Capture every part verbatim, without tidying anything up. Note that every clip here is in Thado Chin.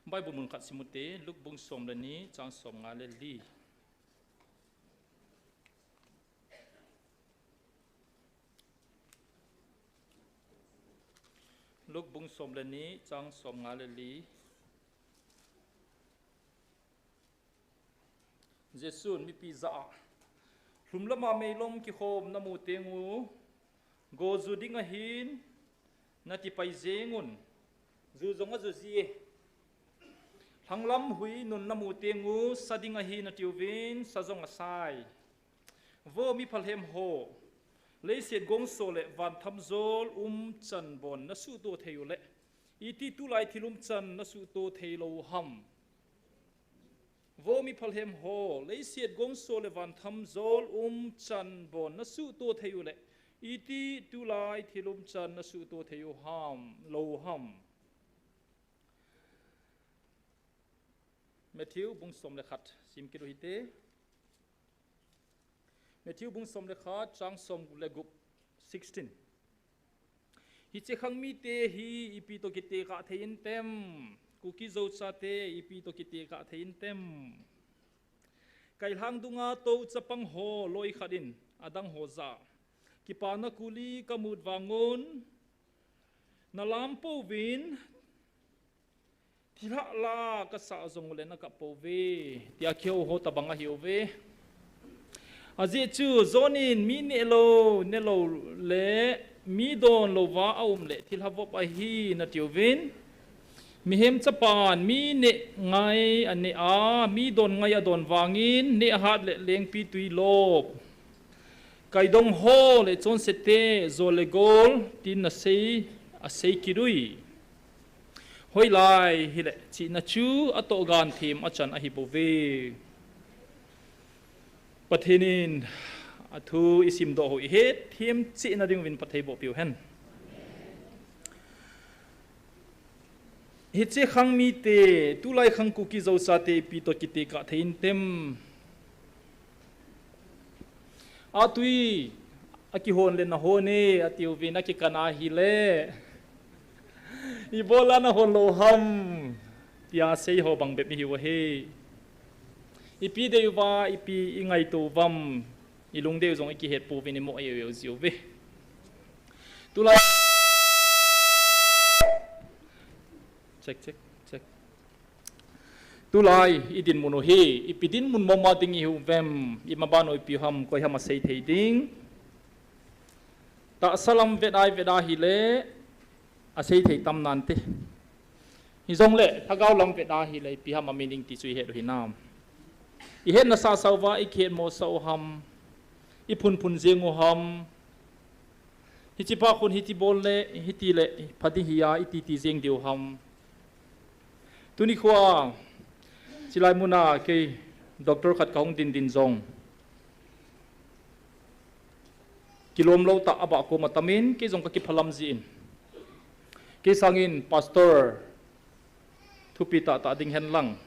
Bible mun khat simute, Luke bung som le ni, chang som nga le li. Luke bung som le ni, chang som nga le li. Jesun mipi jah a, lhumlama meilom kikhom namu teng u, go ju ding ahin, nati pai jengun, ju jong aju ji e. Lhanglam hui nun namu teng u, sa ding ahi natiuvin, sa jong asai. Vo miphalhem ho, leiset gongso le vanthamjol umchan bon nasuhto thei u le, iti tulai thil umchan nasuhto thei lou ham? Vo miphalhem ho, leiset gongso le vanthamjol umchan bon nasuhto thei u le, iti tulai thil umchan nasuhto thei u ham, lou ham? Matthew bung som le khat, sim kit u hite. Matthew bung som le khat, chang som le gup, sixteen. Hiche khang mite hi ipi toh kitekah thei intem, Kuki Zo chate ipi toh kitekah thei intem? Kailhang dunga tou chapang ho loi khat in adang ho jah a, kipana kuli kamut vangun, nalam pouvin, thilha la kasah jong u le nakap pouve, tia kihou ho tabang ahiuve. Ajeh chu John in mi neh lou, ne lou le mi don louva aum le thilha vop ahi natiuvin, mihem chapan mi neh ngai aneh a, mi don ngai adon vangin, neh ahat le lengpi tui lop, kaidong ho le chonsete, jol le gol, tin nasei, asei kit ui. Hoilai hile chihna chu atoh ganthem achan ahibouve. Pathen in athu isimdoh u ihet them cheh na dinguvin phatthei boh peh u hen. Hiche khang mite, tulai khang Kuki Zo chate ipi toh kitekah thei intem? Atui akihon le nahon e, atiuvin, akikan ahile, ibola nahon lou ham, tia sei ho bang bep ihiu ahi. Ipi dei uva, ipi ingaito uvam, ilungdei u jong ikihet pouvin imo eu eu jiuve. Tulai, check, check, check. Tulai idinmun u hi ipi dinmun mama ding ihiuvem, imaban u ipi ham, koi ham asei thei ding? Tahsa lam vet a ivet a hile asei thei tam nante. Hijongle lhagao lam vet a hile ipi ham a meaning ti chu ihet u hinam? Ihetna sasa uva ikihet mosah u ham, iphunphun jeng u ham? Hiche pa khun hiti bol le, hiti le pha ding hi a, iti ti jeng diu ham? Tuni khoa chilai muna kei doctor khat kahung din din jong, kilom lou tah abah koma tamin, kei jong kakiphalam jin, kei sangin pastor thupi tahtah ding henlang,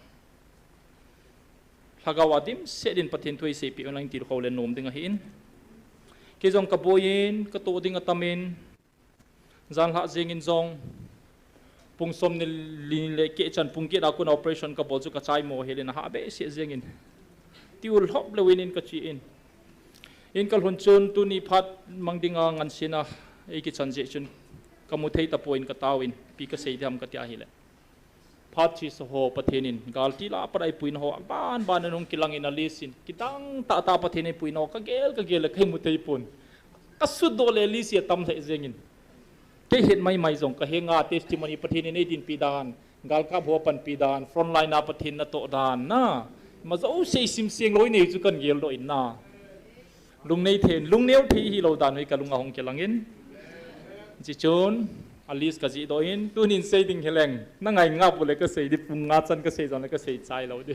lhagao a dimset in Pathen thu eiseipeh u lang tilkhou le nom ding ahin. Kei jong kaboiyin, katoh ding atamin, janlhah jengin jong, pung som ni li le keh chan pung get a kon operation kabol chu kachaimo hel in, ahah behseh jengin, tiulhop leuin in kache in. In kalhun chun tuni phat mang dinga ngansena eikichan jeh chun kamu thei tapon, kataovin, ipi kasei diham katia hile, phat chesa ho Pathen in gal tila a pat a eipuina ho abanban in hung kilangin, a list in kidang tahtah Pathen in eipuina ho kagel kagel le kamu theipon. Kasutdoh le list hi atam lheh jengin, kei het maimai jong kahenga, testimony Pathen in eidinpi dan, galkap ho apanpi dan, frontline a Pathen natoh dan, na, ima jouse isim seng lou inei chu kageldoh in na. Lungnei thei, lungneo thei hilou dan hi kalunga hung kilangin. Hichun a list kajihdoh in, tunin sei ding hileng, nangai ngap ule kasei di, pung nga chan kasei jongle kasei chai lou di.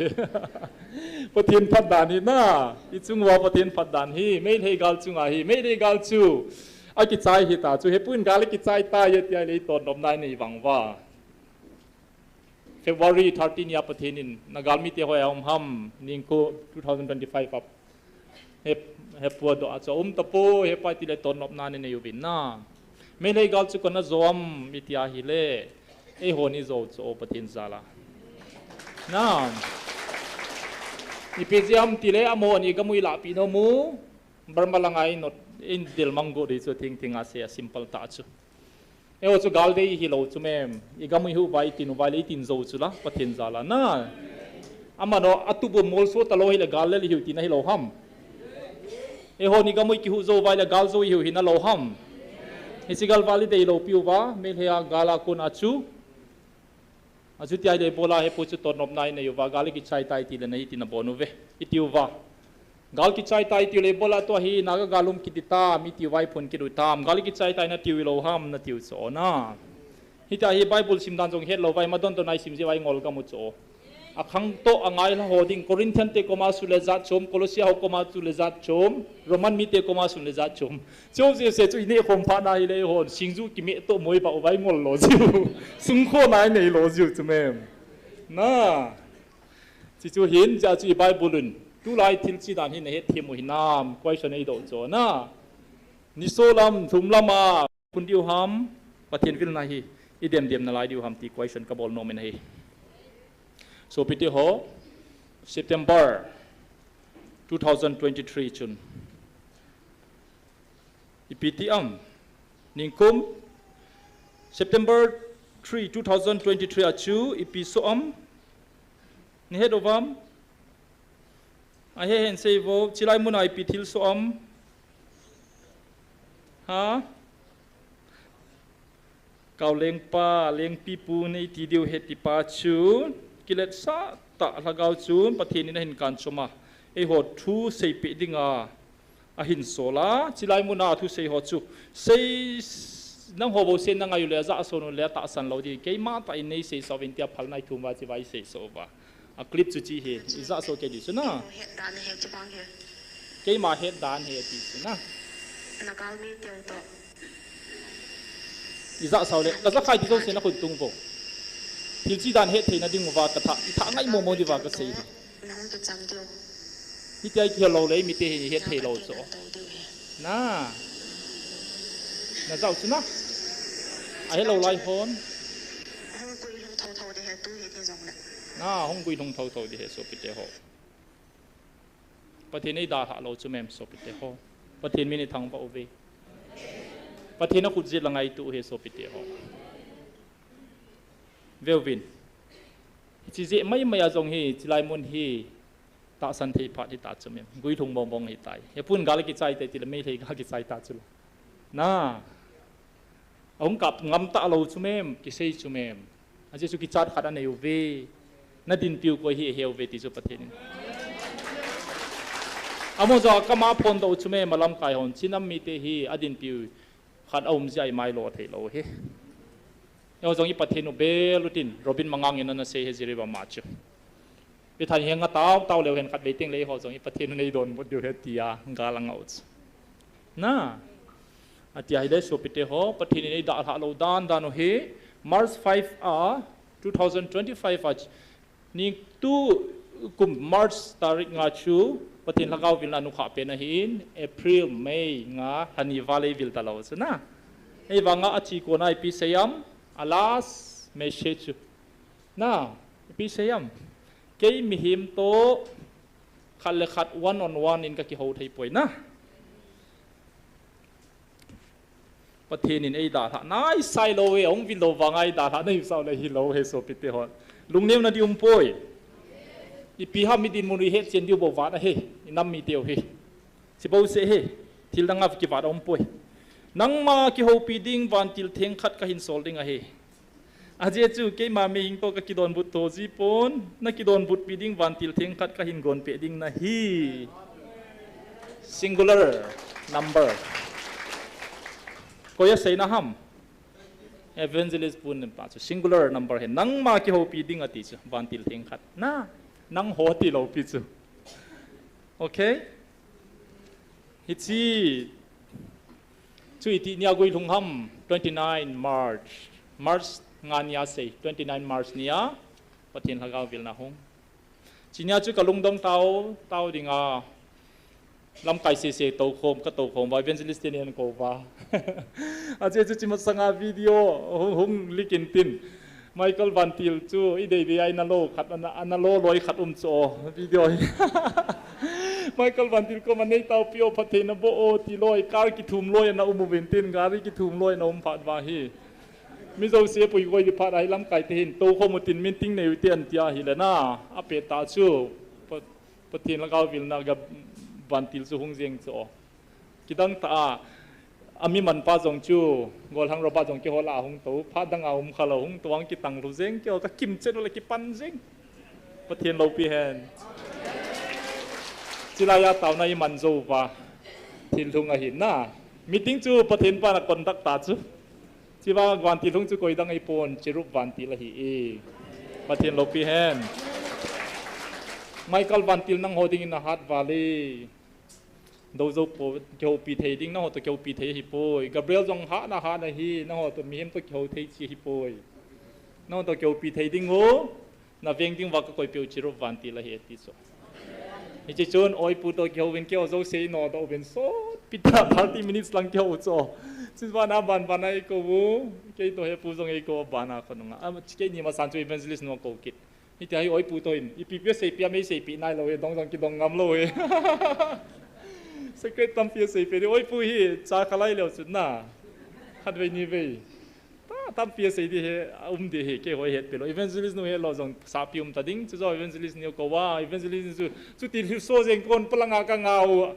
Pathen phatdan hi na, ichung uva Pathen phatdan hi, Meitei gal chunga hi, Meitei gal chu akichai hita chu, hepu in gal akichai tai tia lei tonnopna inei vang uva. February thirteen a Pathen in nagalmite hoi a um ham, ningkho two thousand twenty-five a he, hepu adoh a chu aum tapoi, hepa itile tonnopna inei uvin na. Meitei gal chu kona jo am itia hile, eihon ijo chu o Pathen jal a. Na. Ipi jeh ham tile amahon igam u ilahpeh nom u. Burma langa inot, indel mang got di chu thingthing a sei a simple tah chu. Eiho chu gal dei hilou chu mem. Igam u ihuh uva itin uva le itin jou chu la, Pathen jal a na. Amano, atup u molso talou hile gal le ihiu tina hilou ham. Eihon igam u ikihuh jou uva le gal jou ihiu hina lou ham. Hiche gal val idei lou piu va, Meitei a gal a kon a chu. Achuti ahile ibola hepu chu totnopna inei uva, gal ikichai tai tile nahi tina bon uve. Iti uva. Gal kichai tai tiu le ibola tua hi, Naga gal um kiti tam, iti uva iphun kit u tam, gal kichai tai natiu ilou ham, natiu chu na. Hitia hi Bible sim dan jong het lou vai, madon to nai sim jeh vai ngol gam u chu. Akhang toh angai la ho ding, Corinthian te koma chu le jat chom, Colossia ho koma chu le jat chom, Roman mite koma chu le jat chom. Chu jeh se chu ineh khom phat na hile hon, singju kimeh toh moi ba u vai ngol lou jiu. Sungkho nai nei lou jiu chu mem. Na. Chuchu hin, jeh chu i Bible un. Tulai thil chi dan hi nahet them u hinam, question eidoh chu na. Nisolam, lhumlam a, phun diu ham, Pathen vilna hi, idem dem nalai diu ham ti question kabol nom in ahi. Sopite ho, September two thousand twenty-three chun. Ipi ti am. Ningkum, September three, two thousand twenty-three a chu, ipi soh am. Nahet uvam. Ahe hen sei vo, chilai muna ipi thil soh am. Ha? Kau lengpa, lengpi pu nei ti diu he ti pa chu, kiletsah tah lhagao chun, Pathen in ahin kan chom a. Eiho thu seipeh dinga, ahin sol a, chilai muna thusei ho chu. Sei, nangho bou sei nangai u le, ajah son u le, atahsan lou di. Keima tah in nei sei sah uvin tia phalna ithum uva, chiva isei sah uva. A clip chu chi hi, ijah soh kei di chu na. Het dan he, chibang he. Keima het dan he ti chu na. Nagal mi teu to. Ijah sah u le, kaja khai di jouse nakhut tung vo. Thil chi dan het theina ding uva katha, itha ngai momo diuva kasei hi. Nahung kicham diu. Hitia ikihel lou le, mite hi het thei lou chu. Na. Najah u chu na. Ahe lou lai hon. Hung guilhung thotho di he tu hi ti jong le. Na, hung guilhung thotho di he sopite ho. Pathen eidalhah lou chu mem sopite ho. Pathen min ithangvah uve. Pathen akhut jet la ngaito u he sopite ho. Veuvin. Hiche jeh maimai a jong hi, chilai mun hi, tahsan thei phat hita chu mem. Guilhung mong mong hitai. Hepun gal kichai tai tile Meitei gal kichai ta chu la. Na. Ahung kap ngam talou chu mem, kisei chu mem. Ajeh chu kichat khat anei uve. Nadinpiu koi hi ahe uve ti chu Pathen in. Amaho jong akam a phondoh u chu mem, alamkai hon. Chinam mite hi adinpiu khat aum jeh a imai lo thei lou hi. Eiho jong i Pathen u bel utin, Robin Mangang in ana sei he Jiribam a chu. Pathen hi nga tao tao leu hen khatvei teng le eiho jong i Pathen u nei donbut diu he tia gal anga u chu. Na. Atia hile sopite ho, Pathen in eidalhah lou dan dan u hi, March five a, two thousand twenty-five a, Ni tukum March tarik nga chu, Pathen lhagao vilna nukhah pen ahin, April, May nga, lhani val eivil talou chu na. Eivang a achi kona ipi seiyam, a last message chu. Na, ipi seiyam. Kei mihem toh, khat le khat one on one in kakihou thei poi na. Pathen in eidalhah naisai lou e, ahung vil lou vanga eidalhah naisai lou e hilou he sopite ho. Lungneuna di umpoi. Ipi ham idinmun u ihet chen diu bou vang ahi, inam mite u hi. Chibou seh hi, thil dang a kivat a umpoi. Nangma kihoupi ding vantil theng khat kahin sol ding ahi. Ajeh chu keima mihing toh kakidonbut to jipon, nakidonbutpi ding vantil theng khat kahin gonpeh ding nahi. Singular number. Koi aseina ham? Evangelist pun pa chu singular number hi nangma kihoupi ding ati chu vantil theng khat. Na, nangho tilou pi chu. Okay? Hiche, chu iti nia guilhung ham, twenty-nine March. March nga nia sei, twenty-nine March nia, Pathen lhagao vilna hung. Chunia chu kalungdong tao, tao dinga, lamkai sese toukhom, katoukhom uva, evangelist teni ahin kou uva. Ajeh chu chumasanga video, hung, hung leak in tin. Michael Vantil chu i dei dei a i na lo khat, a na, a na lo loi khat um chu o, video hi. Michael Vantil koma nei tao pi o, phattheina boh o ti loi, car kithum loi a na um uvin tin, gari kithum loi a na um phat uva hi. Mi jouse pui koi di phat a hi lamkai te hin, tou khom u tin meeting nei u te an tia hi le na, a pe ta chu, Pa-, Pathen lhagao vilna ga Vantil chu hung jeng chu o. Kidang ta a, a mi manpa jong chu, Golhang Robert jong keiho lah a hung tou, phat dang a um kha lou, hung tou ang kitang lhu jeng, keiho ka kimchet u le kipan jeng. Pathen loupi hen. Chilai a taona i man jou uva, thil lhung ahi na. Meeting chu Pathen pa na conduct ta chu. Chiva Vantil lhung chu koi dang ahi pon, Cherub Vantil ahi e. Pathen loupi hen. Michael Vantil nangho dingin na hat val e. Dou jou po, kihoupi thei ding, nangho toh kihoupi thei ahi poi. Gabriel jong hat na hat na hi, nangho toh mihem toh kihou thei chi ahi poi. Nangho toh kihoupi thei ding u, na veng ding uva ka koi peh u Cherub Vantil ahi e ti chu. Hiche chun, oi pu toh kihou vin keiho jouse i nodoh uvin sot pi ta thirty minutes lang kihou chu. Chun vana ban vana i kou u, kei toh he pu jong i kou vana khonung a. A, keini masan chu evangelist nu a kou kit. Hitia hi oi pu toh in, ipi pi a seipeh a mei seipeh nai lou hi, dong jong kidong ngam lou hi. Secret tampi a seipeh di, oi pu hi, cha khalai leu chun na. Khatvei nivei. Ta, tampi a sei di hi, a um di hi, keiho i hetpeh lou. Evangelist nu hi lou jong sapi um ta ding, chu jong evangelist nu kou a, evangelist nu chu, chuti lhiu so jeng kon palang a ka ngah u.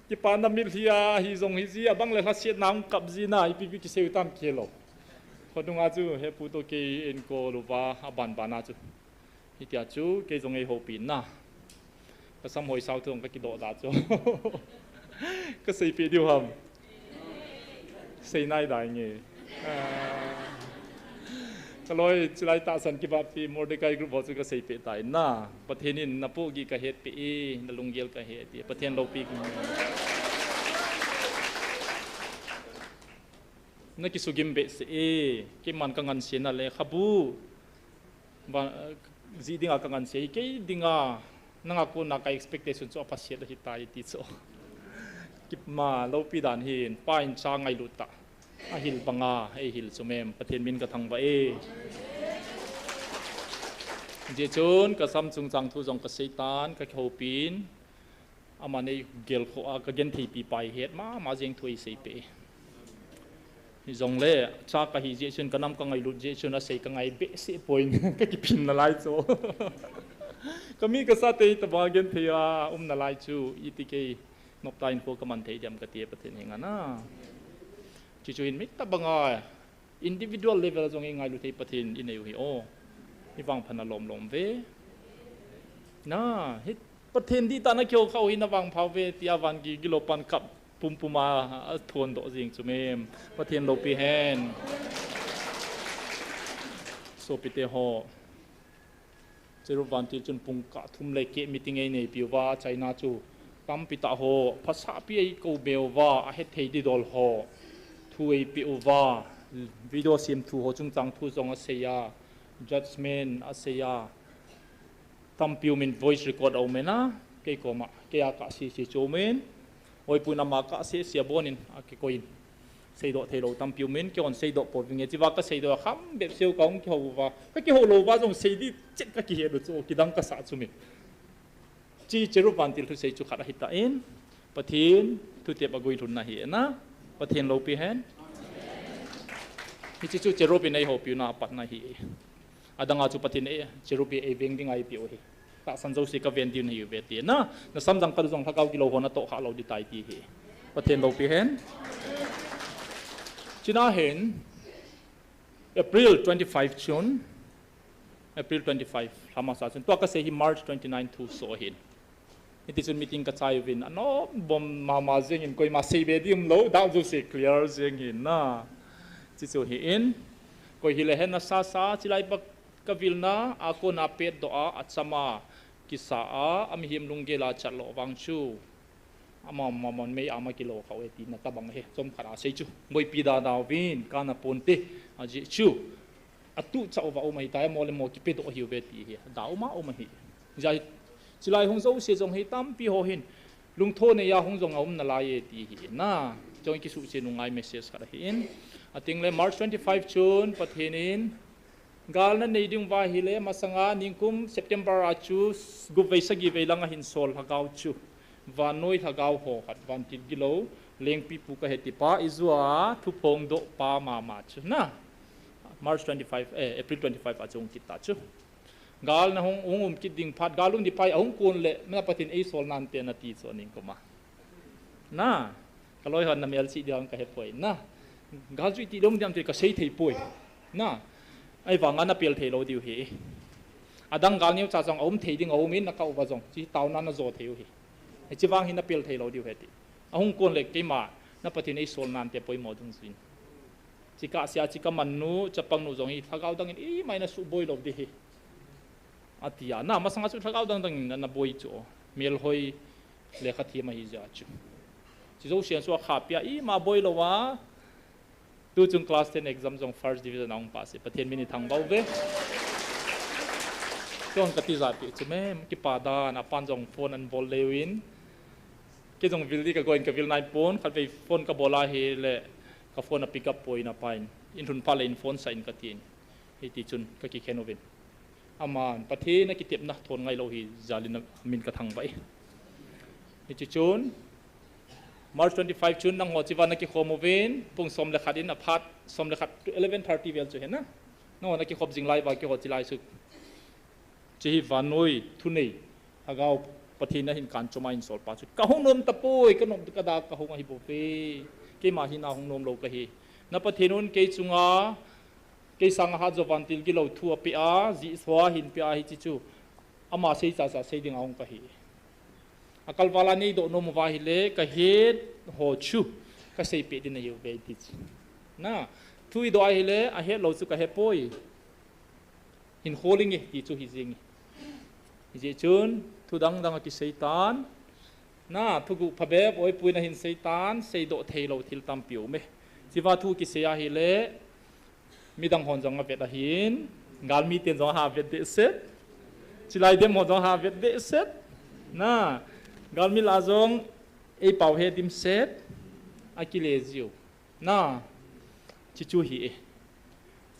Kipana mitlhi a, hi jong hi ji, abang le lhasiatna hung kap ji na, ipi pi kisei u tam kei lou. Khonung a chu, he pu toh kei in kou lou va, a ban ban a chu. Hitia chu, kei jong ei houpi na. Ka sam hoi sao thu jong ka kidoh da chu. Ka seipeh diu ham. Sei nai da nge. Ah. Ka loi, chilai tahsan kibahpi Mordecai group ho chu ka seipeh ta in na. Pathen in na pohgih ka hetpeh e, na lunggel ka he ti. Pathen loupi. Na kisugim behseh e, keiman ka ngansena le khabu. Ba, jih dinga ka ngansei, kei dinga, nanga kona ka expectation chu apha set ahi tai ti chu. Kipah loupi dan hin, pa in cha ngailut ta. Ahil banga, ei hil chu mem, Pathen min ka thangvah e. Hijeh chun, ka sam chungchang thu jong ka sei tan, ka kihoupin. Ama nei gelkhoh a, ka gentheipi pa hi het mama jeng thu ei seipeh. Hijongle, cha ka hi jeh chun, ka nam ka ngailut jeh chun, asei ka ngai behseh poi, ka kiphin nalai chu. Ka mi ka sate hi tobang a genthei a um nalai chu, iti kei nopta in kho ka man thei diam ka ti e Pathen henga na. Chuchu hin mi tobang a, individual level jong i ngailu thei Pathen i nei u hi o. I vangpha na lom lom ve. Na, hi Pathen dihtah na kihou khah u hi na vangpha u ve, tia van gigilo pan kap pumpum a, a thon doh jing chu mem. Pathen loupi hen. Sopite ho. Cherub Vantil chun pungkah thum le keh meeting ei neipi uva, China chu tampi tah ho, phasahpi ei kou be uva, a hethei didol ho, thu ei pe uva, video sem thu ho chungchang thu jong asei a, judgment asei a, tampi umin voice record a umin a, kei koma, kei a kah sese chu umin, Oipu'n ama kah sese a bonin, akikoiyin. Seidoh theilou tampi umin, keihon seidoh pouvinge, chiva ka seidoh a kham bep seu ka hung kihou uva. Ka kihou lou uva jong sei di chet ka kihet u chu, kidang ka sah chu mi. Chi Cherub Vantil thusei chu khat ahitan, Pathen thutep a guilhunna hi na, Pathen loupi hen. Hiche chu Cherub in ei houpiuna a patna hi. Adanga chu Pathen e, Cherub hi ei veng dinga eipeh u hi. Tahsan jouse ka ven diu nahi uve ti na. Na samjang ka lu jong lhagao gilou ho na tohkhah lou ding tai ti hi. Pathen loupi hen. China hin April twenty-five chun, April twenty-five, lha masa chun. Tua ka sei hi March twenty-nine thu so hin. Hiti chun meeting ka chai uvin, anom bom mama jengin, koima seibe ding umlou, doubt jouse clear jeng hin na. Chuchu hi in, koi hile hen na sasa, chilai bak ka vilna, a kona petdoh a, achama, kisa a, a mihem lunggel a chat lou vang chu. Ama, ama mon mei ama kilo khah u e tina tobang hi, chomkhat a sei chu. Boipi da da uvin, kana ponte, ajeh chu. Atuh chah uva um ahitai, mo le mo kipedoh ahiuve ti hi. Da uma um ahi. Hijeh a hi, chilai hung jouse jong hi tampi ho hin. Lungtho neiya hung jong aum nalai e ti hi. Na, jong kisuhchen u ngai message khat ahi in. Ating le March twenty-five chun, Pathen in, Gal nanei diu va ahile, masanga ningkum September a chu gup vei sagi vei lang ahin sol lhagao chu. Vannoi lhagao ho khat, vantil gilou, lengpi pu kahe tipa, ijua thuphongdoh pa mama chu. Na, March twenty-five, eh, April twenty-five a chu hung kit ta chu. Gal nahung, hung um kit ding phat, gal um ding pai, ahung kon le, na Pathen eisol nante nati chu ningkum a. Na, kaloi hon na melchih diu ham kahe poi. Na, gal chu iti lom diam ti kasei thei poi. Na, ahivanga napel thei lou diu ahi. Adang gal neocha jong aum thei ding aum in nakah uva jong. Chi taona najo thei u ahi. Hiche vang hi napel thei lou diu ahi ti. Ahung kon le keima, na Pathen eisol nante poimo dungjuiyin. Chi kasei a, chi kaman nu, chapang nu jong hi, lhagao dang in, ima in asuh boi lou ding ahi. Ati a, na, masanga chu lhagao dang dang in ana boi chu. Melhoi lekha them ahi jeh chu. Chi jousen chu akha pia, ima boi lou a. Tu chung class ten exam jong first division ahung pass e. Pathen min ithangvah uve. Chun kati ja pi chu me, kipa dan, apan jong phone ana bol leu in. Kei jong vil ding kagon, kavil nai pon, khatvei phone kabol ahile, ka phone a pick up poi na pain. In lhun phat le in phone sah in katin. Hiti chun kakikhen uvin. Aman, Pathen a kitepna thon ngai lou hi jal in amin kathangvah e. Hiche chun, March twenty-five chun nangho chiva nakikhom uvin, pung som le khat in aphat, som le khat to eleven thirty vel chu ahi na. Nangho nakikhop jing lai uva keiho chilai chu. Hiche hi vannoi thunei, lhagao Pathen ahin kan chom a hin sol pa chu. Kahung nom tapoi, kanom kada kahung ahi bouve. Keima hi nahung nom lou kahi. Na Pathen un kei chunga, kei sanga hat jo vantil gilou thu apeh a, jih soh a hin peh a hiche chu. Ama sei chacha sei ding ahung kahi. Akalval a neidoh nom uva ahile, kahet ho chu, kasei peh ding ahiuve ti chu. Na, thu idoh ahile, ahet lou chu kahe poi. Hin khol inge, ti chu hi jing e. Hijeh chun, thu dang dang akisei tan. Na, thuguh phabep, oipui na hin sei tan, seidoh thei lou thil tampi um e. Chiva thu kisei ahile, midang hon jong avet ahin, galmi ten jong aha vet dehset. Chilai dem hon jong aha vet dehset. Na, galmi lah a jong, eipao he dimset, akile jiu. Na, chuchu hi e.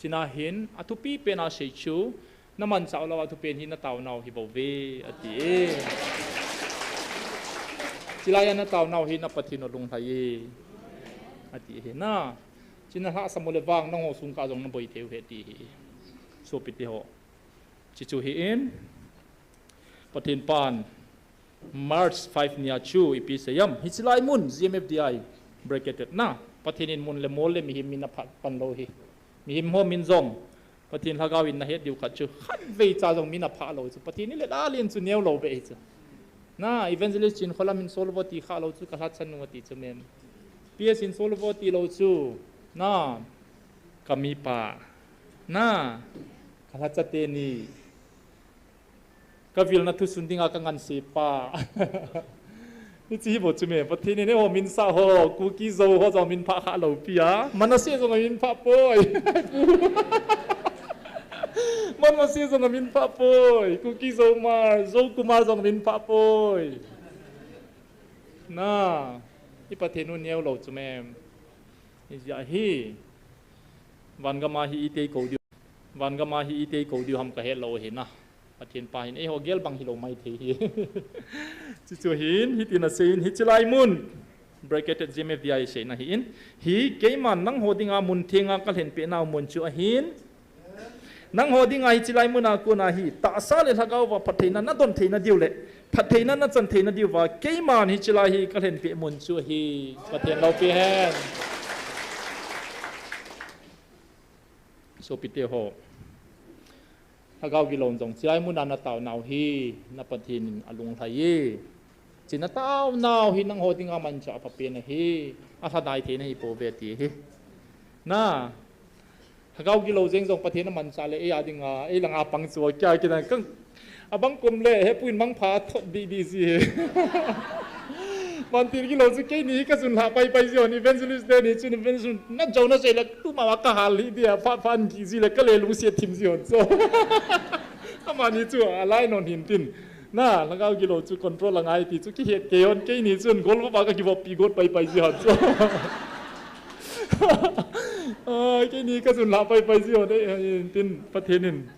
Chuna hin, athupi pen a sei chu, namanchah lou a thupen hi nataonau hi bouve, ati e. Chilai a nataonau hi na Pathen u alunglhai e, ati hi na. Chuna lhahsam u le vang, nangho sung kah jong naboi thei u ahi ti hi. Sopite ho. Chuchu hi in, Pathen pan, March five nia chu ipi seiyam. Hiche lai mun, G M F D I, bracketed na. Pathen in mun le mol le mihem min aphat pan lou hi. Mihem ho min jong, Pathen lhagao in nahet diu khat chu. Khatvei cha jong min aphah lou chu. Pathen in le lalin chu neo lou be hi chu. Na, evangelist Chinkholam in sol uvo ti khah lou chu, kalhachan u ati chu mem. P S in sol uvo ti lou chu. Na, kamipa. Na, kalhacha teni. Kavilna thusun dinga kanganse pa. Hiche hi bou chu me, Pathen in eiho min sah ho, Kuki Zo ho jong min phah khah lou pi a. Manasseh jong amin phah poi. Manasseh jong amin phah poi. Kuki Zo Kumar, Zo Kumar jong amin phah poi. Na, i Pathen u neo lou chu me. Hijeh a hi. Vangam a hi iti kou diu. Vangam a hi iti kou diu ham kahet lou ahi na. Pathen pa hin eiho gel bang hilou maithei hi. Chuchu hin, hitin asei in, hiche lai mun. Bracketed G M F D I seina hi in. Hi keiman nangho dinga mun thenga kalhenpeh nau mun chu ahin. Nangho dinga hiche lai muna kona hi, tahsa le lhagao va phattheina nadon theina diu le, phattheina nachan theina diuva, keiman hiche lai hi kalhenpeh mun chu ahi, Pathen loupi hen. Sopite ho. Lhagao gilou jong, hiche lai muna nataonau hi, na Pathen in alunglhai e. Hiche nataonau hi nangho dinga manchah aphapen ahi, alhadai theina hi pouve ti hi. Na, lhagao gilou jeng jong Pathen amanchah le, ei a dinga, ei langa pang chu, kia kidan kang. Abang kum le, hepu in mangpha thot didi ji hi. Vantil gilou chu keini hi kajun lhah paipai ji hon, evangelist teni chun evangelist najou na sei le, tuma kahal hi dia, phat phat ki ji le, kale lungset thim ji hon chu. Amani chu, alai non hin tin. Na, lhagao gilou chu control angai ti chu kihet kei hon, keini chun golvop a kakivop pi got paipai ji hon chu. Ai, keini kajun lah paipai ji ho nei, tin Pathen in.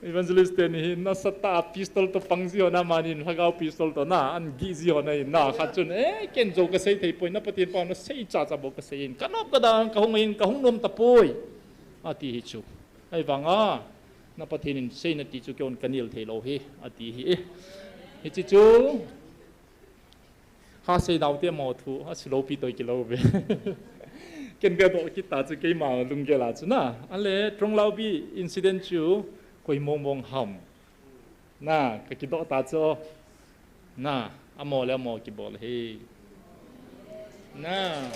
Evangelist teni hi nasatah a pistol toh pang ji ho na, amanin lhagao pistol toh na, an gih ji ho na in na, khat chun, eh, ken jou kasei thei poi, na Pathen pao nasei chacha bou kasei in. Kanop kada, kahung in, kahung nom tapoi. Ati hi chu. Ahivanga, na Pathen in seina ti chu keihon kanel thei lou hi, ati hi. Hiche chu, ha sei nau te mo thu, a sulopi toh kilou ve. Ken gadoh kit ta chu keima lunggel a chu na. Ale, Tronglaubi incident chu, koi mong mong ham. Na, kakidoh ta chu. Na, amo le amo kibol hi. Na.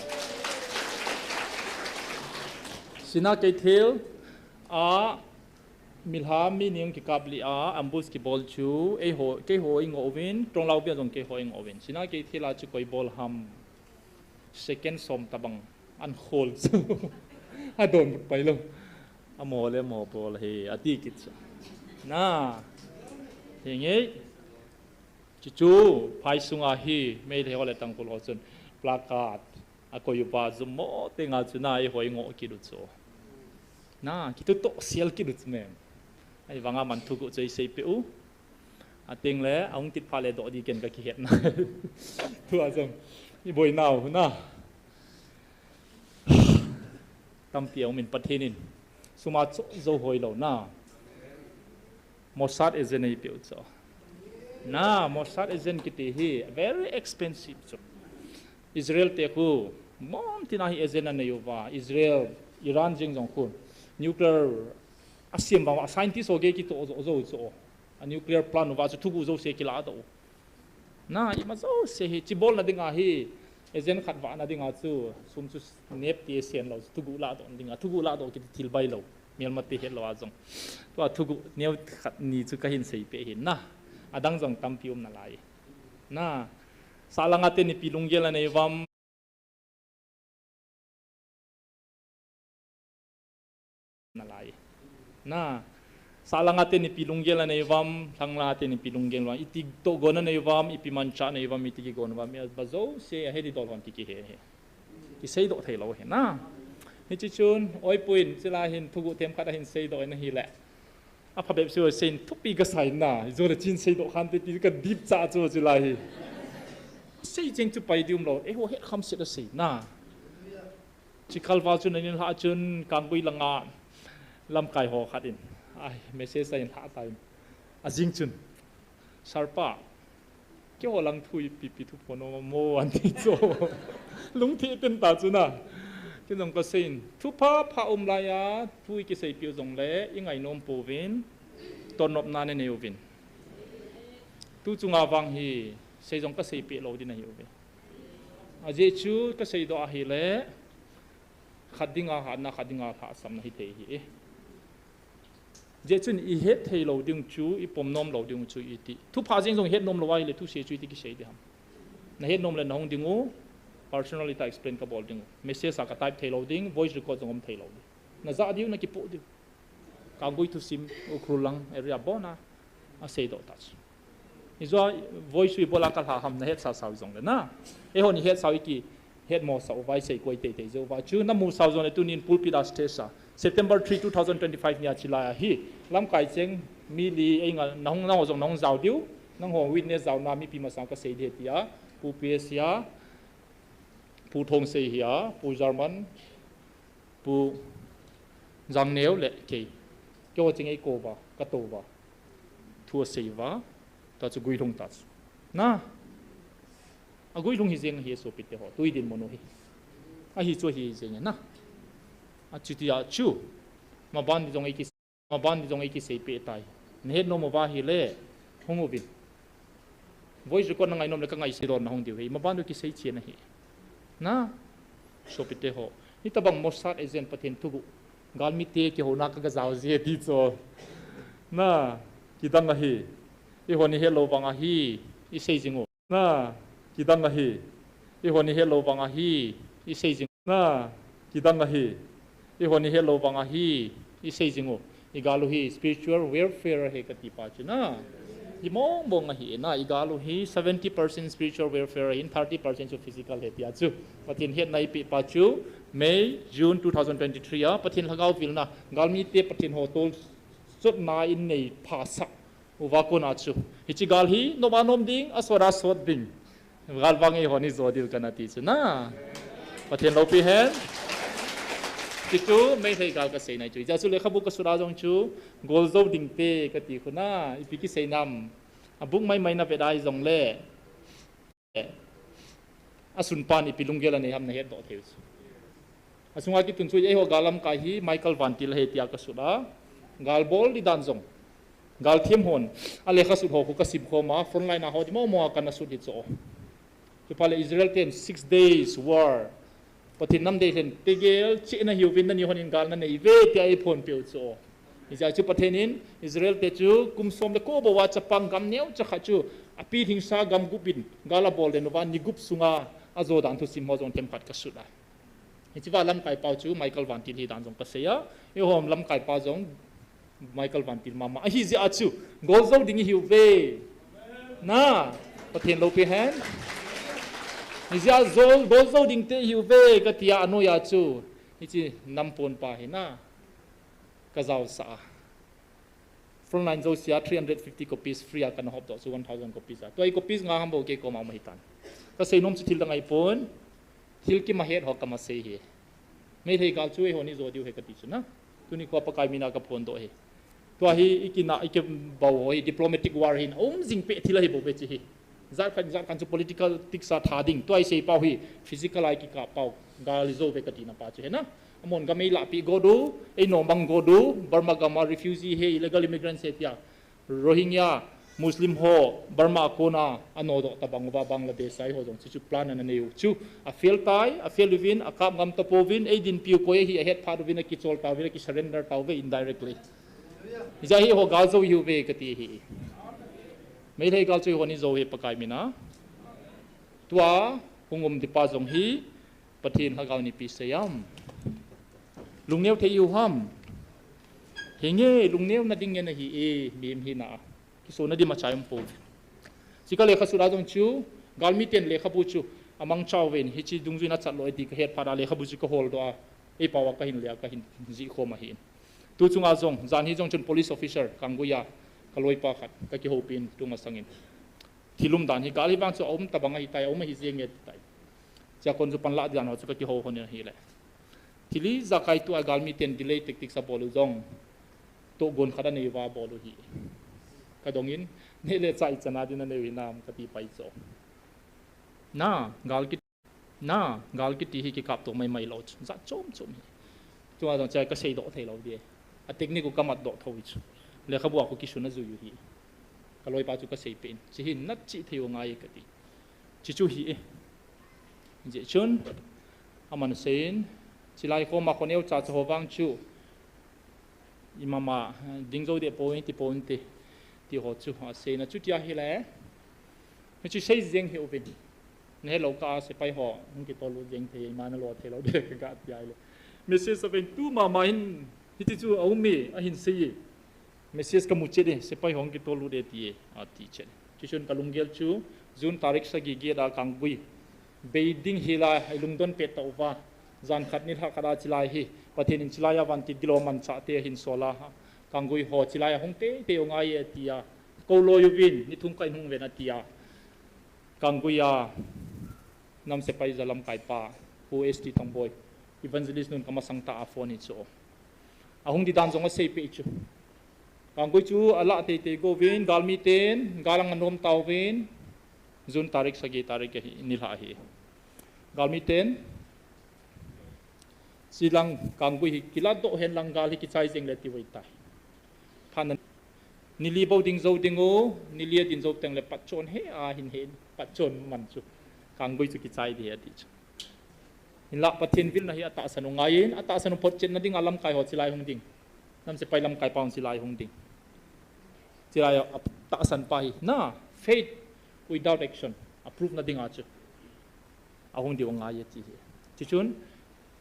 Sina Keithel a, milham mi ni kikap li a, ambush kibol chu, eiho, keiho ingoh uvin, Tronglaubi a jong keiho ingoh uvin. Sina Keithel a chu koi bol ham, second som tabang, an khol chu. Adonbut pai lou. Amo le amo bol hi, ati kit chu. Na. Henge. Chuchu, phai sunga hi, Meitei ho le Tangkhul ho chun, placard akoi uva, jummo tenga chu na, eiho ingoh kit u chu. Na, kituto sial kit u chu mem. Ahivanga man thuguh chu eiseipeh u. Atengle, ahung kit phat le doh di ken kakihet na. Tua jong, iboinau na. Tampi aumin Pathen in. Sum a choh jou hoilou na. Mossad agent eipeh u chu. Na, Mossad agent kiti hi very expensive chu. Israel te khu, mom tina hi agent anei uva. Israel, Iran jeng jong khu. Nuclear asem uva, scientist ho gei kitoh jou jou chu. A nuclear plant uva chu thuguh jouse kiladoh u. Na, ima jouse hi, hiche bolna dinga hi, agent khat vahna dinga chu, sum chu nep ti sen lou, thuguh ladoh dinga, thuguh ladoh kiti thil bailou, melmate hetlou a jong. Tua thuguh neo khat ni chu kahin seipeh hin na, adang jong tampi um nalai. Na, sahlanga teni ipi lunggel anei uvam. Nalai. Na, sahlanga teni ipi lunggel anei uvam, lhanglanga teni ipi lunggel uvam, iti tohgon anei uvam, ipi manchah anei uvam, iti kigon uvam, iba jouse ahe di dol hon kikihe hi. Kiseidoh theilou hi na. Hiche chun, oipuin, chulai hin thuguh themkhat ahin seidoh in ahile. Aphabep seidoh seiyin thupi kasai na, ijole chin seidoh khante ti kadip cha chu chulai hi. Sei cheng chu pai di umlou, eiho het kham set asei na. Chikhalval chun anin lhah chun Kanggui langa lamkai ho khat in, ai, message ahin lhah tan. Ajing chun, Sir pa, keiho lang thu ipi ipi thu phon nom mo, ati chu. Lungthim ten ta chu na. Ken jong kaseiyin, thu phapha um laiya thu ikiseipeh u jongle ingainom pouvin, tonnopna nanei uvin. Tu chunga vang hi sei jong kaseipeh lou ding ahiuve. Ajeh chu kaseidoh ahile, khat dinga hatna, khat dinga lhahsamna hithei ahi. Ajeh chun ihet theilou ding chu, ipom nom lou ding chu iti. Thupha jeng jong het nom lou ahile thuse chu iti kisei ding ham. Nahet nom le nahung ding u, personal ita explain kabol ding u. Message a ka type theilou ding, voice record jong um theilou ding. Najah diu, nakipoh diu. Kanggui thusim, Ukhrul lang area abona aseidoh ta chu. Ijeh a voice u ibola kalha ham, nahet sasau jongle na. Eihon ihet sau, ikihet mosah uva, isei koi teitei jeh uva chu namusau jongle tunin pulpit a stage a September three, two thousand twenty-five nia chilai ahi. Lamkai cheng mi li einga nahung, nangho jong nahung jao diu. Nangho witness jaona mipi masanga kasei ding ahi tia, Pu P S hia, Pu Thongsei hia, Pu German, Pu Jangneo le kei. Keiho cheng eikouva, katouva. Thu aseiuva, ta chu guilhung ta chu. Na. Aguilhung hijeng ahi sopite ho, tui dinmun u hi. Ahi chu ahi jeng e na. Achutia chu. Maban ding jong eiki, maban ding jong eikiseipeh tai. Nahet nom uva ahile, hung uvin. Voice record nangainom le kangaisei don nahung diu ahi. Maban u kisei chen ahi. Na, sopite ho. Hitobang Mossad agent Pathen thuguh. Galmite kihouna kagajao ji e ti chu. Na, kidang ahi. Eihon ihet lou vang ahi. Isei jing u. Na, kidang ahi. Eihon ihet lou vang ahi. Isei jing u. Na, kidang ahi. Eihon ihet lou vang ahi. Isei jing u. Igal u hi spiritual warfare ahi kati pa chu na. Mong mong ahi na, i gal u hi seventy percent spiritual warfare ahin, thirty percent chu physical ahi tia chu. Pathen hetna eipeh pa chu May, June two thousand twenty-three a, Pathen lhagao vilna, galmite Pathen ho tolchotna in nei phasah uva kona chu, hiche gal hi nom a nom ding, asot a sot ding. Gal vang eiho ni jo diu kana ti chu na. Pathen loupi hen. Ti chu Meitei gal kasei nai chu. Hijeh chu lekhabu kasut a jong chu, gol jou ding te kati khu na, ipi kisei nam. A book mai mai na vet a hijongle, asunpan ipi lunggel anei ham nahet doh thei u chu. Asunga kitun chu eiho gal lamkai hi Michael Vantil ahi tia kasut a. Gal bol di dan jong, gal them hon alekha sut ho khu kasim khom a, frontline a ho di momo a kana sut hi chu. Chuphat le Israel ten six days war, Pathen nam deilhen tegel cheh nahiuvin nani hon in gal nanei uve tia eiphonpeh u chu. Hijeh chu Pathen in Israel te chu kum som le ko bou a chapang gam neocha khat chu, apilhingsa gam gup in gal abol den uva, ni gup sunga ajo dan thusim ho jong themkhat kasut a. Hichea lamkai pau chu Michael Vantil hi dan jong kasei a, eiho lamkai pa jong Michael Vantil mama ahi jeh a chu, gol jou ding ihiuve. Na, Pathen loupi hen. Hijeh a gol jou ding te ihiuve katia anoiya chu, hiche nampon pa hi na, kajaosah a. Frontline jousea three hundred fifty copies free a kana hopdoh chu one thousand copies a. Tua hi copies nga ham bou kei koma um ahitan. Kasei nom chu thil dang ahipon, thil kimahet ho kamasei hi. Meitei gal chu eiho ni jo diu ahi kati chu na. Tuni khoa Pakai mina kaphondoh hi. Tua hi ikina, ikibau ho hi diplomatic war hin aum jing peh thil ahi bouve chu hi. Jat khat, jat khat chu political tactics a tha ding. Tua isei pau hi physical a ikikap pau. Gal hi jouve katina pa chu hi na. Amahon gam eilahpeh got u, einomang got u, Burma gam a refugee hi, illegal immigrants hi tia. Rohingya, Muslim ho, Burma a kona anodoh tabang uva Bangladesh a eiho jong chu, chu plan ana nei u chu. A fail tai, a fail uvin, akap ngam tapouvin, eidinpiu koi ahi ahetphat uvin, akichol tauvin, akisurrender tauve indirectly. Hijeh a hi eiho gal jou ihiuve kati hi. Meitei gal chu eiho ni jou hi Pakai mina. Tua hung um dipa jong hi Pathen lhagao in ipi sei am. Lungneo thei ihiu ham. Henge, lungneo nading ngen ahi e, mihem hina a. Kisona ding machai um pouve. Hiche ka lekha sut a jong chu, galmi ten lekhabu chu amangcha uvin, hiche dungjuiyin achat lou e ti kahet phat a lekhabu chu kaholdoh a, eipao a kahin le a kahin jih khom ahin. Tu chunga jong, jan hi jong chun police officer, Kanggui a, kaloipa khat, kakihoupi in, tu masangin. Thil umdan hi, gal hi vang chu aum tabang ahitai, aum ahi jenge titai. Chua kon chu panlah ding dan ho chu kakihou lhonin ahile. Thil ijakai tua galmi ten delay tactics abol u jong, tohgon khat anei uva abol u ahi. Kadongin, neh le chah ichan a ding nanei u hinam kati pai chu. Na, gal kit Na, gal kiti hi kikapto maimai lou chu, jat chom chom hi. Chunga jong chua kaseidoh theilou ding. A technique u kamatdoh thou hi chu. Lekhabu a khu kisun ajui u ahi. Kaloipa chu kaseipeh in. Hiche hi nache thei u angai kati. Hiche chu ahi e. Hijeh chun, aman aseiyin, chulai khoma khoneo chacha ho vang chu, imama, ding jou deh poi, ti poi ti, ti ho chu, aseina chutia ahile. Hichu sei jeng hih uvin. Nahelou kah a sepai ho, hung kitollut jeng thei, ima nalo theilou ding kaga ti ahile. Message aven tu mama hin, hiti chu aume, ahin seiye. Message kamu chet e, sepai ho hung kitollut e ti e, ati chet. Chuchun kalunggel chu, June tarik sagi get a Kanggui. Beiding hila, ilungdon pet tauva. Jan khat nilhah khat a chulai hi. Pathen in chulai a vantil gilou manchah te ahin sol a. Kanggui ho chulai a hung teitei u ngai e tia. Kouloi uvin, ni thum kahin hung uvin atia. Kanggui a nam sepai ja lamkaipa, Pu S T Tongboi, Evangelist nun kamasang tah a phone hi chu. Ahung ding dan jong aseipeh chu. Kanggui chu alah teitei go uvin, galmi ten, gal anga nom tauvin, June tarik sagi tarik ahi, nilhah ahi. Galmi ten, chulang Kanggui hi kiladoh hen lang gal hi kichai jeng le ti uve tai. Phat na, ni li bou ding jou ding u, ni li ading jou teng le patchon he a hin he patchon man chu. Kanggui chu kichai ding ahi ati chu. Hinlah Pathen vilna hi atahsan u ngaiyin, atahsan u photchetna dinga lamkai ho chulai hung ding. Nam sepai lamkaipa hung chulai hung ding. Chulai a tahsan pa hi, na, faith without action, a prove na dinga chu. Ahung diu angai e ti hi. Chuchun,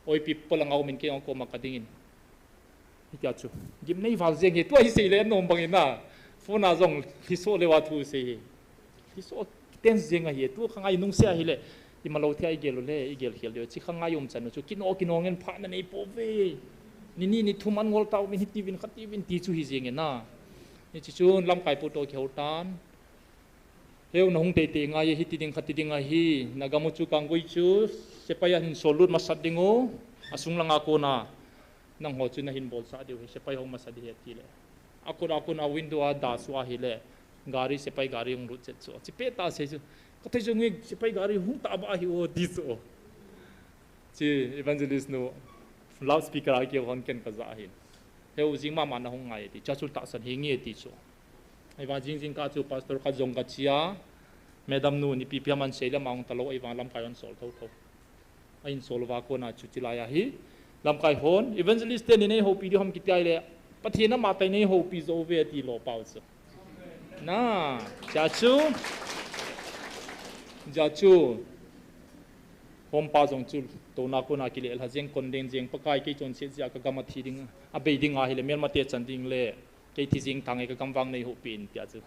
oipi polang a umin kei jong koma kadingin. Hitia chu. Gimnei val jeng hi, tua hi seile nom bangin na. Phone a jong lhiso leuva thu sei hi. Lhiso tense jeng ahi, tu khangai nungse ahile. Imalou thei a igel u le, igel khel diu. Chi khangai um chan u chu, kino, kino ngen pha nanei pouve. Ni ni, ni thum an ngol tau vin, hiti vin, khati vin, ti chu hi jeng e na. Hiche chun lamkai pu toh kihou tan. Heu na hung teitei ngai e, hiti ding, khati ding ahi. Na gam u chu Kanggui chu, sepai a hin sol lut masat ding u. Asung langa kona. Nangho chu nahin bolsah diu hi, sepai hung masa ding ahi atile. Akut, akut a window a da sua ahile. Gari, sepai gari hung lut chet chu. Chi pet a sei chu. Ka thei jong hi sepai gari hung ta ba ahi o ti chu. Chi evangelist nu loudspeaker a kihou hon ken ka ja ahin. Heu jing mama na hung ngai ti. Cha chu tahsan hi nge ti chu. Ahivang jing jing kah chu pastor khat jong ka chia. Madam nu ni pipi aman sei le ma hung talou ahivang lamkai hon sol thotho. Ahin sol uva kona chu chilai ahi. Lamkai hon, evangelist teni nei houpi diu ham kiti ahile, Pathen ama tai nei houpi jou ve ati lou pau chu. Na, cha chu. Cha chu. Hom pa jong chu, tona kona kile lha jeng kon ding jeng Pakai kei chonset jeh a ka gam a thi ding, abei ding ahile, melmate chan ding le. Kei thi jing tang e ka gam vang nei houpi in tia chu.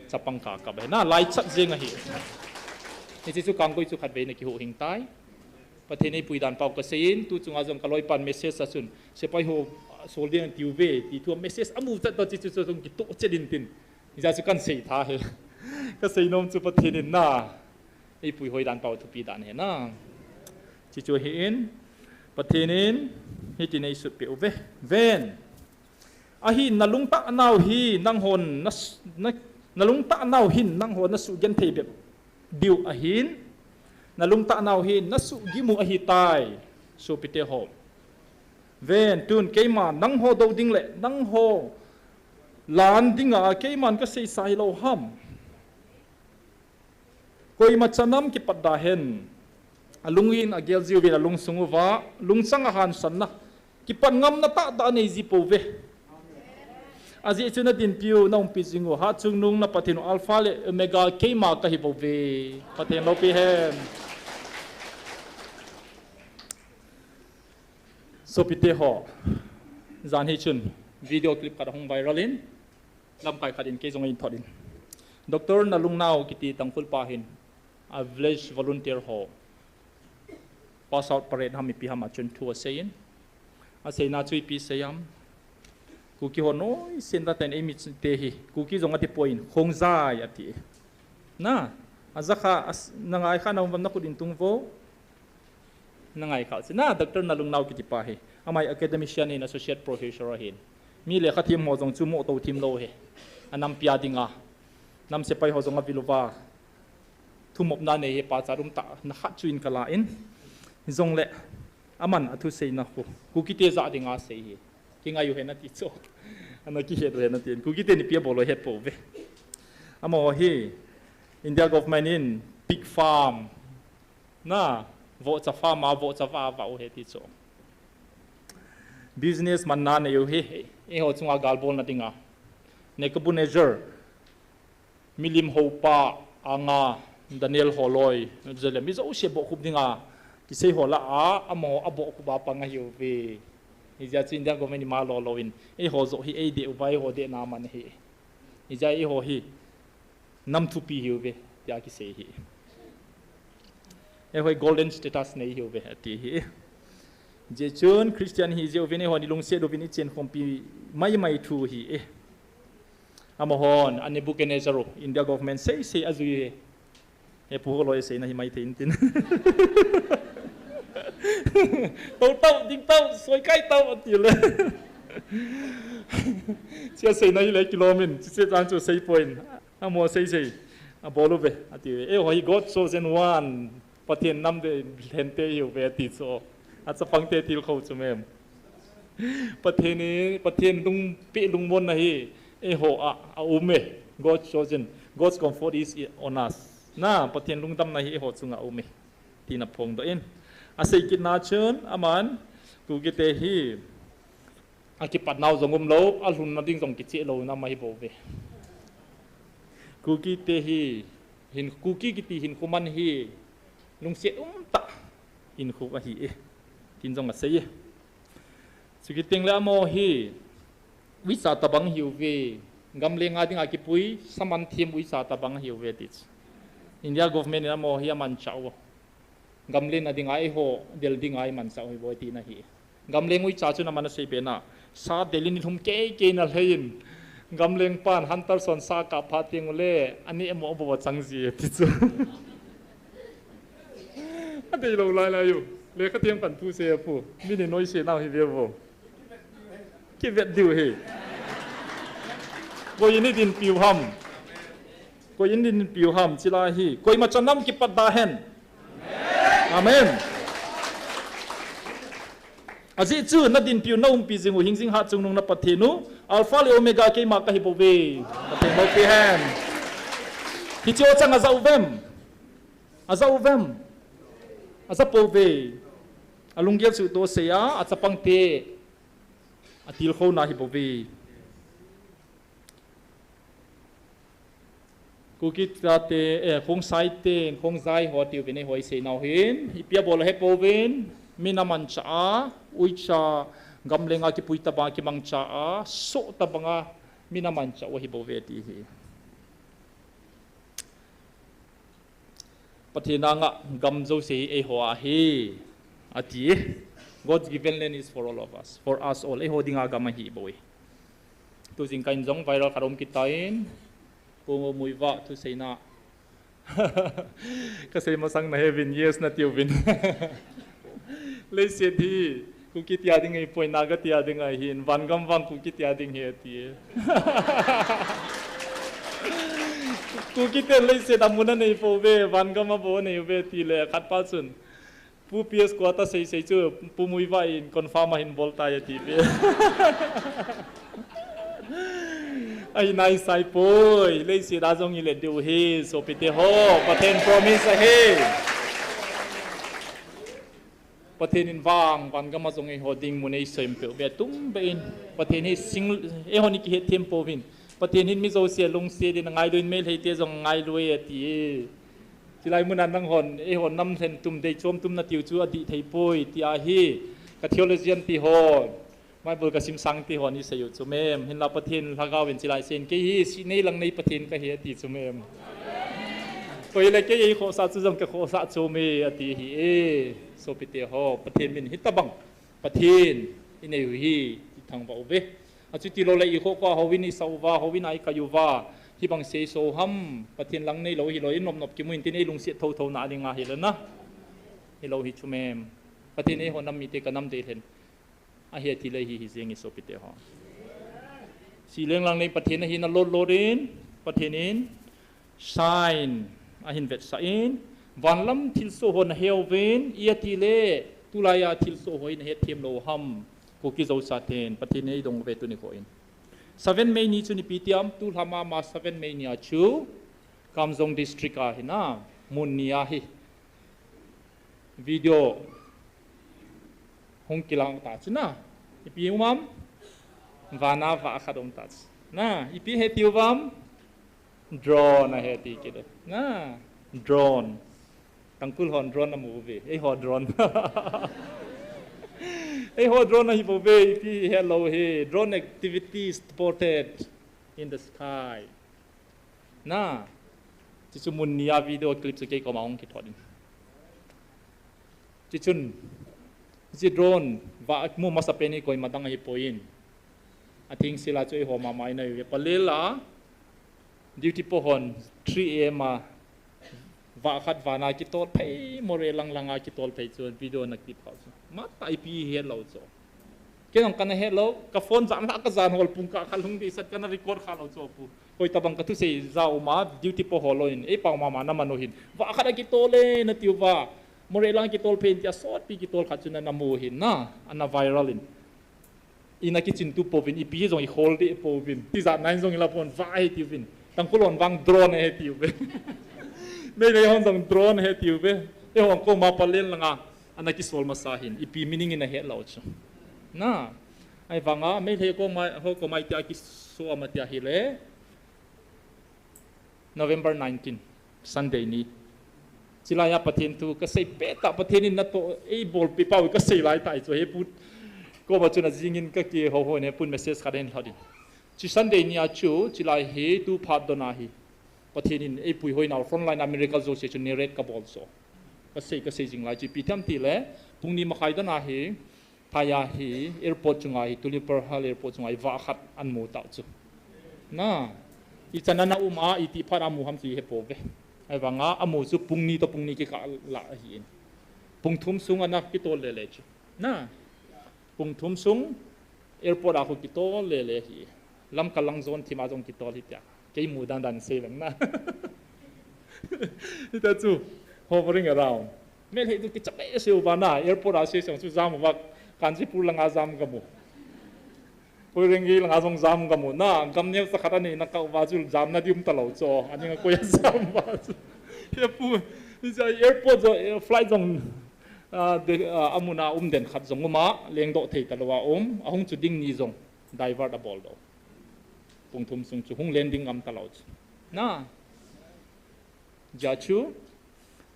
Chapang ka kap ahi. Na, lai chat jeng ahi. Hiche chu Kanggui chu khatvei na kihou hing tai. Pathen eipui dan pau ka sei in, tu chunga jong ka loipan message a chun. Sepai ho, sol ding tiu ve, ti thu message amu chat to chi chu chu jong kitoh chet in tin. Hijeh chu kan sei tha he. Ka sei nom chu Pathen in na. Eipui hoi dan pau thupi dan he na. Chi chu hi in, Pathen in, hiti nei sut pe uve. Ven. Ahin na lungtah nau hi nanghon na, na, na lungtah nau hin nanghon na sugenthei bep diu ahin, na lungtah nau hin na sugimu ahitai, sopite ho. Ven tun keima nangho dou ding le nangho lan dinga keiman ka seisa hilou ham. Koima chanam kipat da hen. Alung in agel jiuvin alungsung uva, lungchang a hansanna. Kipat ngamna tahtah anei ji pouve. Ajeh chu na dinpiu, na umpi jing u, hatchungnung na Pathen u Alpha le Omega keima kahi bouve. Pathen loupi hen. Sopite ho, jan hi chun video clip khat ahung viral in, lamkai khat in kei jong in thot in. Doctor Nalungnao kiti Tangkhul pa hin, a village volunteer ho, pass out parade ham ipi ham a chun thu asei in, aseina chu ipi sei am. Kuki ho noisen tah in eimi te hi, Kuki jong ati poi in, Khongjai ati. Na, ajakha, as-, na ngai kha na um vam na khut in tung vo. Na ngai kha u chu na, Doctor Nalungnao kiti pa hi. Ama hi academician in associate professor ahin. Mi lekha them ho jong chu moh tou them lou hi. Anam pia dinga. Nam sepai ho jong avil uva. Thumopna nei hi pachat um tah na khat chu in ka la in. Jongle aman athuseina khu. Kuki te jah dinga sei hi. Kingai u hen ati chu. Ana kihet u hen ati. Kuki te ni pia bol u het pouve. Amaho hi India government in pig farm. Na, vohcha farm a, vohcha va, va u he ti chu. Business man na nei u hi, eiho chunga gal bolna dinga. Nebuchadnezzar, milim hopa, anga, Daniel holoi, Jerusalem, mi jouse bohkhup dinga. Kisei ho lah a, amaho abohkhup a pang ahiuve. Hijeh chun India government ima lolou in, eiho joh hi eideh uva, eiho dehna man ahi. Hijeh a eiho hi, nam thupi hiuve, tia kisei hi. Eiho hi golden status nei hiuve, ati hi. Jeh chun Christian hi jeh uvin eiho ni lungset uvin i chenkhompi maimai thu hi e. Amahon, a Nebuchadnezzar u, India government sei sei ajui e. He pu holoi seina hi maithei in tin. Tou tau, ding tau, soi kai tau, ati le. Chia seina hi le kilom in, chia chan chu sei poi in. Amaho sei sei. Abol uve, ati uve. Eiho hi God chosen one. Pathen namdeh lhente hiuve, ati chu. Achapang te thil khou chu mem. Pathen in, Pathen lungpi lungmonna hi, eiho a, aum e. God's chosen, God's comfort is on us. Na, Pathen lungdamna hi eiho chunga aum e. Tina phongdoh in. Asei kitna chun, aman, Kuki te hi, akipat nau jong umlou, alhunna ding jong kicheh lou nam ahi bouve. Kuki te hi, hin, Kuki kiti hinkho man hi, lungset umtah hinkho ahi e. Tin jong asei e. Chukit teng le amaho hi, visa tabang hiuve. Gamleng a dinga kipui, saman them uicha tabang ahiuve ti chu. India government in amaho hi amanchah u. Gamlen a dinga eiho del dinga imanchah u ahi bou tina ahi. Gamleng uicha chu naman asei be na. Sa del in ilhum keikei na lhei in. Gamleng pan hunter son sa kap phat teng ule, aneh mo bou achang ji ti chu. Adeilou lailai u. Lekha them kan thu sei a pu. Mi ni noi sei nau hi ve vo. Kivet diu hi. Koi in idinpiu ham. Koi in idinpiu ham, chilai hi. Koima chan nam kipat da hen. Amen. Ajeh chu nadinpiu naumpi jing u, hing jing hat chungnung na Pathen u. Alpha le Omega keima kahi bouve. Pathen loupi hen. Hiche o chang aja uvem. Aja uvem. Aja pouve. Alunggel chu to sei a, achapang te. Atilkhouna hi bouve. Kuki chate, eh, Khongsai te, Khongjai ho tiu vin eiho isei nau hin, ipi abol ahe pouvin, min amanchah a, uicha, gamleng a kipui tabang a kimangcha a, soh tabang a, min amanchah u ahi bouve ti hi. Pathen anga gam jouse hi eiho a ahi, ati. God's given land is for all of us, for us all. Eiho dinga gam ahi bou e. Tu jingkah in jong viral khat um kit tan, Pu Muivah thuseina. Kasei masang nahe uvin, yes nati uvin. Leiset hi Kuki tia ding ahipoi, Naga tia ding ahin, vangam vang Kuki tia ding ahi ati. Kuki ten leiset a mun anei pouve, vangam a bou anei uve ti le, khat pa chun, Pu P S Kota sei sei chu, Pu Muivah in confirm ahin bol tai ati ve. Ahi nai sai poi, leiset a jong ile diu ahi, sopite ho, Pathen promise ahi. Pathen in vang, vangam a jong eiho ding mun eisem peh uve tum be in. Pathen hi sing, eihon ikihet them pouvin. Pathen hin mi jouse lungset in angailu in Meitei te jong angailu e ati. Chilai mun a nanghon, eihon nam lhen tum dei chom tum natiu chu adih thei poi ti ahi. Ka theologian te hon, Bible kasim sang te hon isei u chu mem. Hinla Pathen lhagao in chilai sen kei hi, si nei lang nei Pathen kahi ati chu mem. Koi le kei eikhohsah chu jong kakhohsah chu me ati hi e. Sopite ho, Pathen min hitabang. Pathen, inei u hi, ithangvah uve. Achuti lou le ikhoh khoh a houin isah uva, houin a ikai uva. Hibang seiso ham, Pathen lang neilou hilou, inop nop kimu in tin eilungset thotho na dinga hile na. Hilou hi chu mem. Pathen eiho nam mite kanam dei lhen. Ahi ati le hi hi jeng e sopite ho. Si leng lang nei Pathen ahi na lot lot in, Pathen in, sign, ahin vetsah in, vanlam thilsoh ho nahe uvin, i ati le, tulai a thilsoh ho in ahet them lou ham, Kuki Zo sa ten, Pathen in eidong uve tuni kho in. Seven May ni chu ipi tiam, tulha mama seven May ni a chu, Kamjong District a hina, mun ni ahi. Video hung kilang ta chu na. Ipi um am? Vana vah khat um ta chu. Na, ipi he tiu vam? Drone ahe ti kit e. Na, drone. Tangkhul hon drone amu uve. Eiho drone. Eiho drone ahi bouve. Ipi helou he. Drone activity spotted in the sky. Na, chuchu mun ni a video clip chu kei koma hung kithot in. Chuchun, chuchu drone vah mu masapen hi koima dang ahipoi in. Atheng sela chu eiho mama in ahi uve. Palel a, duty po hon three A M a, vah khat vana kitol phei, Moreh lang langa kitol phei chu video ana clip kha chu. Matah ipi helou chu. Kei jong kana helou, ka phone jan la ka jan hol pung kah khat lhung dehset kana record kha lou chu pu. Koi tabang ka thusei ja um a, duty po holou in, ei pao mama na man u hin. Vah khat a kitol e, nati uva. Moreh lang kitol phei in tia sotpi kitol khat chu na, namu hin na, ana viral in. Ina kichin tu pouvin, ipi jong ikhol deh pouvin. Tijat na in jong ila pon, vah ahi tiuvin. Tangkhul hon vang drone ahi tiuve. Meitei hon jong drone ahi tiuve. Eihon koma Palel langa. Ana kisol masa hin, ipi meaning in ahetlou chu. Na, ahivanga, Meitei koma, ho koma itia kiso ama tia hile, November nineteen, Sunday ni. Chilai a Pathen thu kasei pet a Pathen in natoh eibolpi pau kasei lai tai chu, he pu koma chun ajing in kakihou hou in he pun message khat ahin lhot in. Chi Sunday ni a chu, chilai hi, tu phat don a hi. Pathen in eipui hoina, frontline a miracle jouse chu narrate kabol so. Kasei, kasei jing lai chu, ipi ham tile, pung ni makhai don a hi, Thai a hi, airport chunga hi, Tullibag Hall airport chunga hi, vah khat amu tau chu. Na, ichan ana um a, iti phat amu ham chu ihepo ve. Ahivanga, amu chu pung ni to pung ni kikah lah ahi in. Pung thum sung ana kitol lele chu. Na, pung thum sung, airport a khu kitol lele hi. Lamka lang zone thim a jong kitol hi tia. Kei mu dan dan sei vang na. Hita chu, hovering around. Meitei tu kicha behseh uva na, airport a sei sang chu jam uva, Kanchanpur langa jam kamu. Koirengei langa jong jam kamu na, gam neo sa khat ani na kah uva chu jam na dium talou chu, ani nga koi jam uva chu. Hepu, ni sa airport jong, eh, flight jong, ah, de, ah, amun a um den khat jong um a, lengdoh thei talou a um, ahung chu ding ni jong, divert abol doh. Pung thum sung chu hung landing ngam talou chu. Na. Jia chu,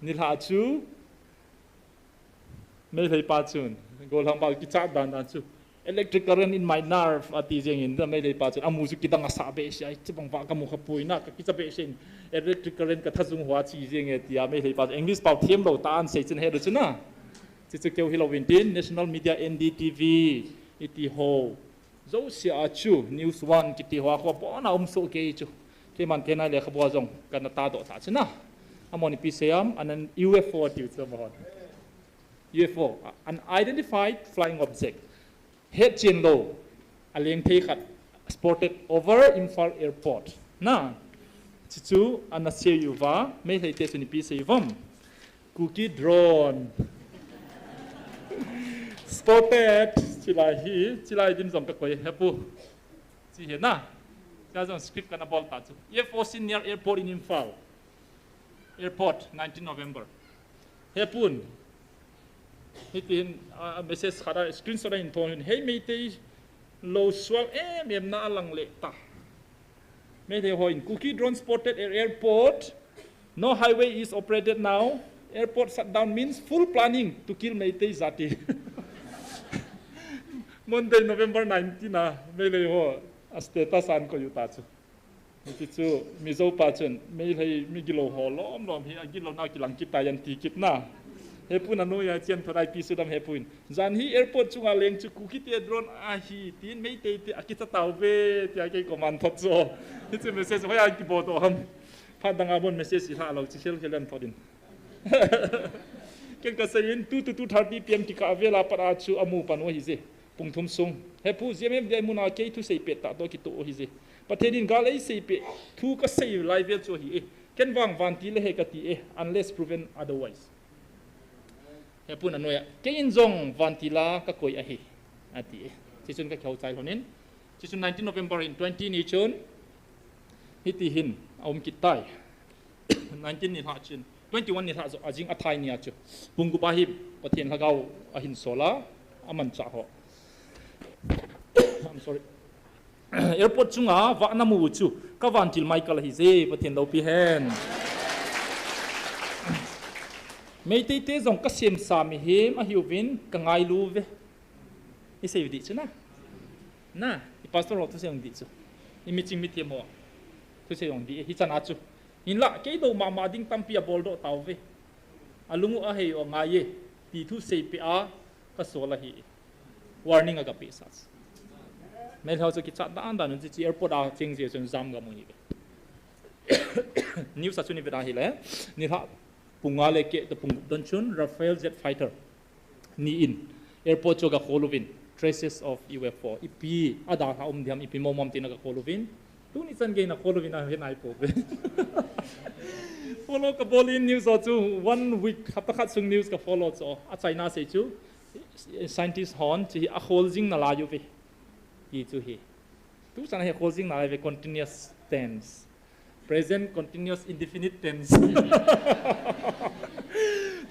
nilhah chu, Meitei pa chun, gollhang pa kicha dan dan chu, "Electric current in my nerve," ati jeng in, Meitei pa chun, amu chu kidang asah behseh, "Ai, chibang vah kamu kha poi na, kakicha behseh in, electric current kathajung hua chi jeng e," tia, Meitei pa chu, English pao them lou ta an sei chun he do chu na. Chi chu keu hilou vin tin, National Media, N D T V, iti ho. Jouse a chu, News One kiti hoa khu abon a um soh kei chu. Keiman kei nai lekhabu a jong, kana tahdoh ta chu na. Amahon ipi asei ham, an, an U F O tiu chu amahon. U F O, unidentified flying object. Hetchen lou, aleng thei khat, spotted over Imphal Airport. Na, chuchu, ana sei uva, Meitei te chun ipi asei uvam. Kuki drone. Spotted. Chilai hi, chilai dim jong kakoi hepu. Chi hi na. Chua jong script kana bol ta chu. F O C near airport in Imphal. Airport, nineteen November. Hepun. Hitin, ah, message khat a, screenshot a hin thon hin. Hei Meitei, lou sual em em na alang le ta. Meitei hon, Kuki drone spotted at airport. No highway is operated now. Airport shutdown means full planning to kill Meitei jati. Monday, November nineteen a, Meitei ho, a status a ana koi u ta chu. Hiti chu, Mizo pa chun, Meitei, mi gilou ho, lom lom hi, agilou na kilang kit ta jan ti kit na. Hepun anoiya chian thorai pi sudam hepun. Jan hi airport chunga leng chu Kuki te drone ahi, tin Meitei te akicha tauve, tia kei command thot chu. Hichu message hoiya kibol to ham. Phat dang a bon message ilah lou, chi khel khel an thot in. Ken kasei in, two to two thirty P M kikah vel a pat a chu amu pan u ahi je. Pung thum sung. Hepu G M F D I mun a kei thusei pet tah toh kitoh u ahi je. Pathen in gal eisei peh, thu kasei lai vel chu ahi e. Ken vang vantil ahi kati e, unless proven otherwise. Hepun anoiya, kei in jong vantil a kakoi ahi, ati e. Chuchun kakihou chai lhon in. Chuchun nineteen November in twenty ni chun, hiti hin, aum kit tai. Nineteen nilhah chun, twenty-one nilhah joh, ajing athai ni a chu. Pung gup a hi, Pathen lhagao ahin sol a, amanchah ho. I'm sorry. Airport chunga vah namu u chu, ka vantil Michael ahi je, Pathen loupi hen. Meitei te jong kasem sa mihem ahiuvin, kangailu ve. Isei u dih chu na. Na, i pastor ho thusei jong dih chu. I miching mithem ho. Thusei jong dih, hichan a chu. Hinlah, kei lou mama ding tampi abol doh tauve. Alung u ahei u angai e, ti thusei peh a, kasol ahi. Warning aga peh sa. Meitei ho chu kichat dan dan un chi airport a cheng jeh chun jam ga mu hi ve. News a chun ivet a hile, nilhah pung nga le keh toh pung gup don chun Rafale jet fighter ni in airport chu aga khol uvin, traces of U F O. Ipi adalhah um ding ham, ipi mong mong ham tin aga khol uvin. Tuni chan gei in akhol uvin ahe nai pouve. Follow kabol in news ho chu one week, hapta khat sung news ka follow chu. Achaina sei chu, scientist hon chu hi akhol jing nalai uve, ti chu hi. Tu chan a hi akhol jing nalai uve, continuous tense. Present continuous indefinite tense.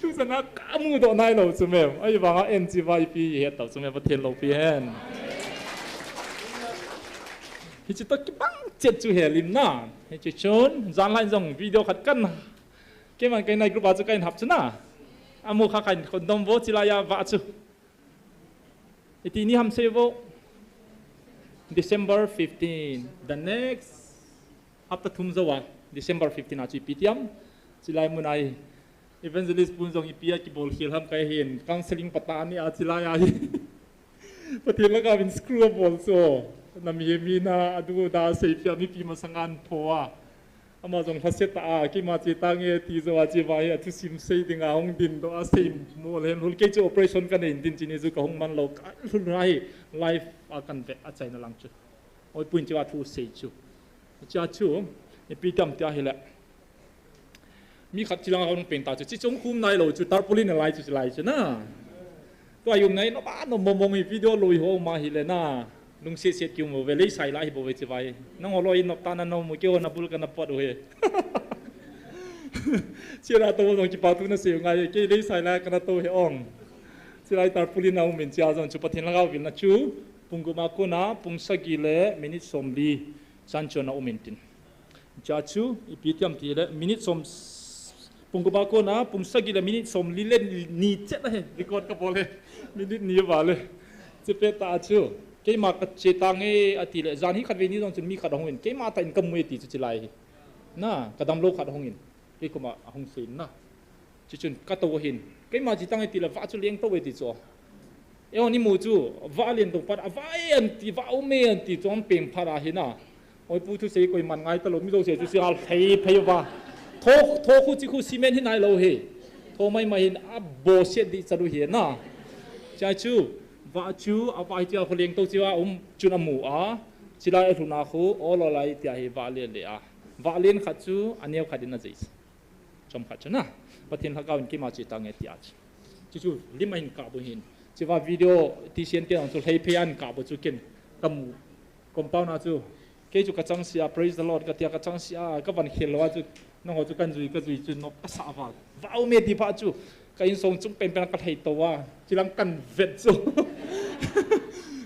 Tu chan a kamu doh nailou chu mem. Ahivanga en chi va ipi het tau chu mem, Pathen loupi hen. Hichi toh kibang chet chu helim na. Hichi chun, janlhah in jong video khat kan. Keiman kei nai group a chu kahin hap chu na. Amu kha kahin khondom vo chilai a vah chu. Iti ni ham sei vo. December fifteen, the next hapta thum jou a, December fifteen a chu ipi tiam, chilai mun a hi Evangelist pun jong ipi a kibol khel ham kahe in, counseling patah ni a chilai a hi. Pathen laka vin screw a bol chu. Na mihem hina, adu da seipia mipi masanga pho a. Ama jong lhaset a, keima che tange ti jou a che va hi, a thusim sei dinga hung din doh a sei mol hen hul kei chu operation kanei in tin chini chu kahung man lou, kalhun hi life a kanve a chaina lang chu. Oi pun chu a thu sei chu. Cha chu, ipi tam tia hile. Mi khat chilang hung peng ta chu, chi chung khum nai lou chu, tarpaulin a lai chu, chi lai chu na. Tua yum nai, no ba, no momong hi video lui ho ma hile na. Lungset set kium ve, lei sai lai hi bou ve chi vai. Nang ho loi nop ta na no mu keo na bul ka na pot u he. Chira to jong kipa thu na sei ngai, kei lei sai lai ka na to he ong. Chi lai tarpaulin a um in chia jong chu Pathen lhagao vil na chu. Pung gup a kona, pung sagi le minute somli. Chan chon a um in tin. Cha chu, ipi tiam ti le, minute som, pung gup a kona, pung sagi le minute somli le ni chet a he, record ka bol he, minute ni val e. Che pet a chu, keima ka che tange ati le, jan hi khatvei ni jong chun mi khat ahung in, keima tah in ka mu e ti chu chi lai hi. Na, ka damlou khat ahung in, kei koma ahung sei in na. Chuchun ka to hin. Keima che tange ti le vah chu leng to e ti chu. Eo ni mu chu, vah lien to pat, a vah e an ti, vah um e an ti chu, an peng phat a hin a. Oi pu thu sei koi man ngai ta lou, mi jouse chu sei hal phei phei va. Tho, tho khu chi khu cement hi nai lou he. Tho mai mai hin a bo siat di cha lu hi na. Cha chu, vah chu, a vah hi chu a khu leng to chu a um chun a mu a. Chi lai a lhun a khu, o lo lai ti a hi vah lien le a. Vah lien khat chu, a neo khat in a jei. Chom khat chu na. Pathen lhagao in keima che tange ti a chu. Chu chu lim a hin kap u hin. Chi va video ti sian te ang chu hlei phei an kap u chu ken ka mu. Compound a chu. Kei chu ka chang sia, praise the Lord, ka tia ka chang sia, ka van khel lou a chu. Nang ho chu kan jui, ka jui chu nop ka sa val. Vah um e ti pha chu. Ka insung chung pen pen ka hlei to a. Chi lang kan vet chu.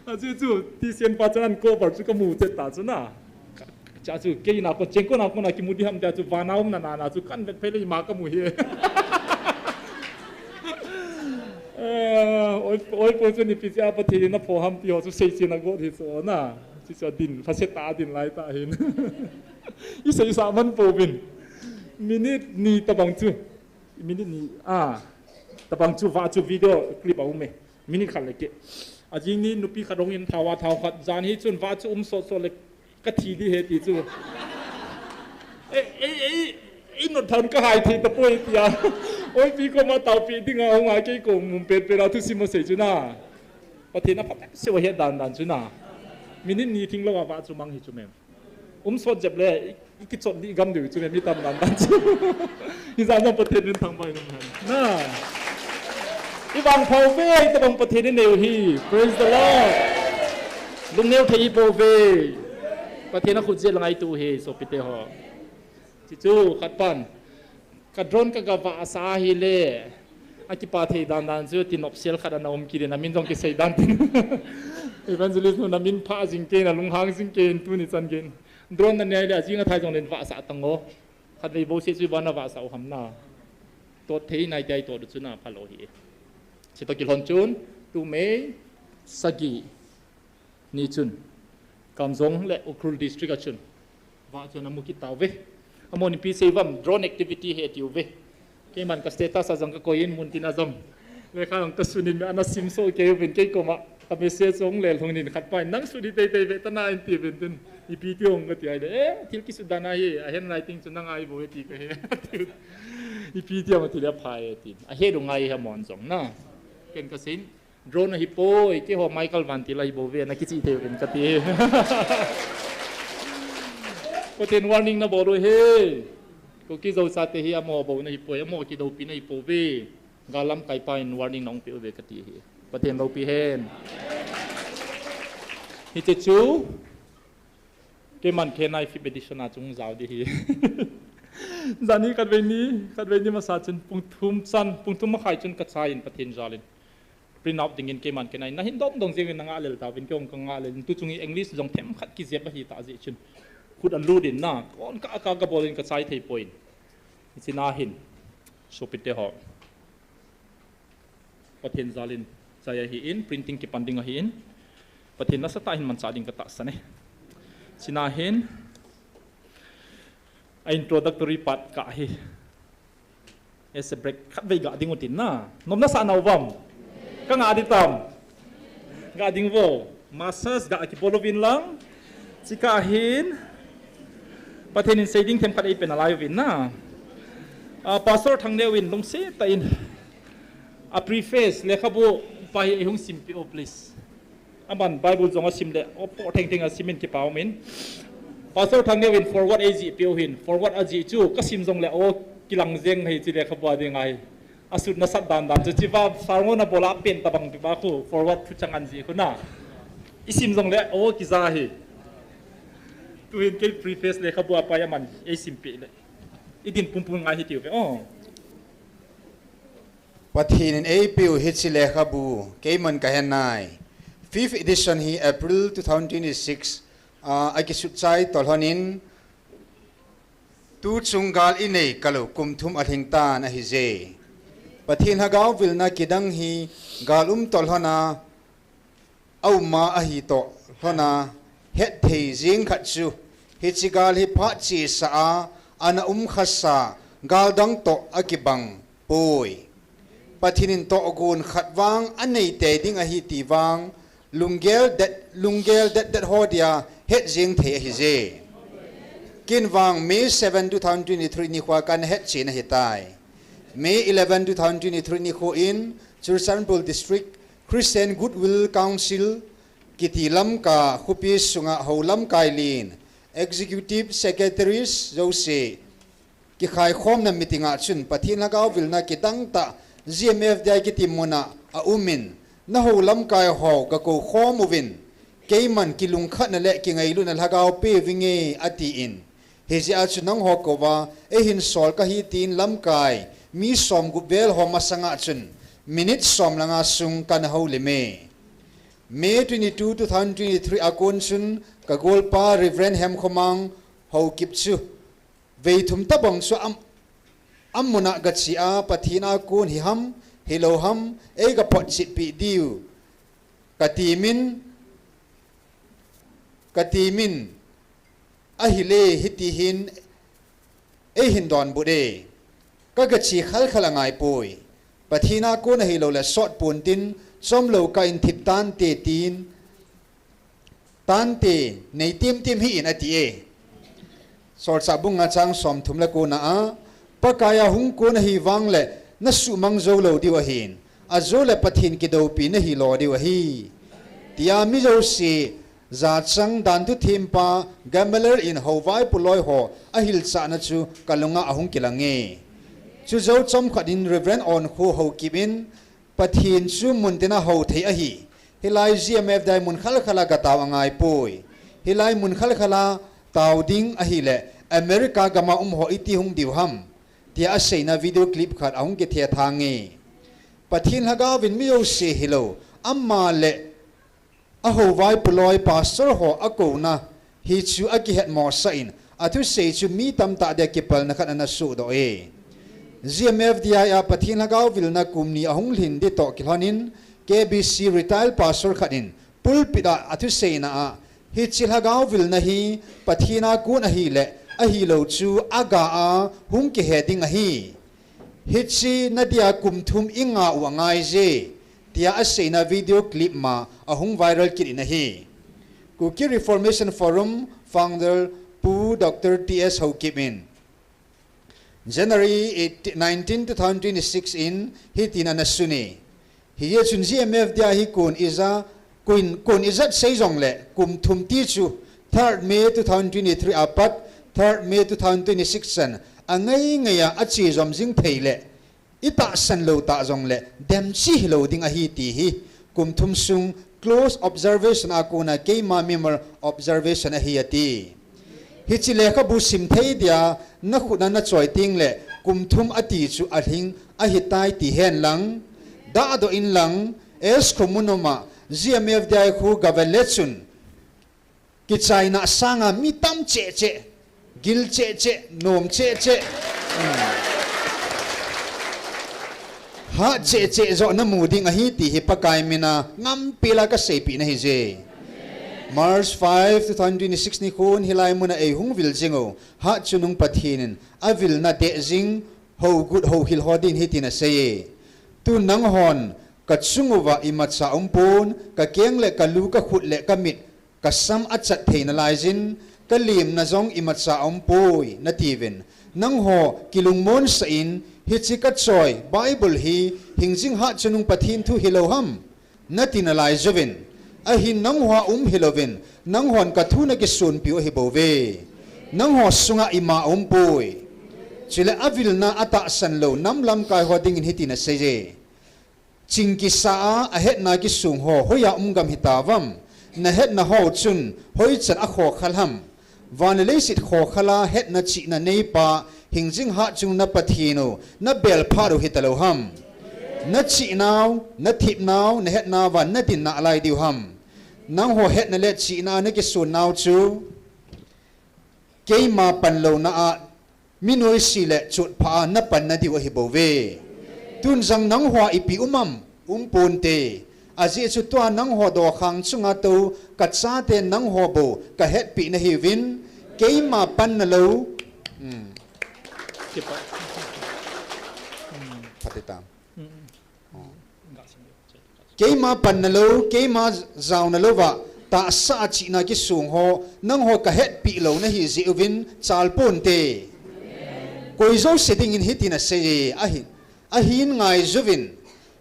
A chu chu, ti sian pa chu an cover chu ka mu che ta chu na. Cha chu, kei na ko, cheng ko na ko na kimu di ham tia chu, vana um na na na chu, kan vet phei le ima ka mu hi. Eh, oi, oi po chu ni pi cha Pathen na pho ham ti ho chu sei chi na go thi chu na. Chi cha din, pha se ta din lai ta hin. I sei sa man po bin. Minute ni tabang chu. Minute ni, a, tabang chu va chu video clip a um e. Minute khat le ke. A jing ni nupi khat hung in thao a thao khat. Jan hi chun va chu um sot sot le ka thi di he ti chu. Ei, ei, ei, ei, not thaun ka hai thei ta poi tia. Oi pi koma tao pi ding a hung a kei ko mun pet pet a thusim a sei chu na. Pathen a phat se wa he dan dan chu na. Minute ni thing lou a va chu mang hi chu mem. Um sot jep le, i kichot di gam diu chu mem i tam dan dan chu. Hi jan jong Pathen in thangvah in um hen. Na. I vangpha u ve, i tabang Pathen in neiu hi. Praise the Lord. Lungneo thei i po ve. Pathen a khut jel ngai tu hi, sopite ho. Chi chu, khat pan. Ka drone ka ga vah sa hi le. A kipa thei dan dan chu, ti nop sel khat ana um kit in, a min jong kisei dan tin. Evangelist nu na min pha jing ke, na lunghang jing ke, tu ni chan ke. Drone na nei le, a jing a thai jong len vah sa tang o. Khat vei bo se chu i ban a vah sa u ham na. Tot thei nai ti ai tot chu na pha lou hi. Chi to kilhon chun, tu May, sagi. Ni chun, Kamjong le Ukhrul District a chun. Vah chun a mu kit tau ve. A mo ni pi sei vam, drone activity he tiu ve. Kei man ka status a jong ka koi in mun tin a jong. Le kha jong ka sunin me ana sim so kei uvin kei koma. Ka message jong le lhung nin khat pai. Nang suni tei tei ve ta na in ti uvin tin. I pi ti ong ka ti ai le. Eh, thil ki su dan a hi. A hen lai ting chu nang ai bo ti ka he. I pi ti ong ti le a phai tin. A he du ngai ha mon jong na. Ken ka sin. Drone ahi poi, keiho Michael Vantil ahi bou ve, na kichih thei uvin kati. Pathen warning na bol u hi. Kuki Zo chate hi amaho bou na hi poi, amaho kidoupi na hi pou ve. Gal lamkai pa in warning na hung pe uve kati hi. Pathen loupi hen. Hiche chu. Keiman K nine fifth edition a chung jao di hi. Jani khatvei ni, khatvei ni masa chun pung thum chan, pung thum makhai chun ka chai in Pathen jal in. Print out dingin keiman K nine na hin dong dong jeng in na ngah lel tauvin kei jong ka ngah lel in tu chung hi English jong themkhat kijep ahi ta jeh chun. Khut a lut in na, kon ka ka ka bol in ka chai thei poi. Hiche na hin. Sopite ho. Pathen jal in chai ahi in, printing kipan ding ahi in. Pathen nasatah in manchah ding katahsan e. Chuna hin a introductory part kah hi as a break khatvei ga ding utin na. Nom nasa nau vem? Ka ga ding tam? Ga ding vo. Masses ga kibol uvin lang. Chukah hin Pathen in sei ding themkhat eipe nalai uvin na. Ah, Pastor Thangneo in lungset tah in a preface lekhabu pa hi eihung simpeh o, please. Aman Bible jong asim le, apoh thengtheng asim in kipa umin. Pastor Thangneo in forward eijih peh u hin, forward ajih chu kasim jongle o kilang jeng hi chu lekhabu a ding ahi. Asut nasat dandan chu chiva sermon abol a pen tabang tipa khu forward thuchang an jih khu na. Isim jongle o kija hi. Tuhin kei preface lekhabu a pa hi aman eisimpeh le idin pumpum ngai hitiu ve o. Pathen in eipeu hiche lekhabu, keiman kahe nai. Fifth edition hi April two thousand twenty-six, ah, akisut chai tolhon in, tuchung gal inei kalou kum thum alhing tan ahije. Pathen lhagao vilna kidang hi gal um tolhon a, auma ahi toh lhona hetthei jeng khat chu, hiche gal hi phat chesa a, ana um khasa, gal dang toh akibang poi. Pathen in tohgon khat vang anei tei ding ahi ti vang, lunggel det, lunggel det det ho dia het jeng thei ahije. Ken vang May seven, two thousand twenty-three nikho kana hetchen ahitai. May eleven, two thousand twenty-three nikho in Churachandpur District Christian Goodwill Council kiti lamkai, khopi sunga hou lamkai lin, Executive Secretaries jouse kikhaikhomna meeting a chun Pathen lhagao vilna kidang tah G M F D I kiti muna aumin, nahou lamkai ho gakou khom uvin, keiman kilungkhatna le kingailutna lhagao peuvinge atin. Hijeh a chu nangho kouva eihin sol kahi tin lamkai mi somgup vel ho masanga chun minute som le nga sung kana houlime. May twenty-two, two thousand twenty-three a kon chun kagolpa Reverend Hemkhomang Haokip chu veithum tabang chu am, amuna gache a Pathen a kon hiham, hilou ham, eiga photchetpi diu katimin, katimin, ahile hitihin eihin donbut e. Kagache khalkhal angaipoi. Pathen a kon ahilou le sotpon tin, chomlou kah in thip tante tin, tante nei timtim hih in ati e. Solchah bung nga chang somthum le kona a, Pakai a hung kon ahi vang le nasuhmang joulou diu ahin, ajou le Pathen kidoupi nahilo diu ahi, tia mi jouse jachang danthu thempa Gamaliel in houvaipo loi ho ahilchahna chu kalunga ahung kilange. Chujou chomkhat in Reverend Onkho Haokip in, Pathen chu muntina hou thei ahi. Hilai G M F D I mun khalkhal a gatao angaipoi. Hilai mun khalkhal a tao ding ahile America gama um ho iti hung diu ham, tia aseina video clip khat ahung kithethang e. Pathen lhagaovin mi jouse hilou, ama le ahouvaipo loi pastor ho akouna hichu akihetmosah in, athusei chu mi tamtah dia kipalna khat ana sohdoh e. G M F D I a Pathen lhagao vilna kum ni ahung lhin ding toh kilhonin, K B C retired pastor khat in pulpit a athuseina a, hiche lhagao vilna hi Pathen a kon ahile ahilou chu aga a hung kihe ding ahi. Hiche nadia kum thum inga u angaije, tia aseina video clip ma ahung viral kit in ahi. Kuki Reformation Forum founder Pu Doctor T S Haokip in January eighteen, nineteen, two thousand twenty-six in hitin ana sune. Hijeh chun G M F D I hi kon ija, kon, kon ijat sei jongle kum thum ti chu third May two thousand twenty-three apat third May two thousand twenty-six chan angai ngai a ache jom jing thei le itahsan lou tah jongle demchi hilou ding ahi ti hi kum thum sung close observation a kona keima member observation ahi ati. Hiche lekhabu sim thei dia nakhut a nachoi tengle kum thum ati chu alhing ahitai ti hen lang, dahdoh in lang, S Khomunoma G M F D I khu gaven le chun kichaina sanga mi tam cheh cheh, gil cheh cheh, nom cheh cheh, um, hat cheh cheh joh namu ding ahi ti hi Pakai mina ngampela kaseipeh na ahije. March five, two thousand twenty-six nikhon hilai muna eihung vil jing u Hatchungnung Pathen in avilna deh jing hougut houhil ho din hitin asei e. Tun nanghon kachung uva imacha aumpon, kakeng le kalu, kakhut le kamit, kasam achat thei nalaiyin, kalemna jong imacha aumpoi natiuvin. Nangho kilungmonsah in, hiche kachoi Bible hi hingjing Hatchungnung Pathen thu hilou ham nati nalai jouvin, ahin nangho a um hilouvin, nanghon kathu nakisonpiu ahibouve. Nangho sunga ima aumpoi. Chule avilna atahsan lou nam lamkai ho dingin hitin aseiye. Ching kisa a ahetna kisong ho hoiya um gam hitauvem? Nahetna ho chun hoichan akhokha ham? Van le leiset khokhala hetna chihna neipa hingjing Hatchungnung na Pathen u nabel phat u hitalou ham? Nachihnau, nathepnau, nahetnauva nadin nalai diu ham? Nangho hetna le chihna a nakisonnau chu keima panlouna a, mi noise le chotpha a napanna diu ahibouve. Tun jong nangho a ipi um am? Umponte. Ajeh chu tua nangho dokhang chunga tou kachate nangho bou kahetpeh nahiuvin, keima panna lou. Hmm. Phatecha. Keima panna lou, keima jaona louva, tahsa a chihna kisong ho nangho kahetpeh lou nahi jeh uvin chalponte. Koi jouse dingin hitin aseiye, ahin, ahin ngaijouvin,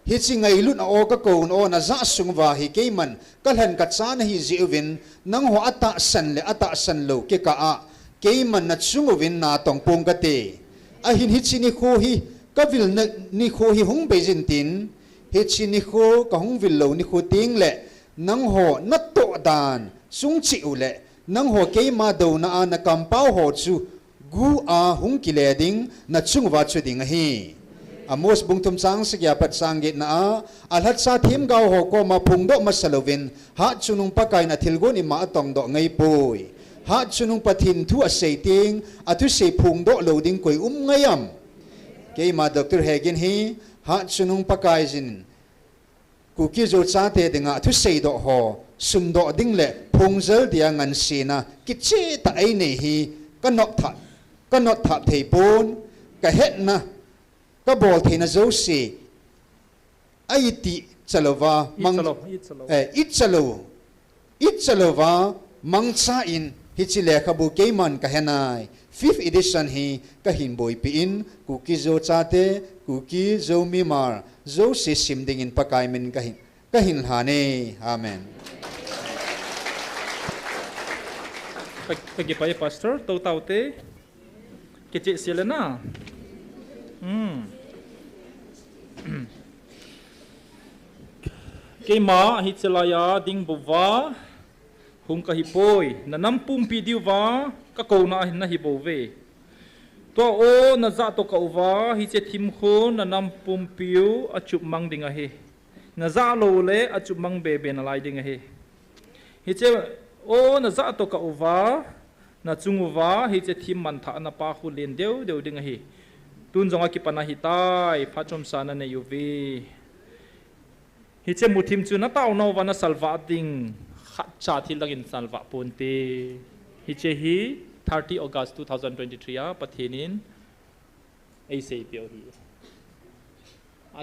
hiche ngailutna o, kakouna o, najah sung uva hi keiman kalhen kacha nahi jeh uvin, nangho atahsan le atahsan lou kikah a, keiman nachung uvin natong pong kate. Ahin hiche nikho hi, kavilna nikho hi hung beijin tin, hiche nikho kahung vil lou nikho tengle, nangho natoh dan sung cheh u le, nangho keima douna a nakampao ho chu gu a hung kile ding, nachung uva chu ding ahi. Amos bung thum chang sagi a pat chang getna a, alhacha themgao ho koma phongdoh masa louvin, Hatchungnung Pakaiyin athilgon ima atongdoh ngaipoi. Hatchungnung Pathen thu asei teng, athusei phongdoh lou ding koi um ngai am? Keima Doctor Hagin hi, Hatchungnung Pakaiyin Kuki-Zo chate dinga thuseidoh ho sumdoh ding le phongjal dia ngansena kichehtah einei hi kanop thap, kanop thap theipon, kahetna, kabol theina jouse a itih chalouva, mang, itchalou, itchalou. Eh, itchalou, itchalouva mangcha in hiche lekhabu keiman kahenai. Fifth edition hi kahin boipeh in, Kuki-Zo chate, Kuki-Zo mimar jouse sim dingin Pakai min kahin, kahin lhane. Amen. Ka, kakipah e Pastor, tou taute. Kicheh sel e na. Hmm. Keima hiche laiya ding bouva hung kahipoi, na nam pumpi diuva kakouna ahi nahibouve. Tua o najah toh kah uva hiche thim khun na nam pumpiu achupmang ding ahi. Najah lou le achupmang bebe nalai ding ahi. Hiche o najah toh kah uva, nachung uva hiche thim manthah napa khu len deu deu ding ahi. Tun jong akipan ahitai, phat chomsa nanei uve. Hiche muthim chu nataona uva nasalvah ding, khatcha thil dangin salvah ponte. Hiche hi thirty August two thousand twenty-three a Pathen in eiseipeh u ahi.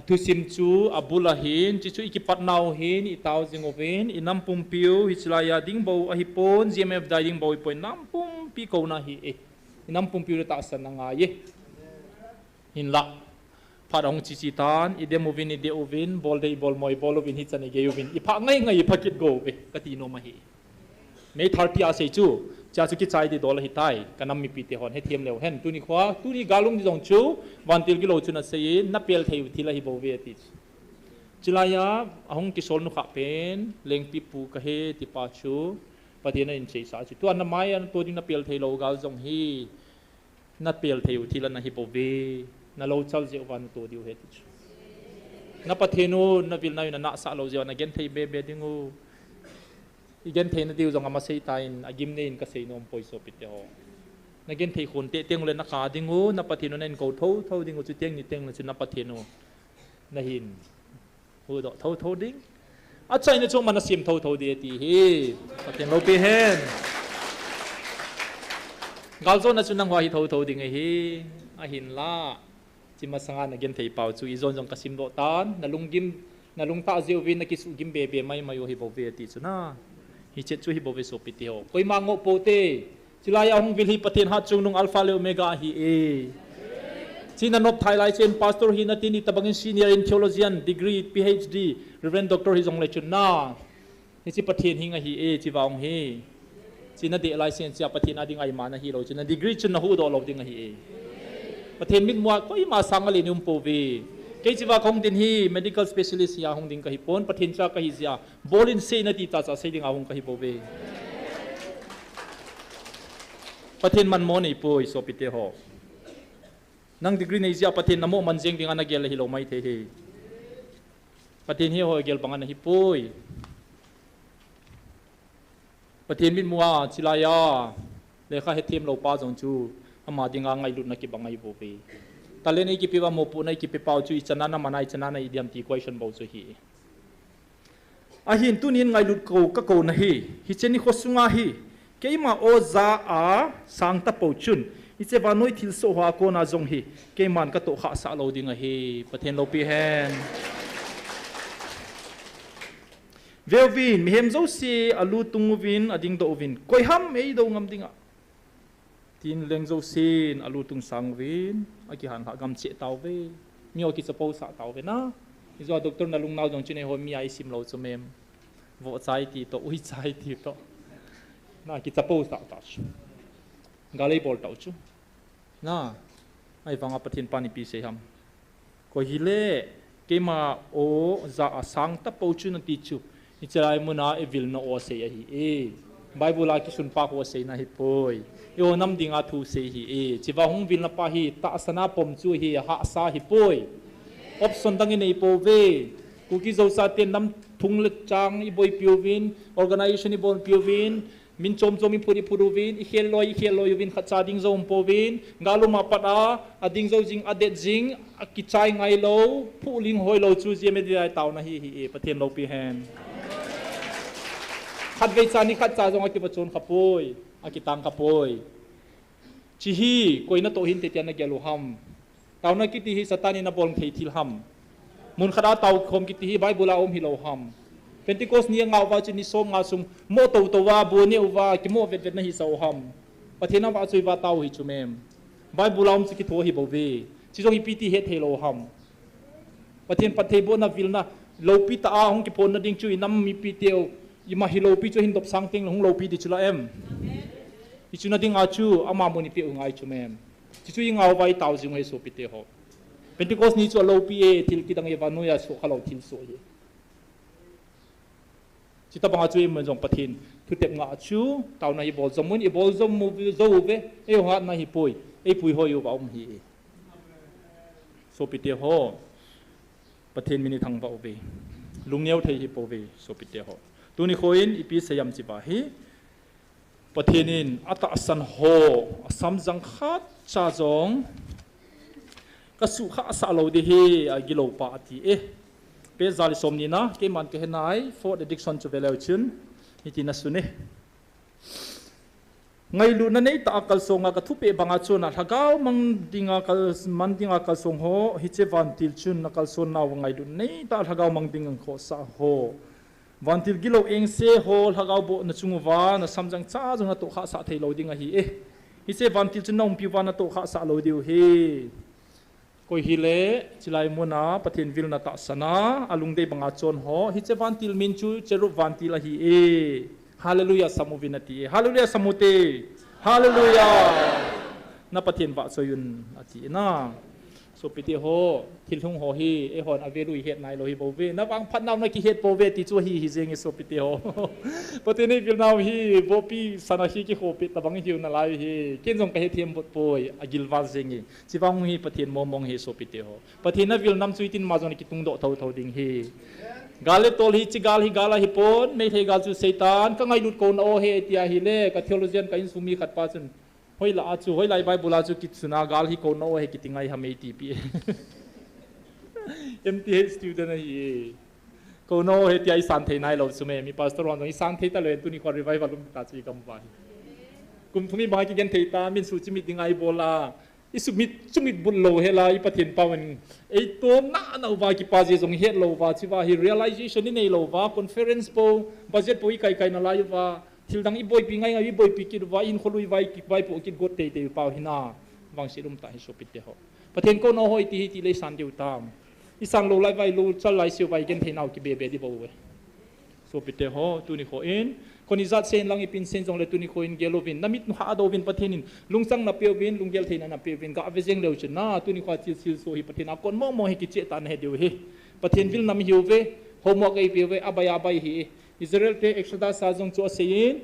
Athusim chu abul ahin, chuchu ikipatnau hin, itao jing uvin, inam pumpiu, hiche laiya ding bou ahipon, G M F dai ding bou ahipon, inam pumpi kouna ahi e. Inam pumpiu le tahsan angaiye. Hinlah. Phat ahung chichi tan, idem uvin, ideh uvin, bol dei, bol moi, bol uvin, hichan igei uvin, iphah ngai ngai, iphah kit gou uve, kati nom ahi. May thirty a sei chu, chea chu kichai didol ahitai, kanam mipite hon, hethem leu hen, tuni khoa, tuni galung di jong chu, vantil gilou chun asei in, napel thei u thil ahibouve ati chu. Chulaiya, ahung kisol nukhah pen, Lengpipu kahi tipa chu, Pathen in aseisa chu. Tua namai a nato ding napel thei lou gal jong hi, napel thei u thil anahibouve, nalou chal jeh uva nato diu ahi ti chu. Na Pathen u, navilna u nanahsah lou jeh uva nagenthei bebe ding u. Igenthei nadiu jong amasei tan, agimnei in kasei nom poi sopite ho. Nagenthei khun teh teng ule naka ding u, na Pathen u nahin kou thotho ding u, chuteng niteng le chu na Pathen u nahin huhdoh thotho ding. Achaina chu aman asem thotho ding ati hi. Pathen loupi hen. Galjona chu nangho hi thotho ding ahi. Ahinla, chi masanga nagenthei pau chu ijon jong kasimdoh tan, nalunggim, nalungtah jeh uvin nakisuhgim bebe maimai u hi bouve ati chu na. Hiche chu hi bouve sopite ho. Koima ngoh poute. Chulai a hung vil hi Pathen Hatchungnung Alpha le Omega ahi e. Chi nanop thei lai chen pastor hina tin, itobangin senior in theologian, degree, P H D, Reverend Doctor hijongle chun na. Hiche Pathen hing ahi e, chi vang hi. Chi nadei lai chen chia Pathen a dinga ima nahilou chun, na degree chun nahuhdoh lou ding ahi e. Pathen mitmua koima sanga le nei um pouve. Kei chi vang kahung ding hi medical specialist hia hung ding kahi pon, Pathen cha kahi jeh a. Bolin sei nati tacha sei dinga hung kahi bouve. Pathen manmo neipoi, sopite ho. Nang degree nei jeh a Pathen namo man jeng dinga nagel le hilou maithei hi. Pathen hi ho gel banga nahipoi. Pathen mitmua chulai a lekha hethem lou pa jong chu ama dinga ngailutna kibang ahi bouve. Talent eikipe uva, mopohna eikipe pau chu ichan a naman a, ichan a na-it ding ham ti question bou chu ahi. Ahin tunin ngailut kou kakouna hi, hiche nikho sunga hi, keima o ja a sang tapou chun, hiche vannoi thilsoh hoa kona jong hi, keiman katoh khahsah lou ding ahi, Pathen loupi hen. Veuvin, mihem jouse alutung uvin, adingdoh uvin, koi ham eidou ngam dinga. Tin leng jousen alutung sang uvin, akihanlhah gam cheh tauve. Mi ho kichapousah tauve na. Ijeh a doctor na lungnau jong chun eiho mi a isim lou chu mem. Vohcha iti toh, uicha iti toh. Na kichapousah tau chu. Gal eibol tau chu. Na, ahivanga Pathen pan ipi sei ham. Koi hile, keima o ja a sang tapou chu nati chu. Hiche lai muna ivilna o sei ahi e. Bible a kisunpa ho seina ahipoi. Eiho nam dinga thu sei ahi e. Chivang hung vilna pa hi tahsan a pom chu ahi, hahsa ahipoi. Option dang inei pouve. Kuki Zo chaten nam thung le chang iboipi uvin, organization ibolpi uvin, min chom chom iphut iphut uvin, ikhel loi ikhel loi uvin, khatcha ding jou um pouvin, gal um a pat a, ading jou jing, adet jing, akichai ngai lou, phuhling hoi lou chu G M A D I taona hi ahi e, Pathen loupi hen. Khatvei cha ni khatcha jong akivachon khapoi, akitang khapoi. Chi hi, koi natoh hinte tia nagel u ham. Taona kiti hi Satan in abol thei thil ham. Mun khat a tao khom kiti hi Bible a um hilou ham. Pentecost ni a ngah uva chu ni som nga sung mo tou tou a, bu neh uva, kimo vet vet na hisa u ham. Pathen a vahchoi uva tao hi chu mem. Bible a um chu kitho ahi bouve. Chi jong ipi ti het thei lou ham. Pathen phattheibohna vilna, loupi tah a hung kiphonna ding chu inam mipiteu, ima hi loupi chu hin dopsang teng le hung loupi ding chu la em. Hichu na dinga chu ama mun ipeh u ngai chu mem. Chuchu ingah uva itao jing u ahi sopite ho. Pentecost ni chu aloupi e, thil kidang e, vannoi a sohkha lou thilsoh ahi. Chutobang a chu imun jong Pathen thutep ngah chu, taona ibol jom un, ibol jom u, jou uve, eiho hatna ahipoi, eipui hoi uva um ahi. Sopite ho, Pathen min ithangvah uve. Lungneo thei ahipouve, sopite ho. Tuni kho in ipi sei am chiva hi. Pathen in atahsan ho, asamjang khatcha jong, kasuh khahsah lou ding ahi, agilou pa ati e. Page ja le som ni na, keiman kahe nai, fourth addiction chu veleu chun, hitin asun e. Ngailutna neitah a kalsong a kathupeh banga chun a lhagao mang dinga kal-, mang dinga kalsong ho, hiche vantil chun akalson nauva ngailutna neitah a lhagao mang ding ahin khohsah ho. Vantil gilou engse ho lhagao bohna chung uva nasamjang cha jong natoh khahsah thei lou ding ahi e. Hiche vantil chun naumpi uva natoh khahsah lou diu ahi. Koi hile, chulai muna Pathen vilna tahsan a, alungdei banga chon ho, hiche vantil min chu cherub vantil ahi e. Hallelujah, sam uvin ati e. Hallelujah, sam ute. Hallelujah. Na Pathen vahchoi un ati e na. Sopite ho, thil hung ho hi, eihon avel u ihet nailou ahi bouve. Na vangphat nau nakihet pouve ti chu ahi, hi jeng e sopite ho. Pathen in eivil nau hi, vohpi sana hi kikhopi tabang ihiu nalai hi. Ken jong kahethem bot poi, agilval jeng e. Chivang hi Pathen mong mong ahi sopite ho. Pathen avil nam chu itin ma jong kitungdoh thotho ding ahi. Gal le tol hi, hiche gal hi gal ahipon, Meitei gal chu Satan, kangailut kouna o ahi tia ahile, ka theologian ka insung mi khat pa chun, hoilai a chu, hoilai Bible a chu kisun a gal hi kouna o ahi kiti ngai ham eitipi. M T H student ahi. Kou nao he tia i san thei nai lou chu me, mi pastor hon jong i san thei ta lou, tuni kho revival um ta chu i gam uva hi. Kum thum i bang kigen thei ta, min suhchimit ding a i bol a. I sumit, sumit but lou hel a, i Pathen pau in. Ei tom na na uva kipa je jong het lou uva, chi uva hi realization i nei lou uva, conference po, budget po i kai kai na lai uva. Thil dang i boipi ngai ngai, i boipi kit uva, in kholui vai kit vai po kit got tei tei pau hi na. Vangset um ta hi sopite ho. Pathen kou nao ho i ti hi ti le i san diu tam. I san lou lai uva, i lou chal lai siu uva, i gen thei nau kibe be di bou ve. Sopite ho, tuni kho in, koni jat sen lang i pin sen jong le tuni kho in gel uvin, na mit nu ha do uvin Pathen in, lungchang na pe uvin, lunggel theina na pe uvin, ga ve jeng leu chun na, tuni kho a chil chil so hi Pathen a kon mo mo hi kiche ta na he diu hi. Pathen vil nam hi uve, homework ei pe uve, a bai a bai hi. Israel te Exodus a jong chu a sei in,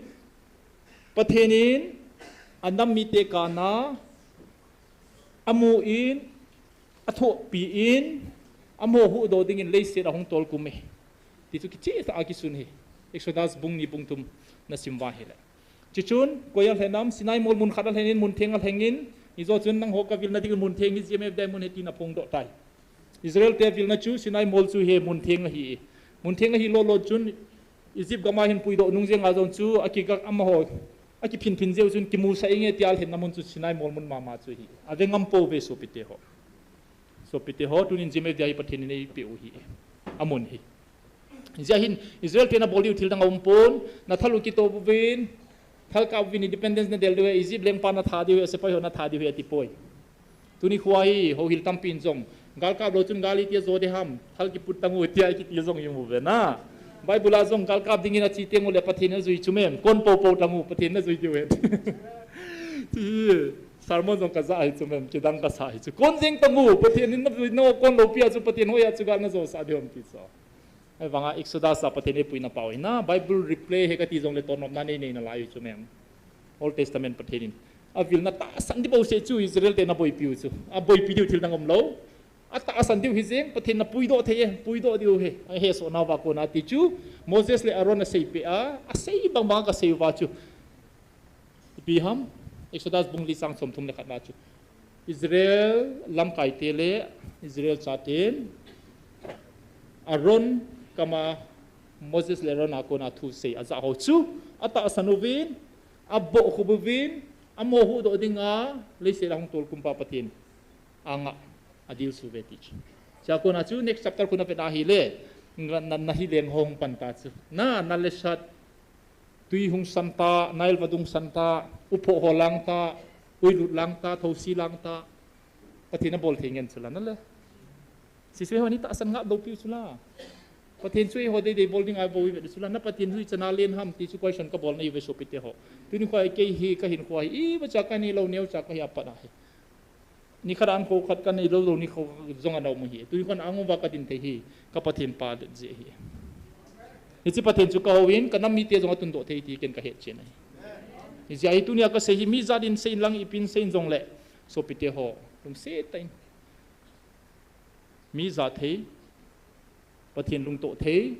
Pathen in, a nam mite kana, a mu in, a thopi in, amaho huhdoh dingin leiset a hung tolkum e. Ti chu kicheh tah a kisun hi. Exodus bung ni bung thum na sim uva hile. Chuchun, koi a lhen am, Sinai mol mun khat a lhen in, mun theng a lheng in, i jo chun nangho ka vil na ding mun theng hi G M F dai mun he tin a phongdoh tai. Israel te vil na chu Sinai mol chu he mun theng ahi. Mun theng ahi lou lou chun, Egypt gam a hin puidoh nung jeng a jong chu, a kigah amaho, a kiphin phin jeh u chun, kimusah inge tia lhen na mun chu Sinai mol mun mama chu hi. A ve ngam pou ve sopite ho. Sopite ho, tunin G M F dai hi Pathen in ei pe u hi. A mun hi. Hijeh hin, Israel te na bol diu thil dang a um pon, na thal u kito uvin, thal kap uvin independence na del diu he, Egypt lengpa na tha diu he, sepai ho na tha diu he, ati poi. Tuni kho a hi, houhil tampi in jong, gal kap lou chun gal i tia jo de ham, thal kiput tang u, tia kiti jong i mu ve na. Bible a jong gal kap dingin a chi teng u le Pathen na jui chu mem, kon pou pou tang u, Pathen na jui diu he. Ti hi, sermon jong ka ja hi chu mem, kidang ka sa hi chu. Kon jeng tang u, Pathen in na jui na kon lou pi a chu Pathen hoi a chu gal na jo sa diu ham ti chu. Ahivanga Exodus a Pathen in eipui na pau hi na, Bible replay he kati jong le tonopna nei nei na lai u chu mem. Old Testament Pathen in. A vil na tahsan di bou se chu Israel te na boipi u chu. A boipi diu thil dang um lou. A tahsan diu hi jeng, Pathen na puidoh thei e, puidoh diu he. A he so na uva kona ti chu. Moses le Aaron a sei pe a, a sei bang bang ka sei uva chu. Ipi ham, Exodus bung li chang som thum le khat na chu. Israel lamkai te le Israel chaten Aaron kama Moses le Aaron a kona thu sei a ja ho chu. A tahsan uvin, a bohkhup uvin, amaho huhdoh ding a, leiset a hung tolkum pa Pathen anga a dil su ve ti chu. Chua kona chu next chapter khu na vet a hile, na, na, na hi leng hong pan ta chu. Na, na le sat, tui hung san ta, Nile vadung san ta, uphoh ho lang ta, uilut lang ta, thosi lang ta. Pathen a bol thei ngen chu la na le. Siswe ho ni tahsan ngap lou piu chu la. Pathen chu eiho dei dei bol ding a bou i vet chu la. Na Pathen chu ichan a len ham ti chu question ka bol na i ve sopite ho. Tuni kho a kei hi ka hin kho hi, i ba cha ka ni lou neo cha ka hi a pat a hi. Ni khat an ko khat ka nei lou lou ni kho jong a nau mu hi. Tuni kho a ang uva ka din thei hi, ka Pathen pa det je hi. Hiche Pathen chu ka hou in, ka nam mite jong a tundoh thei ti ken ka het chen ahi. Hijeh a hi tunia ka sei hi, mi jat in sei in lang ipin sei in jong le. Sopite ho, lungset tah in. Mi ja thei, Pathen lungtoh thei,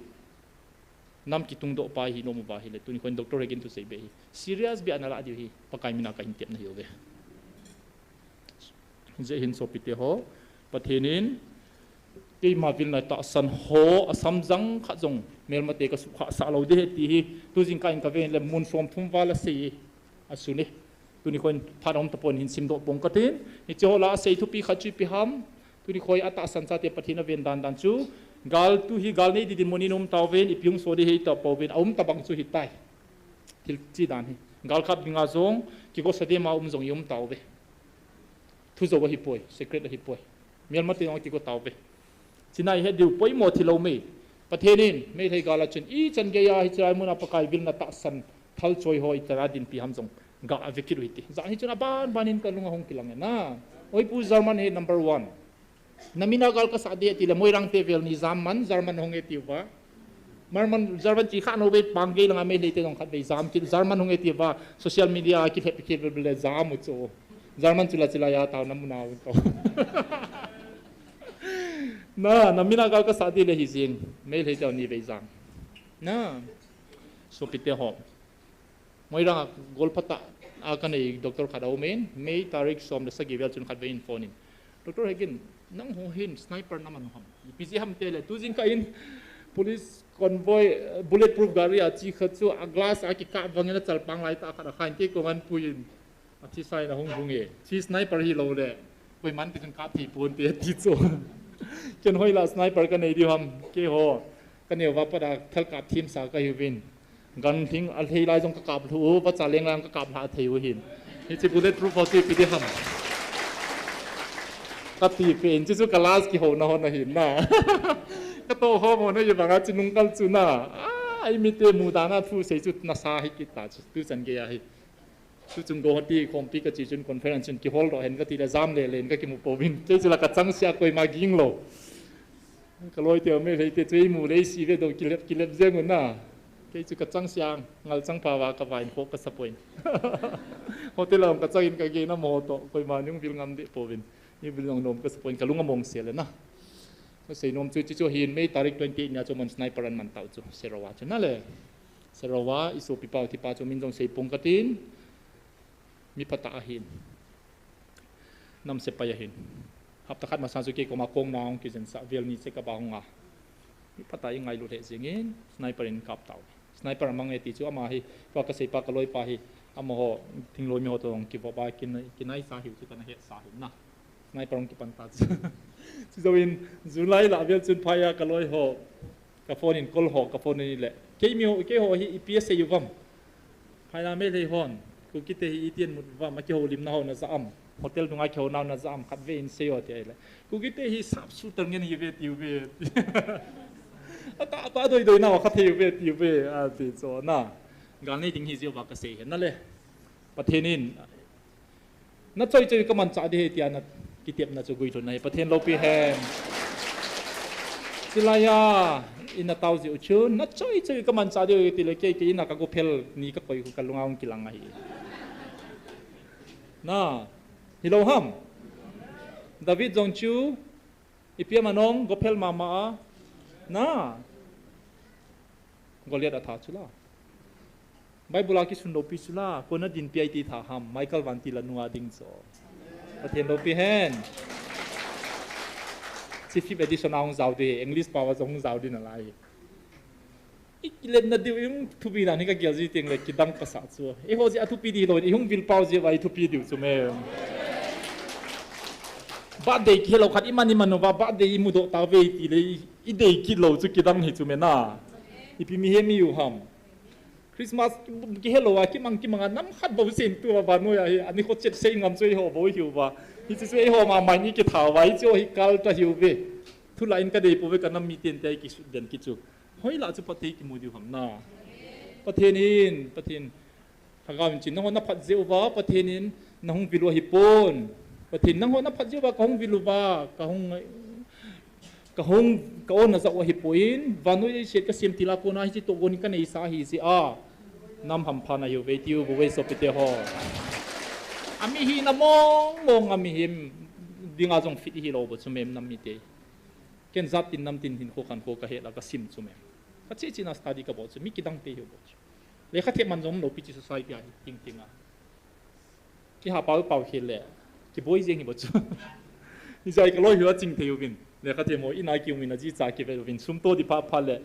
nam kitungdoh pa hi nom uva hile, tuni kho in Doctor Hagin thusei be hi. Serious be a na lah diu hi, Pakai mina ka hin tep na hi uve. Hijeh hin sopite ho, Pathen in, keima vil na tahsan ho, a samjang khat jong, melmate ka sukha sa lou de he ti hi, tu jingkah in ka ve le mun som thum val a sei, a sun e. Tuni kho in phat a um tapon hin simdoh pong ka tin. Hiche ho la a sei thupi khat chu ipi ham. Tuni kho a tahsan chate Pathen a ven dan dan chu. Gal tu hi gal nei di din mun in um tau ven, ipi hung so di hei tau pau ven, a um tabang chu hi tai. Thil chi dan hi. Gal kap dinga jong, kigo sa de ma um jong i um tau ve. Thu jo ahi poi, secret ahi poi. Melmate jong kigo tau ve. China i het diu poimo thi lou mei. Pathen in, Meitei gal a chun ichan gei a hiche lai mun a Pakai vil na tahsan thal choi ho i tara din pi ham jong ga a ve kit u hiti. Jan hi chun a ban ban in ka lung a hung kilang e na. Oi pu German he number one. Na mina gal ka sa de ti le Moirang te vel ni German, German hung e ti uva. German, German chi kha no ve pang gei langa Meitei te jong khat ve jam kit, German hung e ti uva. Social media a ki lhep ki lhep le jam u chu. German chula chula ya tau na muna u to. Na, na mina gal ka sa di le hi jing. Meitei te ni ve jam. Na. Sopite ho. Moirang a golpha tah a ka nei doctor khat a um in, May tarik som le sagi vel chun khat ve in phone in. Doctor Hagin, nangho hin sniper na man u ham. Ipi jeh ham ti le, tu jingkah in, Police convoy, eh, bulletproof gari a chi khat chu a glass a kikap vangin a chalpang lai tah khat a khan kei kong an puiin a thi sai na hung hung e. Chi sniper hi lo le. Koiman ti kan kap thei pon te ti chu. Ken hoi la sniper ka nei di ham. Kei ho. Ka neu va pada thal kap thim sa ka hiuvin. Gan thing a hlei lai jong ka kap lhu u, va cha leng lang ka kap lha thei u hin. Hichi bulletproof ho chu ipi di ham. Ka ti pen, chu chu ka last kihona hon ahin na. Ka to ho mo na i vanga chu nung kal chu na. Ah, ai mi te mu dan a thu sei chu nasa hi kit ta chu, tu chan gei a hi. Chu chung go hoti khompi ka chi chun conference chun kihol doh hen ka ti le jam le len ka kimu pouvin. Kei chu la ka chang sia koima ging lo. Ka loi te me lei te chu i mu lei si ve do kilep, kilep jeng un na. Kei chu ka chang sia ngal chang pa va ka vain kho ka sa poin. Hotel a ka chang in ka ge na mo to koima nung vil ngam de pouvin. Ni vil ngam nom ka sa poin ka lung a mong se le na. Ka sei nom chu chi chu hin May tarik twenty eight nia chu mon sniper an man tau chu. Serawa chu na le. Serawa i sopi pau thi pa chu min jong sei pung ka tin. Mi phatah ahin. Nam sepai ahin. Hapta khat masa chu kei koma kong na hung kijen sa vel ni che ka ba hung a. Mi phatah i ngailu le jingin sniper in kap tau. Sniper mang e ti chu ama hi, pa ka sei pa ka loi pa hi, ama ho, thingloi mi ho to hung kivo ba kin, kinai sa hiu chu ka na he sa hiu na. Sniper hung kipan ta chu. Chu zo in, July la vel chun phai a ka loi ho. Ka phone in call ho, ka phone in le. Kei mi ho, kei ho hi ipi asei uvam. Phaina me lei hon. Kuki te hi itian mut uvam, a kihoulimna ho na za am. Hotel dunga kihou nau na za am, khat ve in sei o ti ai le. Kuki te hi sap su tar ngen hi ve ti u ve. A ta pa doi doi na wa khat hi ve ti u ve, a ti cho na. Gal nei ding hi ziu va ka sei hen na le. Pathen in Na choi choi ka manchah ding ahi tia na kitepna chu guilhunna hi Pathen loupi hen. Chilai a, ina tao jiu chun, na choi choi ka manchah ding ahi tile kei, kei ina ka gophel ni ka koi ka lunga hung kilang ahi. Na, hilou ham. David jong chu, ipi a manong, gophel mama a. Na, Goliath a tha chu la. Bible a kisun loupi chu la, kona dinpi a iti tha ham, Michael Vantil a nua ding cho. Pathen loupi hen. Chi fifth edition a hung jao ding, English pao a jong hung jao ding nalai. I kilemna diu, i hung thupi dan hi ka gel ji teng le kidang ka sa chu. Eiho jeh a thupi ding lou, i hung vil pao jeh uva i thupi diu chu me. Birthday kihelou khat, i man i man uva, birthday i mudoh tave tile, i, i dei kit lou chu kidang hi chu me na. Ipi mihem i u ham. Christmas ki, kihelou a, kimang kimang a, nam khat bou sen tua vannoi a hi, ani kho chet sei ngam chu eiho bou hiu va. Hichu chu eiho mama in i kitha uva, hichu hi kal ta hiu ve. Thu la in ka dei pou ve ka nam miten te i kisut den kit chu. Hoilah chu phatthei kimu diu ham na. Pathen in, Pathen. Lhagao in chin, nangho na phat jeh uva, Pathen in, na hung vil u ahi pon. Pathen, nangho na phat jeh uva, ka hung vil uva, ka hung Ka hung, ka on na jat u ahi pon, vannoi leiset ka sem til a kona hiche tohgon hi ka neisa ahi jeh a. Nam hampha na hiu ve tiu, bu ve sopite ho. A mihina mong mong a mihem dinga jong fit hilou bou chu mem nam mite. Ken jat tin nam tin hinkho khankho ka hel a ka sim chu mem. Ka che che na study ka bol chu mi kidang te hiu bou chu. Lekha them man jong lou pi chi society a hi ting ting a. Kiha pau pau khel le, kiboi jeng hi bou chu. Hijeh a ka loi hi aching thei uvin. Lekha them ho, ina kium in aji cha kive uvin. Sum to di pha pha le,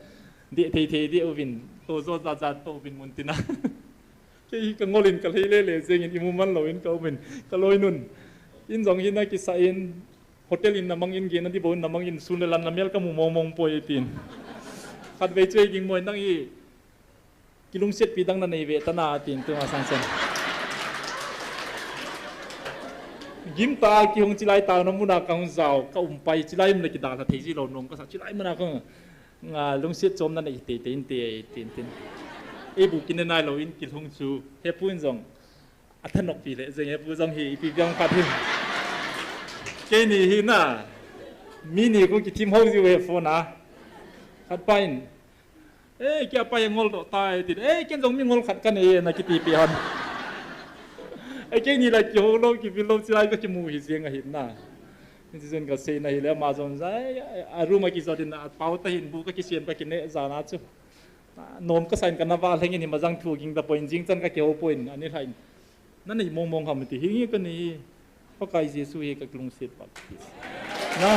deh thei thei deh uvin. To jo ja ja to uvin mun tina. Kei hi ka ngol in ka lhei le le jeng in imu man lou in ka um in. Ka loi nun. In jong hi na kisa in, hotel in na mang in, gena di bou in na mang in, sun le lan na mel ka mu mong mong poi tin. Khatvei chu ei ging mo in nang i, Kilungset pi dang na nei ve ta na, tin tu ma sang sen. Gim ta kihung chilai ta na muna ka hung jao, ka um pai chilai mun le kidalha thei ji lou nom ka sa chilai muna ka nga lungset chom na nei te te in te tin tin. Ei bu kin nai lou in kilhung chu, he pu in jong. A thanop pi le jeng he pu jong hi ipi biang khat hi. Keini hi na, mi ni ko kithim ho ji ve phone a. Khat pa in, "Eh, kia pa ngol doh tai," tin. "Eh, ken jong mi ngol khat ka nei," na kiti pi hon. Eh, keini la kihou lou, kivil lou, chilai ka kimu hi jeng ahi na. Ni jen ka sei na hi le, ama jong jai, a room a kijot in, a pau ta hin bu ka kisem ka kine ja na chu. Nom ka sa in ka na va lheng in hi ma jang thu ging ta poi in, jing chan ka kihou poi in, ani lha in. Na nei mong mong ham ti hi nge ka nei. Pakai Jesu hi ka lungset Baptist. Na.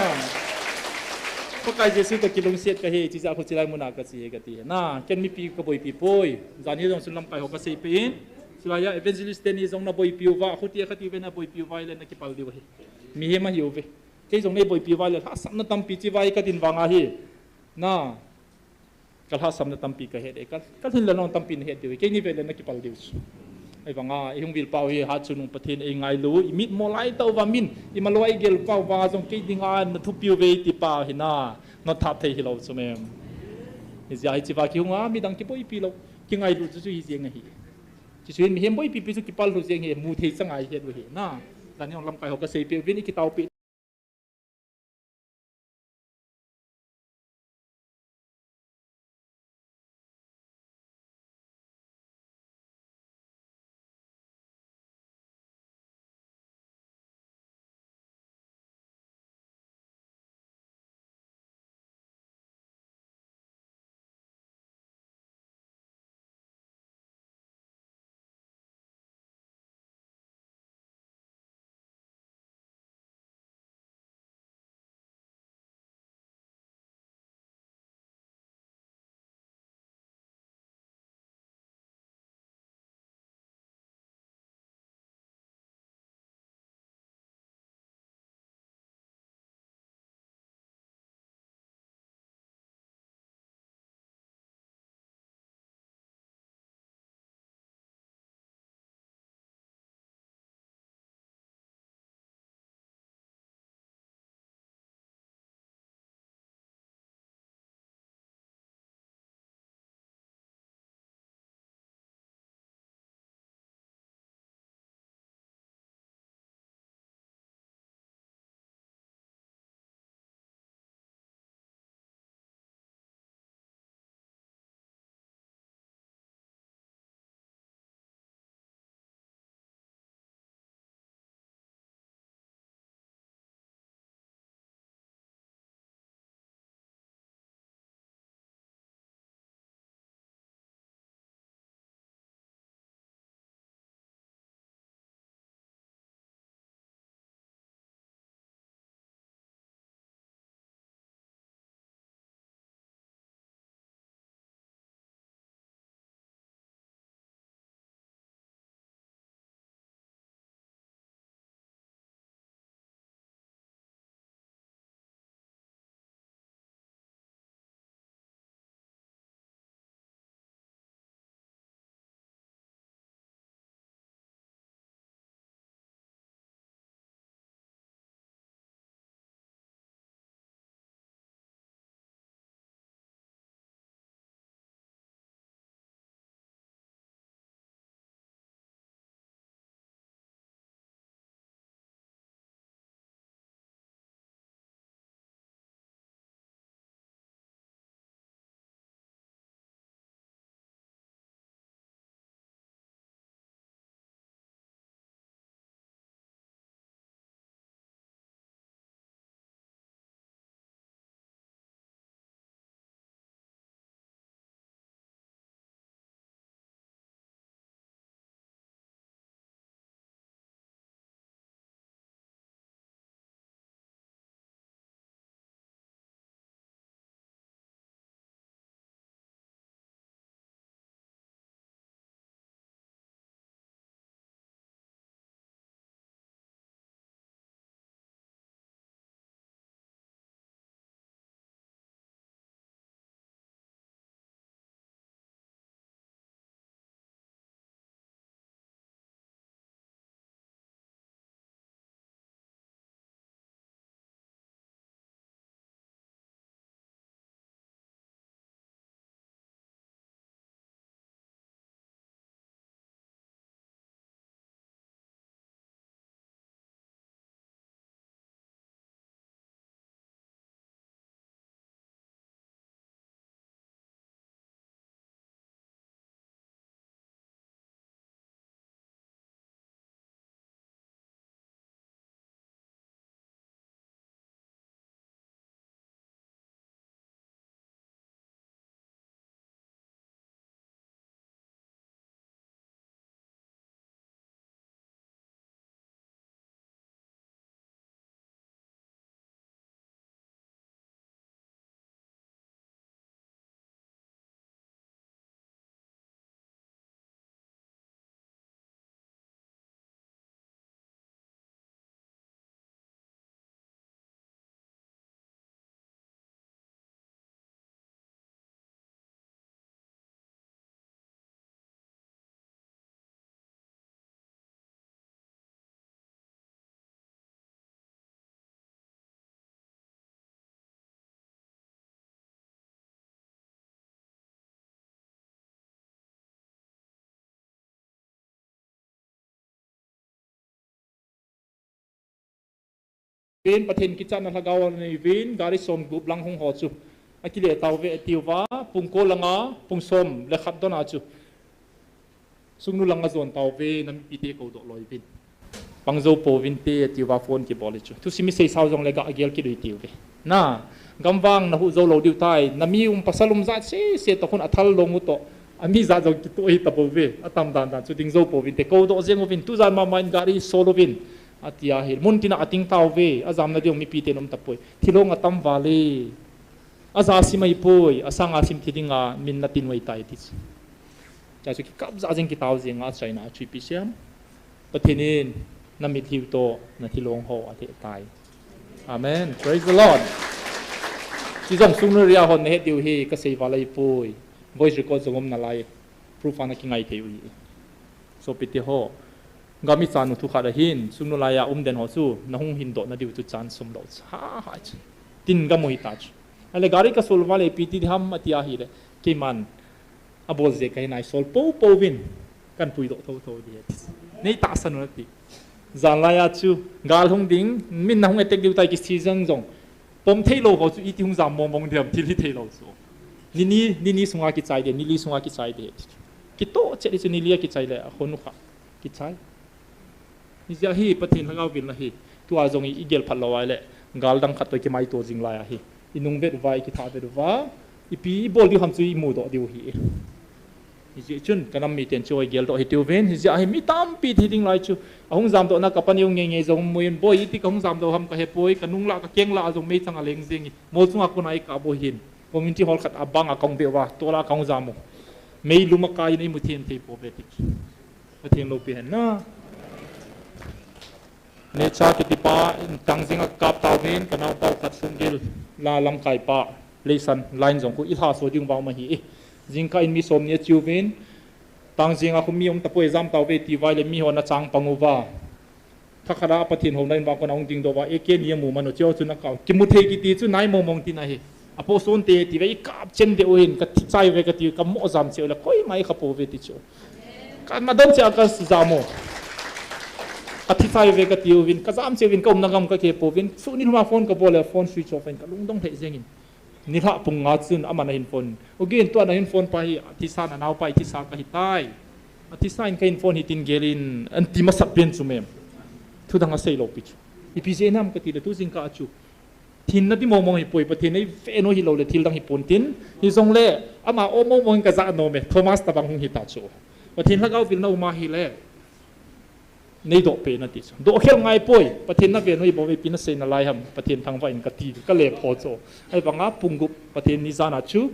Pakai Jesu toh kilungset kahi, chijeh a khu chilai muna kache e kati. Na, ken mipi kaboipi poi. Jan hi jong chun lamkai ho kaseipeh in. Chulai a evangelist teni jong naboipi uva, khuti a kati uve naboipi uva ahile nakipal diu ahi. Mihem ahiuve. Kei jong neiboipi uva ahile lhahsamna tampi chevai kadin vang ahi. Na, kalhahsamna tampi kahet e, ka, kalhin le nang tampi nahet diu e, keini vele nakipal diu chu. Ahivanga, ihung vil pau hi hatchungnung Pathen eingailu, imitmo lai tauva min, imalou a igel pau vanga jong kei dinga nathupiu ve ti pau hi na, notthap thei hilou chu mem. Hijeh a hicheva kihunga, midang kiboipi lou, kingailu chu chu hijeng ahi. Chuchu hin mihem boipipi chu kipal lhu jeng hi, mu thei changa ihet u hi na. Jan hi jong lamkai ho kaseipeh uvin ikitaopeh uvin, Pathen kichatna lhagao anei uvin, gari som gup lang hung ho chu akile tauve atiuva, pung ko langa, pung som le khat dona chu Sungnu langa jon tauve, namipite koudoh loi uvin. Pang jou pouvinte, atiuva phone kibol e chu. Thusim isei sao jongle ga gel kit uvin tiuve. Na, gamvang nahu jou lou diu tai, nami um pasal um jat sese toh khun athal long u toh, ami jat jong kitoh hi tabouve, atam dan dan chu ding jou pouvinte, koudoh jeng uvin, tujan mama in gari sol uvin, ati ahi. Mun tina ating tauve, ajamna ding mipite um tapoi. Thilong atam vale. Aja sim ahipoi, asanga sim thi dinga min natin uve tai ti chu. Cha chu kikap ja jeng kitao jenga achaina a chu ipi seiyam. Pathen in namitlhiu toh nathilong ho alheh tai. Amen. Praise the Lord. Chujong Sungnu area hon nahet diu hi kasei val ahipoi. Voice record jong um nalai. Proof a nakingai thei u hi. Sopite ho. Gam ichan u thu khat ahin, Sungnu laiya um den ho chu, nahung hin doh nadiu chu chan sum lou chu. Ha, ha chu. Tin gam u hita chu. Ahile gari kasol uva le ipi ti diham ati ahile, keiman abol jeh kahi nai, sol pou pouvin, kan puidoh thotho ding ahi. Nei tahsan un ati. Jan laiya chu, gal hung ding, min nahung attack diu tai kiti jeng jong. Pom thei lou ho chu iti hung jam mong mong diham, thil hithei lou chu. Nini, nini sunga kichai ding, nili sunga kichai ding. Kitoh chet chu nili a kichai le, akhonu kha. Kichai. Hijeh a hi Pathen lhagao vilna hi. Tua jong i, igel phat lou ahile, gal dang khat toh kimaito jing lai ahi. Inung vet uva, ikitha vet uva, ipi ibol diu ham chu imudoh diu ahi. Hijeh chun, kanam miten chu igeldoh hiti uvin, hijeh a hi mi tampi thi ding lai chu. Ahung jamdohna kapan u ngeingei jong mu in, boi iti kahung jamdoh ham kahepoi, kanung lah, kakeng lah a jong meichang aleng jeng e. Mol chunga kona ikap u hin. Community hall khat abang a kahung ve uva, tol a kahung jam u. Meilum akai in eimu them thei pouve ti chu. Pathen loupi hen na. Necha kitipa, Tangjing a kap tauvin, kanaopa u khat Sunggil, la lamkaipa, Leisan, line jong khu ilha so ding vang ma hi e. Jingkah in mi som ni achiuvin, Tangjing a khu mi um tapoi jam tauve ti uva le mi hon achang pang uva. Thakhat a Pathen houna in vang kona hung dingdoh uva, A K ni amu man u cheu chun akap. Kimu thei kiti chu nai mong mong tina hi. Apohsonte ti uva ikap chen deh u hin, kathi chai uve kati u, kamo jam cheh u le, koima ikha pouve ti chu. Kamadon cheh a kajam u. Kathi chai uve kati uvin, kajam cheh uvin, kaumna gam kakhe pouvin, suni lhuma phone kabol le, phone switch off in, kalungdong lheh jeng in. Nilhah pung nga chun, aman ahin phone. U Gin, tua nahin phone pa hi, athisa nanaopa, athisa kahitai. Athisa in kahin phone hi tin gel in, anti masat pen chu mem. Thudang asei lou pi chu. Ipi jeh ham kati le, tu jingkah a chu. Thinna di mong mong hipoi, Pathen in eive nau hilou le thil dang hipon tin. Hijongle, ama o mong mong in kaja nom e, Thomas tabang hung hita chu. Pathen lhagao vilna um ahile. Neidoh peh nati chu. Doh khel ngai poi, Pathen nave nau hi bou ve ipi nasei nalai ham, Pathen thangvah in kati, kale pho chu. Ahivanga pung gup, Pathen ni jan a chu,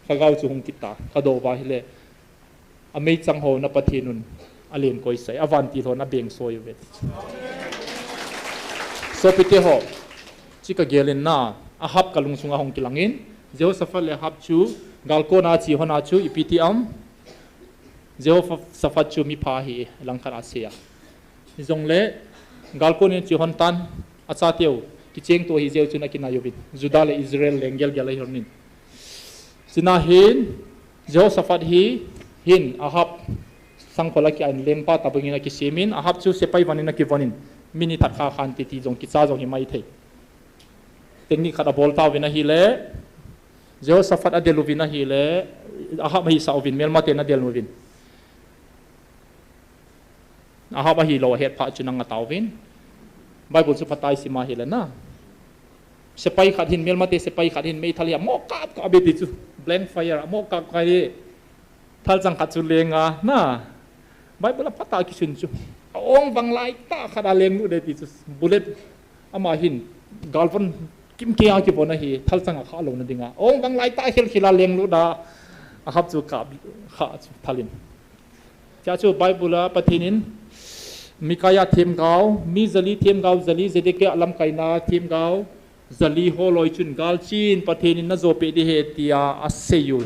lhagao chu hung kit ta, kadoh uva ahile. Ameichang houna Pathen un alen koisai, avantil hon abeng soi uve. Sopite ho, chi kagel in na, Ahab kalung sunga hung kilang in, Jehoshaphat le Ahab chu, galkon a che hon a chu, ipi ti am, Jehoshaphat chu mipha ahi, langkhat a sei a. Hijongle, galkon in che hon tan, achateu, kicheng to ahi jeh chun akinai uvin, Judah le Israel leng gel gel ahi hon in. Chuna hin, Jehoshaphat hi, hin, Ahab, sangkhol a kia in lengpa tabang in akisem in, Ahab chu sepai von in akivon in, mi ni that kha khan titi jong kicha jong hi maithei. Technique khat abol tauvin ahile, Jehoshaphat adel uvin ahile, Ahab ahisah uvin, melmaten adel uvin. Ahab ahilou ahet phat chun anga tauvin. Bible chu phatah a isim ahile na. Sepai khat hin, melmate sepai khat hin, meithal hi amo kap kap e ti chu. Blank fire, amo kap kap e. Thalchang khat chu lenga, na. Bible a phatah a kisun chu. A ong vang lai tah khat a lenglut e ti chu. Bullet ama hin, galvon kimkei a kivon ahi, thalchang a khah louna dinga. Ong vang lai tah khel khel a lenglut a, Ahab chu kap khah chu thal in. Chua chu Bible a Pathen in, Micaiah themgao, mi jali themgao jali, Zedekiah lamkaina themgao jali ho loi chun gal chen Pathen in najo peh ding ahi tia asei u.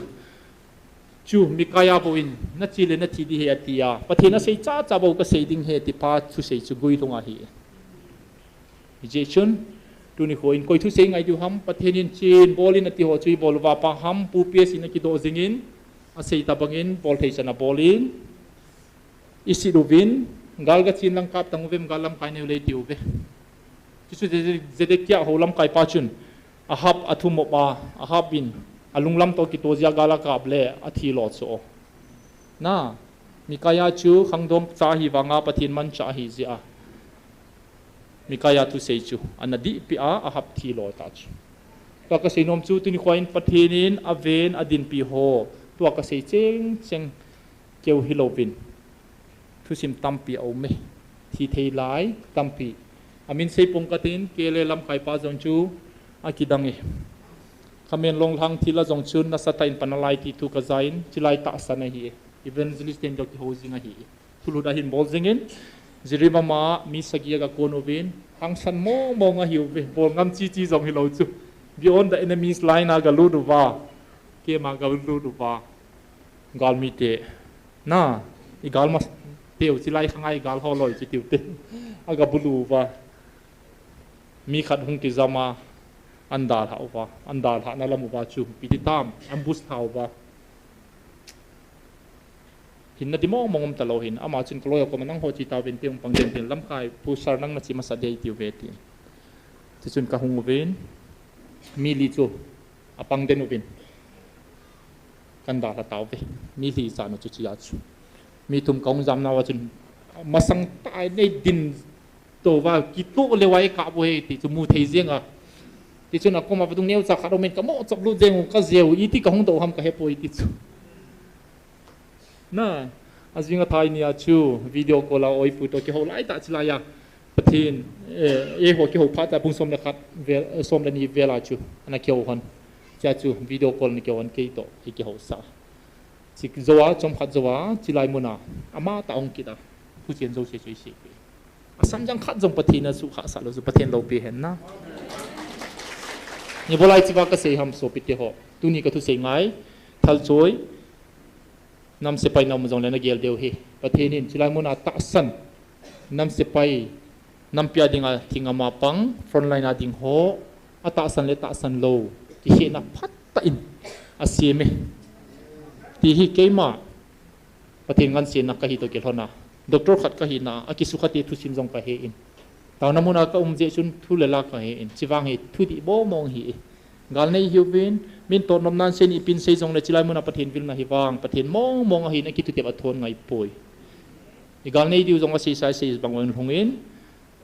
Chu Micaiah bou in, nache le nathi ding ahi atia, Pathen asei chacha bou kasei ding ahi ti pa thusei chu guilhung ahi. Hijeh chun, tuni kho in koi thusei ngai diu ham, Pathen in chen bol in ati ho chu ibol uva pa ham, Pu P S in akidoh jing in, asei tabang in, bol thei chan abol in, isit uvin, gal gachen lang kap tang uvem, gal lamkai neu le iti uve. Chuchu Zede-, Zedekiah ho lamkaipa chun, Ahab athum uva, Ahab in, alunglam toh kitoh jeh a gal akap le, athi lo chu. Na, Micaiah chu khangdong cha ahi vanga Pathen manchah ahi jeh a. Micaiah thusei chu, ana dihpeh a, Ahab thi lo ta chu. Tua kasei nom chu, tuni khoa in Pathen in aven adinpi ho, tua kasei cheng cheng keu hilouvin. Thusim tampi aum e. Thi thei lai tampi. Amin sei pong katin, kei le lamkaipa jong chu akidang e. Khamenlong lang thil a jong chun nasatah in pan nalai ti thu kaja in, chulai tahsan ahi e. Evangelist ten jong kihou jing ahi e. Thulhut ahin bol jing in, Jiribam a mi sagi aga kon uvin, hangsan mong mong ahiuve, bol ngam chi chi jong hilou chu. Beyond the enemy's line a galut uva, keima galut uva. Galmite, na, i galma teu chulai khang a i gal ho loi chu tiu te. Aga bulu uva. Mi khat hung kijam a, an dalha uva, an dalhahna lam uva chu, ipi ti tam, ambush lha uva. Hinna ti mong mong um talou hin, ama chun ka loi a koma nangho che tauvin ti hung pang den tin lamkai, Pu Sir nang nache masa ding ahi tiu ve ti. Chuchun kahung uvin, mi li chu, apang den uvin. Kan dalha tauve. Mi li chan u chu chia chu. Mi thum kahung jamna uva chun, masang tah a nei din tou va, kitoh leu a ikap u ahi ti chu mu thei jeng a. Ti chun akoma vadung neocha khat aumin kamoh chop lut jeng u, kajeh u, iti kahung doh ham kahepoi ti chu. Na, ajing athai nia chu video call a oipu toh kihou lai tah chulai a. Pathen, eh, eiho kihou phat a pung som le khat vel, eh, som le ni vel a chu ana kihou hon. Chia chu video call ana kihou hon kei toh, ei kihou sah. Chik jou a, chomkhat jou a, chulai mun a, ama tah hung kit a, thuchen jouse chu eisei peh. Asam jang khat jong Pathen in asuhkhah sah lou chu, Pathen loupi hen na. Ibolai hicheva kasei ham sopite ho. Tuni kathusei ngai, thalchoi, nam sepai na um jongle nagel diu ahi. Pathen in chulai mun a tahsan, nam sepai, nampi a dinga thing ama pang, front line a ding ho, atahsan le tahsan lou, kikhenna phatah in asem e. Ti hi keima, Pathen ngansena kahi toh kilhon a, doctor khat kahina a, akisukha te thusim jong kahe in. Taona mun a kaum jeh chun thu le la kahe in. Chuvang hi thudih mong mong ahi e. Gal nei hiuvin, min toh nom nan sei in ipin sei jongle chulai mun a Pathen vilna hi vang, Pathen mong mong ahin, akithu tep athon ngai poi. I gal nei diu jong asei sa, asei bang uvin hung in,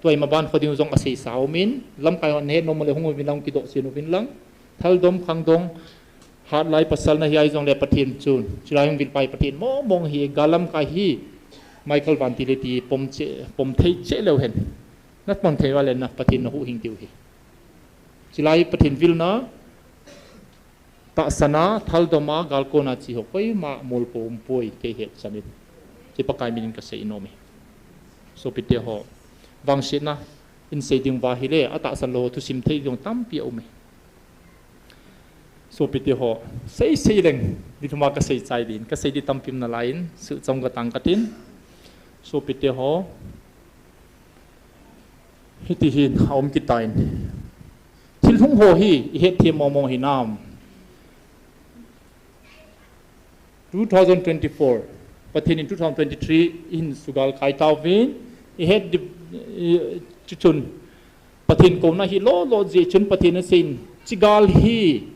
Tua ima ban kho ding jong asei sa umin, lamkai hon nahet nom le hung uvin lang, kidoh chen uvin lang. Thaldom, khangdong, hatlai pasal nahi a jongle Pathen chun, chulai hung vilpa hi Pathen mong mong ahi, gal lamkai hi, Michael Vanti le ti pom che, pom thei che leu hen. Napom thei uva le na Pathen nahuhhing diu ahi. Chulai Pathen vilna, tahsan a, thaldom a, gal kona che ho koima mol pou um poi, kei het chan in. Kei Pakai min in kasei nom e. Sopite ho, vangsetna in sei ding uva ahile, atahsan lou ho thusim thei ding tampi aum e. Sopite ho, sei sei leng, nilhum a kasei chai din, kasei di tampi um nalai in, suhchom katang katin. Sopite ho, hiti hin aum kit tan. Thil hung ho hi ihet them mong mong hinam. Two thousand twenty-four, Pathen in two thousand twenty-three ihin sugal kai tauvin, ihet di, i, chuchun Pathen kouna hi lo lo jeh chun Pathen in aseiyin, chugal hi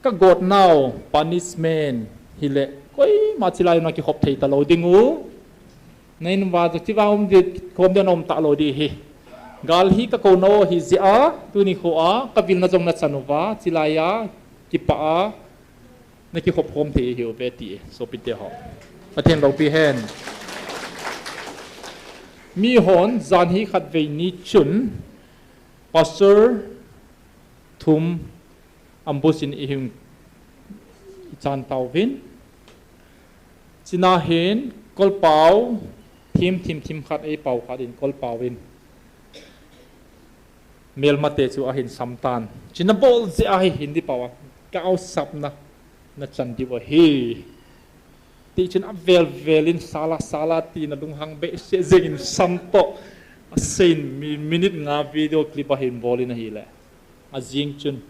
ka got nau punishment hile, koima chulai na kihop thei talou ding u. Na in uva chu chivang um di, khom di na um talou di hi. Gal hi ka kou nau hi jeh a, tuni kho a, ka vilna jong na chan uva, chulai a, kipah a, na kihop khom thei hi uve ti, sopite ho. Pathen loupi hen. Mi hon, jan hi khatvei ni chun, Pastor thum ambush in ihung ichan tauvin. Chuna hin kolpao thim thim thim khat eipao khat in kolpao in. Melmate chu ahin samtan. Chuna bol jeh a hi Hindi pao a. Ka au sapna na chan diu ahi. Tichun avel vel in sala sala tina lunghang behseh jeng in sam toh. Aseiyin mi-, minute nga video clip ahin bol in ahile. Ajing chun.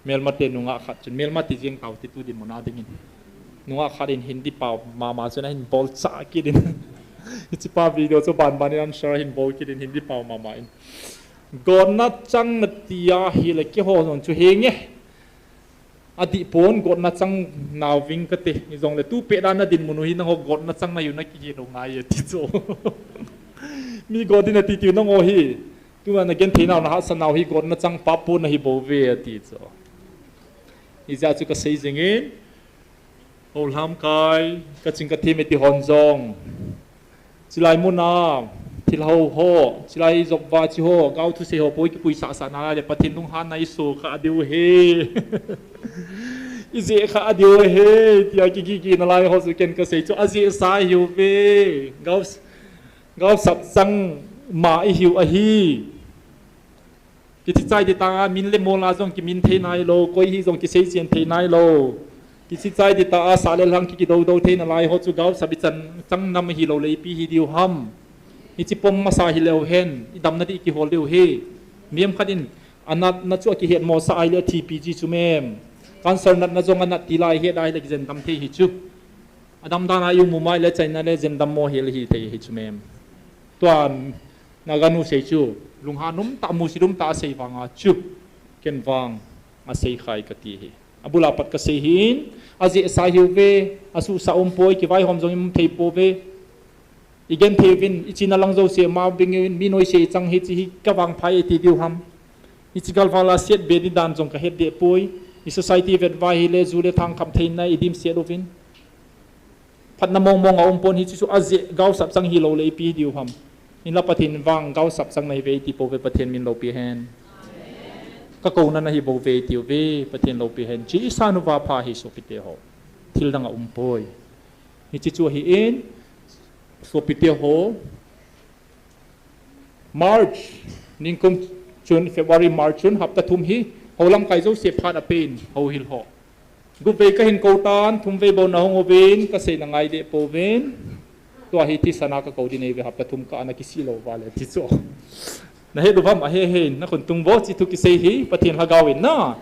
Melmate nungah khat chun. Melmate jeng tau ti tu dinmun a dingin. Nungah khat in Hindi pao mama chun ahin bol cha kit in. Hichepa video chu ban ban in answer ahin bol kit in Hindi pao mama in. Gotna chang nati ahile keiho jong chu henge. Adih pon gotna chang nauving kate. Hijongle tu pet a nadinmun u hi nangho gotna chang nahiu nakigel u ngai e ti chu. Mi got ding nati tiu nangho hi. Tuma nagenthei nau nahahsat nau hi gotna chang pap pon nahi bouve ati chu. Hijeh a chu kasei jingin. Houlamkai, kaching kathem e ti hon jong. Chilai muna, thilhou ho, chilai jopva chi ho, gao thusei ho, poi kipuisah sah nalai le Pathen lunghanna iso kha diu ahi. Ijeh kha diu ahi, tia kigigena lai ho chu ken kasei chu ajeh sa hiuve. Gao, gaosap chang ma ihiu ahi. Kichichai ding tah a min le mol a jong kimin thei nailou, koi hi jong kiseichen thei nailou. Kichichai ding tah a sah le lhang ki, kidoudou thei nalai ho chu gaosap ichan chang nam hilou le ipi hi diu ham. Hiche pom masa hileu hen, idamna ding kihol diu ahi. Mihem khat in anatna chu akihetmosah ahile athipi ji chu mem. Cancer natna jong anat til a ihet ahile kijen dam thei hi chu. Adam dan a ium um ahile China le jen dammo hel hithei hi chu mem. Tua naganu sei chu, lunghan umtah, musit umtah asei vanga chu, ken vang asei khai kati hi. Abul a pat kasei hin, ajeh sa hiuve, asuhsah umpoi, kivaihom jong ium thei pouve. Igenthei uvin, ichena lang jouse ma bingin, mi noise ichang hi, hiche hi kavangphai e ti diu ham. Hiche galval a set be ding dan jong kahet deh poi. I society vet uva ahile, ju le thang kham theina idimset uvin. Phatna mongmong aumpon, hiche chu ajeh gaosap chang hilou le ipi diu ham. Hinla Pathen vang gaosap chang nahiuve iti pouve, Pathen min loupi hen. Kakouna nahi bouve itiuve, Pathen loupi hen. Hiche isan uva pha hi sopite ho. Thil dang aumpoi. Hiche chu ahin, sopite ho. March, ningkum chun, February, March chun, hapta thum hi, houlamkai jouse phat apen, houhil ho. Gup vei kahin kou tan, thum vei bou nahung uvin, kaseina ngai deh pouvin. Tua hi thisan a kakou ding nahiuve, hapta thum kah a nakisih lou uva le ti chu. Nahet uvam, ahe he, nakhon tung vo, hiche thu kisei hi, Pathen lhagao in na.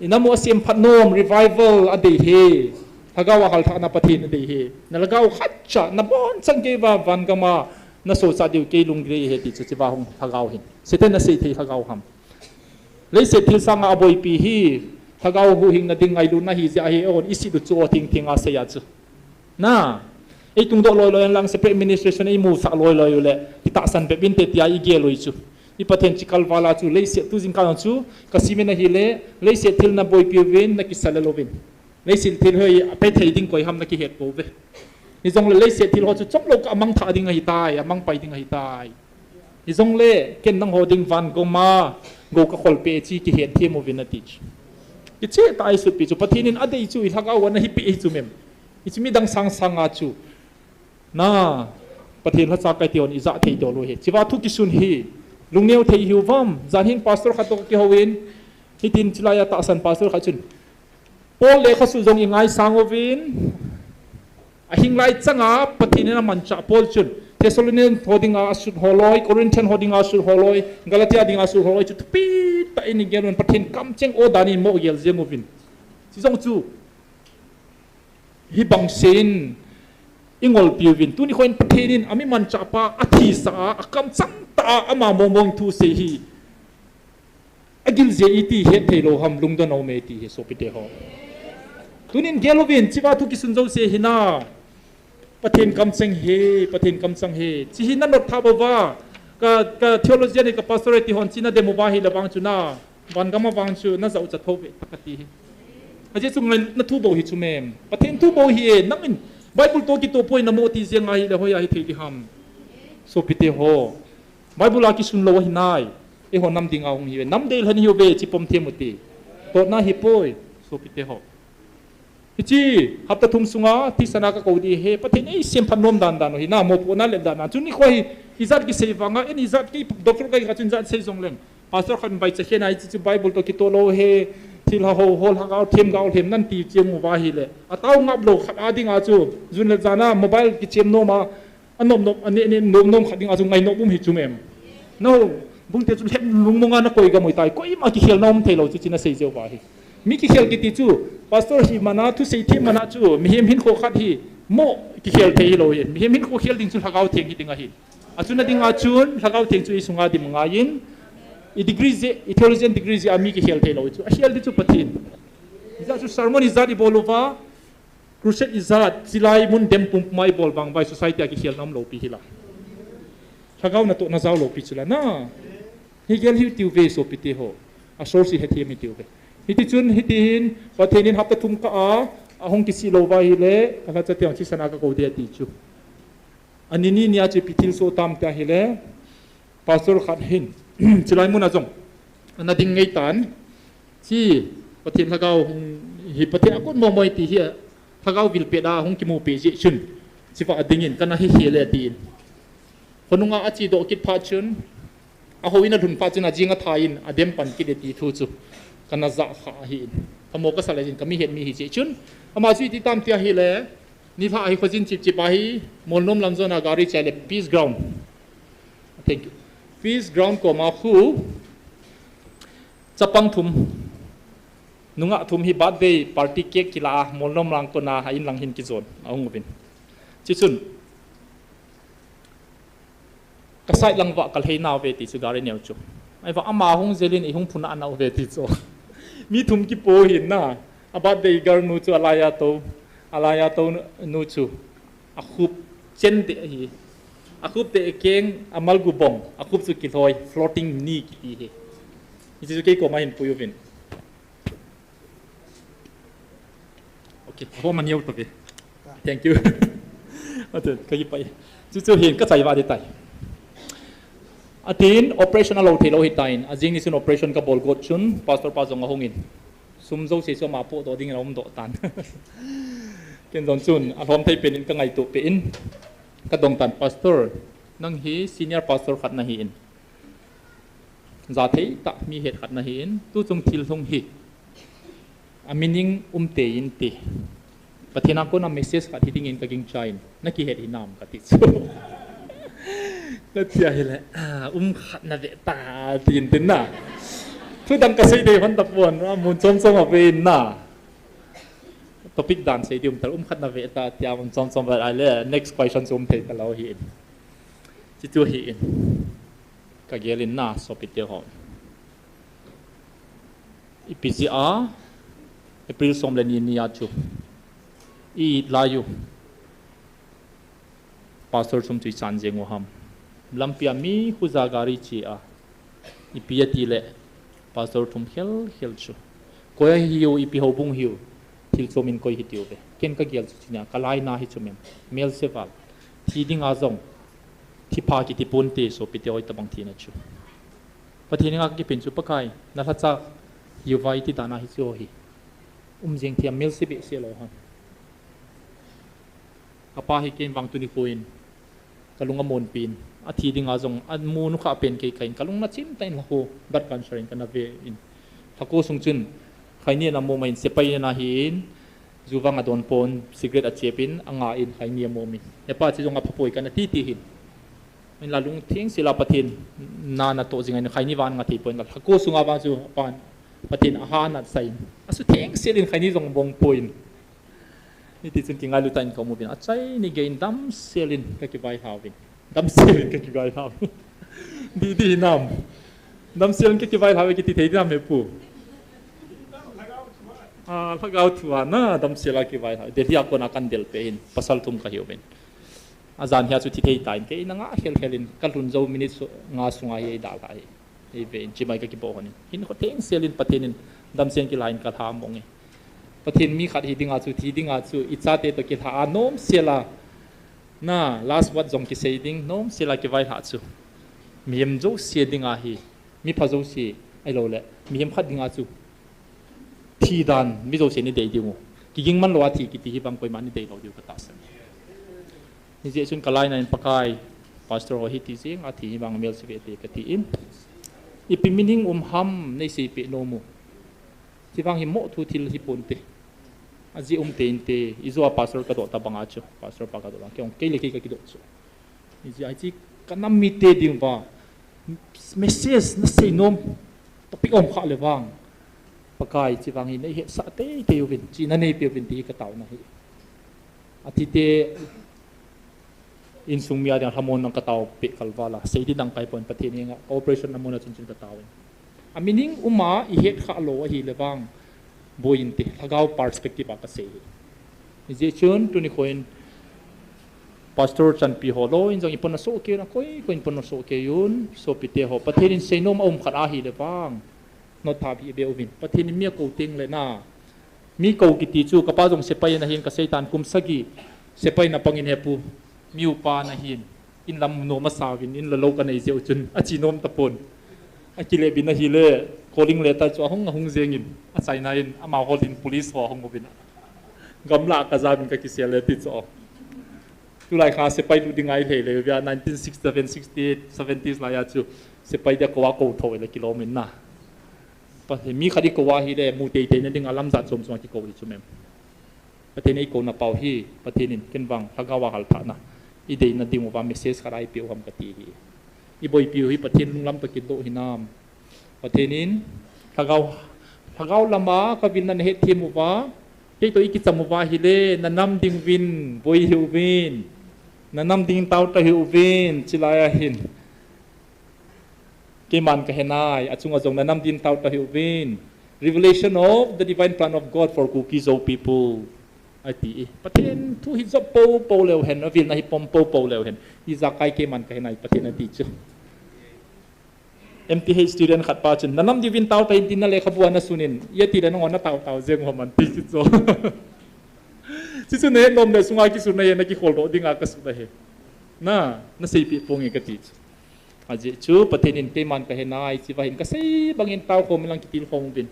Inamu asem phat nom, revival adei hi. Lhagao a halthahna Pathen adei hi. Nalhagao khatcha, nabonchauva, van gam a, nasosah diu kei lunggel ahi ti chu hichea hung lhagao hin. Satan in asei thei lhagao ham. Leiset thil sanga aboipi hi, lhagao huhhingna ding ngailutna hijeh ahi, eiho isit u chu o thingthing a sei a chu. Na, ei tungdoh loiloi lang separate administration eimusah loiloi u le, kitahsan bep inte tia igel u chu. I Pathen chu kalval a chu, leiset tu jingkah chu, kasim in ahile, leiset thil naboipi uvin, nakisa lel uvin. Leiset thil hi apei thei ding koi ham nakihet pouve. Hijongle leiset thil ho chu chomlou kah a amangthah ding ahitai, amangpai ding ahitai. Hijongle, ken nangho ding van gam a, gou kakholpeh e ti kihet them uvin ati chu. Kicheh tah a isutpi chu, Pathen in adei chu, ilhagao a nahipi hi chu mem. Hiche midang sangsang a chu. Na, Pathen lhacha kahi ti hon ijah thei dol u hi. Hichea thu kisun hi, lungneo thei hiu vam, jan hin pastor khat toh kihou in, hitin chulai a tahsan pastor khat chun. Paul lekhasu jong ingaisang uvin, ahing lai changa Pathen in amanchah Paul chun, Thessalonian ho dinga asut holoi, Corinthian ho dinga asut holoi, Galatia dinga asut holoi, chu thupi tah in igel uvin Pathen kamcheng o dan in mo gel jeng uvin. Hiche jong chu, hibang seiyin, ingolpi uvin. Tuni khoin Pathen in, ami manchah pa, athisa a, akamchang tah a, ama mongmong thu sei hi. Agil jeh iti het thei lou ham lungdon aume ti hi sopite ho. Tunin gel uvin, hichea thu kisun jouse hi na. Pathen kamcheng hi, Pathen kamcheng hi. Hiche hi nanot tha bou va. Ka, ka theologian hi ka pastor hi ti hon hiche nadem uva ahile vang chu na. Van gam a vang chu najah u cha thou ve ta kati hi. Ajeh chu ngai nathu bou hi chu mem. Pathen thu bou hi e, nangin Bible toh kitoh poi namo ti jeng ahile hoiya hithei ding ham. Sopite ho. Bible a kisun lou ahi nai. Eiho nam dinga hung hiuve. Nam deilhen hiuve, hiche pom them u ti. Totna hipoi. Sopite ho. Hiche, hapta thum sunga, thisan a kakou ding ahi, Pathen in eisemphat nom dan dan u hi, na mopohna le dan dan. Chu nikho hi, ijat kisei vanga, in ijat kei doctor kahi kha chun ijat sei jongleng. Pastor khat in vaicha khen a, hiche chu Bible toh kitoh lou ahi, thilha ho, ho lhagao them gao them nan ti cheng uva ahile. Atao ngap lou khat a dinga chu, jun le jan a mobile kichem nom a, Anom nom, ane, ane, nom nom khat dinga chu ngai nom um hi chu mem. No, bungte chu lhem lungmong a nakoi gam u tai, koima kikhel nom thei lou chu hiche nasei jeh uva hi. Mi kikhel kiti chu, pastor hi mana, thusei them mana chu, mihem hinkho khat hi, mo kikhel thei hilou hi. Mihem hinkho khel ding chu Lhagao Theng hi ding ahi. Achuna dinga chun, Lhagao Theng chu isunga dim angaiyin, I degree jeh, i theologian degree jeh a mi kikhel thei lou chu. Akhel di chu Pathen. Ijeh chu sermon ijat ibol uva, crusade ijat, chilai mun dem pumpum a ibol vang uva, society a kikhel nam lou pi hi la. Lhagao natoh najao lou pi chu la na. Hi gel hiu tiu ve sopite ho. A source hi hethem hitiu ve. Hiti chun, hiti hin, Pathen in hapta thum kah a, ahung kisih lou uva ahile, ka lhacha teng chu sana ka kou de ati chu. Ani ni nia chu ipi thil soh tam tia ahile, pastor khat hin, chilai mun a jong, ana ding ngei tan, chi, Pathen lhagao hung, hi Pathen a kon mo mo ti hi, lhagao vil pet a hung kimu peh jeh chun, chi va a ding in, kana hi hi le ti in. Khonung a achi doh kit phat chun, a ho in a lhun phat chun a jing a tha in a dem pan kit e ti thu chu kana ja kha ahi in. Phamo ka sa le jin ka mi het mi hi jeh chun. Ama chu iti tam tia ahile, ni lha hi khojin chip chip ahi, Molnom lam jon a gari chai le Peace Ground. Thank you. Peace Ground koma khu chapang thum, nungah thum hi birthday party cake kila a, Molnom lang kona a in lang hin kijon, ahung uvin. Chi chun, ka side lang va ka lhei nau ve ti chu gari neo chu. Ai va ama hung jel in i hung phun a nau ve ti chu. Mi thum kipo hin na. A birthday girl nu chu alai a to. Alai a to nu chu. A khup chen te hi. A khup te keng a malgu bong. A khup chu kilhoi floating ni kiti hi. Hichu kei koma hin pui uvin. Okay, ho man yau to ve. Thank you. Ate, ka hi pai. Chu chu hin ka chai va de tai. Atin operation a lo thei lo hi tain. A jing ni chun operation ka bol got chun pastor pa jong ahung in. Sum jo se so ma po to ding in a um doh tan. Ken jong chun a lhom thei pen in ka ngaito pe in. Ka dong tan pastor. Nang hi senior pastor khat na hi in. Jathei tah mi het khat na hi in, tu chung thil hung hi. A meaning um te in ti. Pathen a kona message khat hi ding in ka ging cha in, na kihet hi nam ka ti chu. Ka tia hi le, ah, um khat na ve ta ti in tin na. Thu dang ka sei de hon ta pon, a mun chom chom a ve in na. Topic dan sei di um ta, um khat na ve ta tia mun chom chom ve ai le, next question chu um thei ta lo hi in. Chi chu hi in. Ka gel in na, sopite ho. Ipi jeh a, April som le ni ni a chu. I it lai u. Pastor thum chu i chan jeng u ham. Lampi a mi khuja gari chi a. Ipi ati le. Pastor thum khel khel chu. Koi a hi u, ipi houbung hi u. Thil chom in koi hi ti u ve. Ken ka gel chu chi nia, ka lai na hi chu mem. Mel se val. Thi ding a jong. Thi pha kiti pon te sopite hoi tabang thina chu. Pathen nga ka kipin chu Pakai, na lhacha hiu vai ti dan a hi chu hi. Um jeng thei a mel se be se lo ham. Ka pa hi ken vang tuni khu in. Ka lung a mon pin. A thi ding a jong, a mu nu kha pen kei ka in. Ka lung na chim ta in la khu. Blood cancer in ka na ve in. Lhako sung chun. Khaini na mo ma in sepai na hi in. Ju vang a don pon, cigarette a chep in, a nga in, khaini a mo min. He pa chi jong a phapoi ka na ti ti hin. Min la lung theng sila Pathen, na na to jing a in, khaini vang a nga thei pon, la lhako sunga vang chu, pan, Pathen a ha na sa in. A su theng sil in, khaini jong bong pon. Ni ti chun ki ngai lu ta in ka mu bin. A chai ni ge in dam sil in, ka ki vai hau vin. Dam sil in ka ki vai hau. Di, di nam. Dam sil in ka ki vai hau, ki ti thei di nam he pu. Ah, lhagao thu a na, dam sil a ki vai hau. Delhi a kona kan del pe in, pasal thum ka hiu vin. A jan hia chu thi thei ta in, kei na nga khel khel in, ka lhun jo minute su, nga sunga hi ei dal ha hi. Ei ve in, chi mai ka ki bo hon in. Hin kho theng sil in Pathen in, dam sil in ki la in ka lha mong e. Pathen mi khat hi dinga chu, thi dinga chu, i chate to ki lha a nom sil a. Na, last word jong ki sei ding, nom sil a ki vai lha chu. Mihem jo sia dinga hi, mi pha jo sia, ai lo le, mihem khat dinga chu. Thi dan, mi jo sia ni dei ding u. Ki ging man lo a thi ki ti hi bang koima ni dei lo ding u ka ta san. Ni je chun ka lai na in Pakai, pastor ho hi ti jing, a thi hi bang mel si ve te ka ti in. Ipi meaning um ham, nei sei pe nom u. Chi vang hi mo thu thil hi pon te. A ji um te in te, i jo a pastor ka do ta bang a chu, pastor pa ka do bang, ke ong kei le kei ka ki do chu. Ni ji ai chi ka nam mi te ding va, message na sei nom, topic om kha le vang. Pakai chi vang hi nei he sa te te u vin, chi na nei pe u vin ti hi ka tau na hi. A ti te, Insung mi a dinga lhamon nang katao peh kalval a. Seidi dang kaipon Pathen henga operation lamon a chun chun katao in. A meaning uma ihet kha lou ahile vang. Boiyin te, lhagao perspective a kasei hi. Hijeh chun tuni khoin Pastor Chanpi ho lou in jong ipon na soh kei un, akoi koi in pon na soh kei un, sopite ho. Pathen in seinom aum khat ahile vang. Notha bih be uvin. Pathen in mi akou teng le na. Mi kou kiti chu, kapa jong sepai in ahin kasei tan kum sagi. Sepai na pangin hepu. Mi upa na hin. In lam nom asa uvin, in la lou kanei jeh u chun. Achi nom tapon. Akile bin ahile, calling letter chu ahung, ahung jeng in. Achaina in, amaho din police ho ahung uvin. Gamla kaja uvin kakisel le ti chu. Tulai kha sepai lut ding a ilhei le, via nineteen sixty-seven, sixty-eight, seventies lai a chu. Sepai dia kou a kou tho le kilom in na. Pa, mi khat ikou ahile, mu teitei na ding a lamjat chom chom a kikou hi chu mem. Pathen in eikou na pau hi, Pathen in ken vang, lhagao a halthahna. Idei na ding uva message khat a ipeh u ham kati hi. Iboipi u hi Pathen lunglam toh kidoh hinam. Pathen in, lhagao, lhagao lama kavilna nahet them uva, kei toh ikicham uva hile, na nam ding uvin, boi hih uvin. Na nam ding tao ta hih uvin, chilai ahin. Keiman kahenai, achunga jong na nam din tao ta hih uvin. Revelation of the divine plan of God for Kuki Zo people. Ati e. Pathen thu hi jop po po leu hen, avilna hi pom po po leu hen. Ijakai keiman kahenai, Pathen ati chu. M T H student khat pa chun, na nam din tao ta in tin na lekhabu ana sunin, iti le nangho na tao tao jeng u ham ati chu. Chuchu nahet nom le sunga kisun nahi, na kikhol doh dinga kasun ahi. Na, naseipeh ponge kati chu. Ajeh chu, Pathen in keiman kahenai, chiva hin kasei bangin tao khom in lang kitil khom uvin.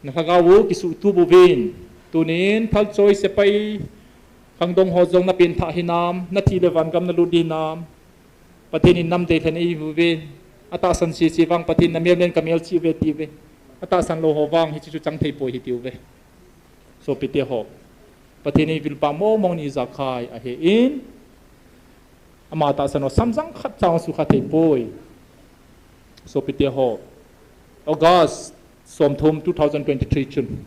Na lhagao u kisuhtup uvin. Tunin, thalchoi sepai, khangdong ho jong na penthah hinam, nathi le vangam nalut ding hinam. Pathen in nam deilhen eive. Atahsan sese vang Pathen in na mel nen ka mel cheh uve tiuve. Atahsan lou ho vang hiche chu chang thei poi hi tiuve. Sopite ho. Pathen in vilpa mong mong in ijakai ahin. Ama tahsan ho samjang khat cha sukha thei poi. Sopite ho. August, Somthum two thousand twenty-three chun.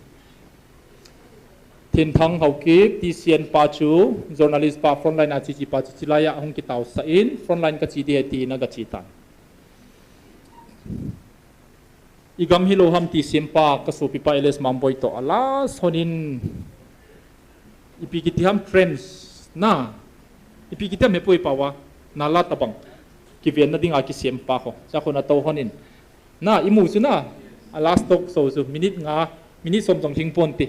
Thinthang Haokip, T C N pa chu, journalist pa, frontline a cheche pa chu, chilai a hung kitaosah in, frontline kache ding ahi tin aga che tan. Igam hilou ham ti sempa, kasopi pa L S Mangboi toh, a last hon in, ipi kiti ham trench, na, ipi kiti ham hepu ipa uva, nala tabang, kivenna dinga kisempa ho, cha khun atou hon in, Na, imu chu na, a last talk show chu, minute nga, minute som jong lhing ponte.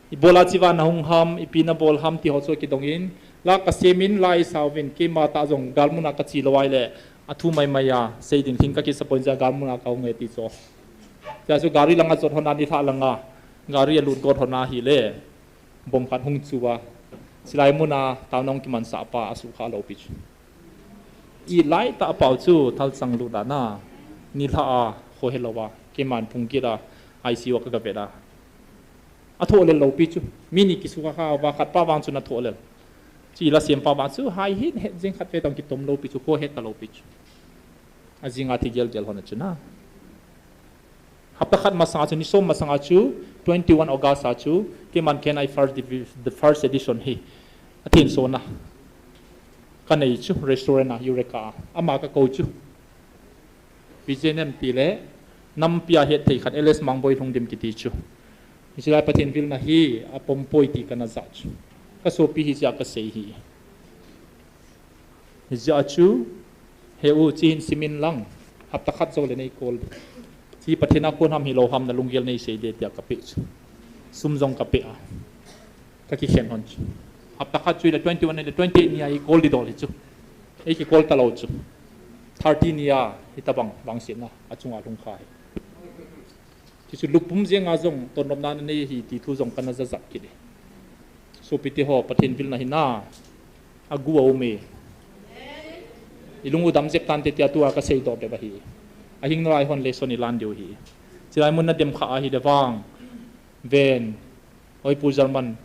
Ibola chiva nahung ham, ipi nabol ham ti ho chu kidong in, la kasem in, la isao vin, keima tah jong, galmun a kache lou ahile, athu maimai a, sei ding lhing kakisa pon jeh a galmun a kahung e ti chu. Chua chu gari langa jot hon a nilhah langa, gari alut got hon ahile, bomb khat hung chu a, chilai mun a, taona hung kimansah pa, asukha lou pi chu. Ilai tah pau chu thalchang lut a na, nilhah a, khohe lou a, keiman phung kit a, I C U a kaga vet a. Athoh lel lou pi chu, mi ni kisukha kha uva, khat pa vang chu nathoh lel. Chu ila sem pa vang chu, hai hin het jeng khat ve tong kitom lou pi chu, khohe talou pi chu. Ajing a thi gel gel hon a chu na. Hapta khat masanga chu, ni som masanga chu, twenty-one August a chu, keiman kahenai first divi-, the first edition hi. Athin sona. Kanei chu, restaurant a, Eureka a. Ama kakou chu. P J N M ti le, nampi a hetthei khat, L S Mangboi Lhungdim kiti chu. Hiche lai Pathen vilna hi, apom poi ti kana ja chu. Kasopi hi jeh a kasei hi. Hijeh a chu, he u, chi hin simin lang, hapta khat jou le nei call. Chi Pathen a kon ham hilou ham nalunggel nei sei de tia kapeh chu. Sum jong kapeh a. Kakikhen hon chu. Hapta khat chu ile twenty-one ile twenty-eight ni a i call didol hi chu. Ei ki call talou chu. Thirty ni a, hitabang, vangsetna, achunga lhung kha hi. Chuchu lupum jenga jong, tonnopna nanei hi ti thu jong kana jajat kit e. Sopite ho, Pathen vilna hi na, agu aum e. Ilung u dam jep tante tia tua kasei doh bep ahi. Ahing nalai hon lesson ilan diu hi. Chilai mun nadem kha ahile vang. Ven. Oi Pu German,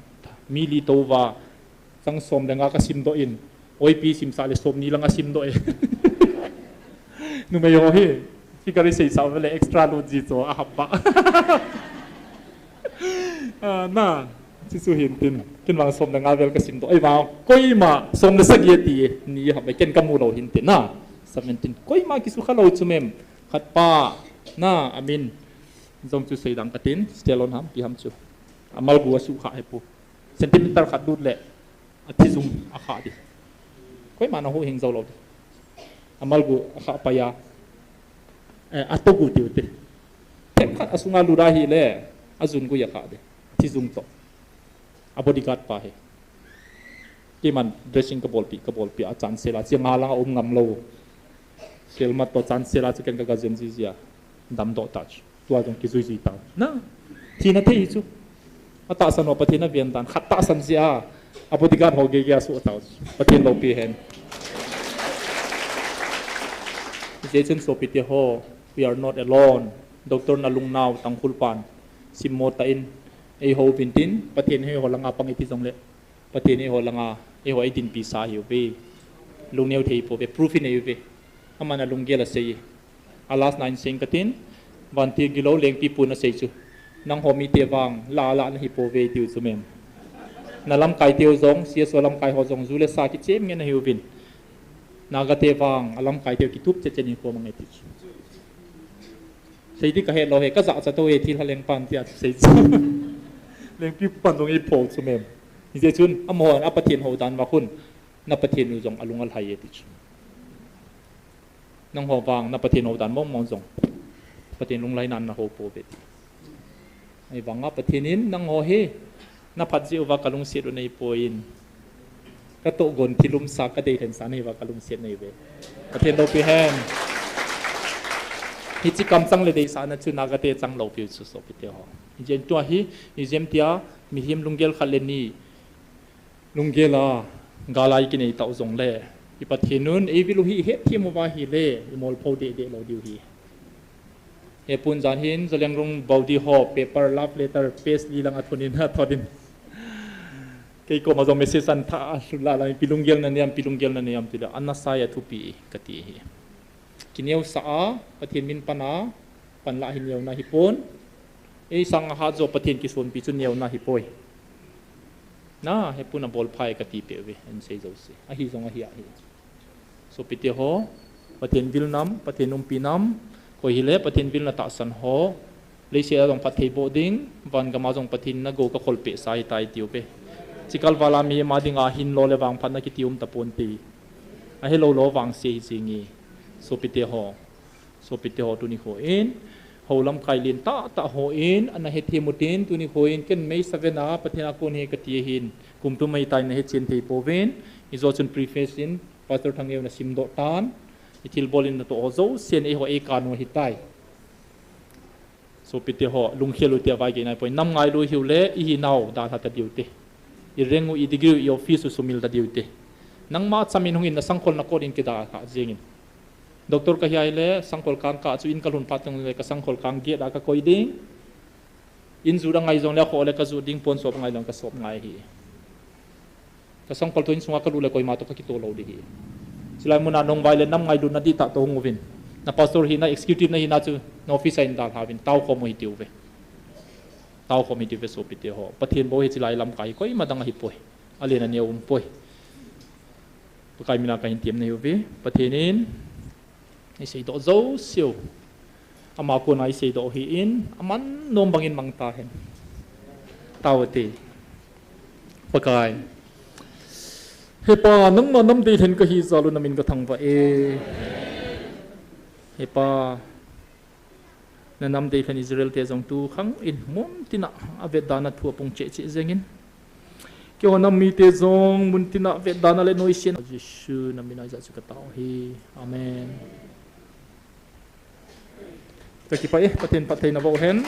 mi li tou va, chang som le nga kasim doh in, oi pi simsah le som ni lang asim doh e. Numei ho hi, figure seisah vele extra lut ji chu ahap ba. Ah, na, chuchu hin tin. Ken vang som le nga vel ka sim doh. Ei vang koima som le sagi ati e. Ni ham ken ka mu lou hin te na. Seventeen. Koima kisukha lou chu mem. Khat pa na amin. Jong chu sei dang ka tin. Stelon ham pi ham chu. Amal gu a sukha he pu. Centimeter khat lut le. A thi jung a kha di. Koima na hu hing jou lou di. Amal gu a kha pa ya. Eh, a to gu tiu te. Thep khat a sunga lut a hi le. A jun gu ya kha di. Thi jung to. A bodyguard pa hi. Keiman dressing ka bolpi, ka bolpi a chancel a, chiang a lang a um ngam lou. Selmat to chancel a chu ken ka ga jen jiji a. Dam doh ta chu. Tua jong kijui jui ta. Na, thina thei hi chu. A tahsan ho Pathen a ven dan, khat tahsan jia. A bodyguard ho gei gei a suh ta chu. Pathen loupi hen. Hijeh chun sopite ho, we are not alone. Doctor Nalungnao Tangkhul pan. Simmo ta in. Ei ho vin tin, Pathen hei ho langa pang i ti jong le. Pathen eiho langa, eiho eidinpi sa ahiuve. Lungneo thei pouve, proof inei uve. Aman alunggel asei. A last nine sing katin, vantil gilou lengpi pun asei chu. Nangho mite vang, la la nahi pouve tiu chu mem. Na lamkai teu jong, C S O lamkai ho jong, ju le sa kichem ngen ahiuvin. Naga te vang, alamkai teu kitup che che ni ko mang e ti chu. Sei di kahet lou he, kajahcha tou he, thilha lengpan tia chu sei chu. Lengpi pan jong eipho chu mem. Hijeh chun, amaho, a Pathen hou dan vang khun, na Pathen u jong alung alhai e ti chu. Nangho vang, na Pathen hou dan mong mong jong. Pathen lunglhaina na hou pouve ti. Ahivanga Pathen in, nangho hi, na phat jeh uva kalungset u nei poi in. Ka tohgon thil umsa, ka deilhen sa nei uva kalungset nei uve. Pathen loupi hen. Hiche kamchang le deisahna chu Naga te chang loupi u chu sopite ho. Hijeh chun tua hi, hijeh chun tia, mihem lunggel khat le ni, lunggel a, gal a ikinei tau jong le. I Pathen un, eivil u hi, hetthem uva ahile, imolpho deh deh lou diu hi. Hepun jan hin, Zeliangrong Baudi ho, paper, love letter, page li lang athun in, athon in. Kei koma jong message an tha, a, la la, ipi lunggel na nei am, ipi lunggel na nei am, ti le, ana sai a thupi, kati hi. Kineosah a, Pathen min pan a, pan la hi neona hi pon. Ei sang a hat jo Pathen kisonpi chu neona hi poi. Na, hepun a bolphai kati peh uve, en sei jo se. Ahi jong ahi ahi. Sopite ho, Pathen vil nam, Pathen umpi nam, koi hile Pathen vilna tahsan ho, leiset a jong phatthei boh ding, van gam a jong Pathen in agou kakhol peh sa ahitai tiu ve. Chikal val a mihem a dinga hin lo le vangphatna kiti um tapon ti. Ahilou lo vangse hi jing e. Sopite ho. Sopite ho tuni kho in. Hou lamkai lentah tah ho in. Ana hethem u tin tuni kho in. Ken May seven a Pathen a kon hi kati ahin. Kum thum ahitai nahe chen thei pouvin. Hijo chun preface in. Pastor Thangeo na simdoh tan, i thilbol in natoh ho jousen eiho eikanu ahitai. Sopite ho, lungkhel u tia vaigei nai poi, nam ngailu hiu le, ihinau dalha ta diu te. I rank u, i degree u, i office u sumil ta diu te. Nangma chamin hungin na sangkhol na kot in kidalha jengin. Doctor kahi ahile, sangkhol kang kah chu in kalhun phat teng le ka sangkhol kang gate a kakoi ding. In jut angai jongle akhoh le kajut ding, pon sop angai jongle kasop ngai ahi. Kasangkhol toh insunga kalut le koima toh kakitoh lou ding ahi. Chulai muna nangho vai le nam ngailutna dihtah toh hung uvin. Na pastor hina, executive na hina chu na office a in dalha uvin, taokhom u hiti uve. Taokhom hiti uve sopite ho. Pathen bou hi chulai lamkai koima dang ahipoi. Alen aneo umpoi. Pakai mina kahin temna ahiuve. Pathen in Iseidoh jouseu. Ama kona iseidoh hi in, aman nom bangin mang tahen. Tao ate. Pakai. He Pa, nangma nam deilhen kahi jal u namin kathangvah e. He Pa, na nam deilhen Israel te jong tu khang in mun tina avetdana thu apung cheh cheh jengin. Keiho nam mite jong mun tina vetdana le noisen. Jesu namin a ijat chu katao hi. Amen. Kakipah e, Pathen phattheina boh hen.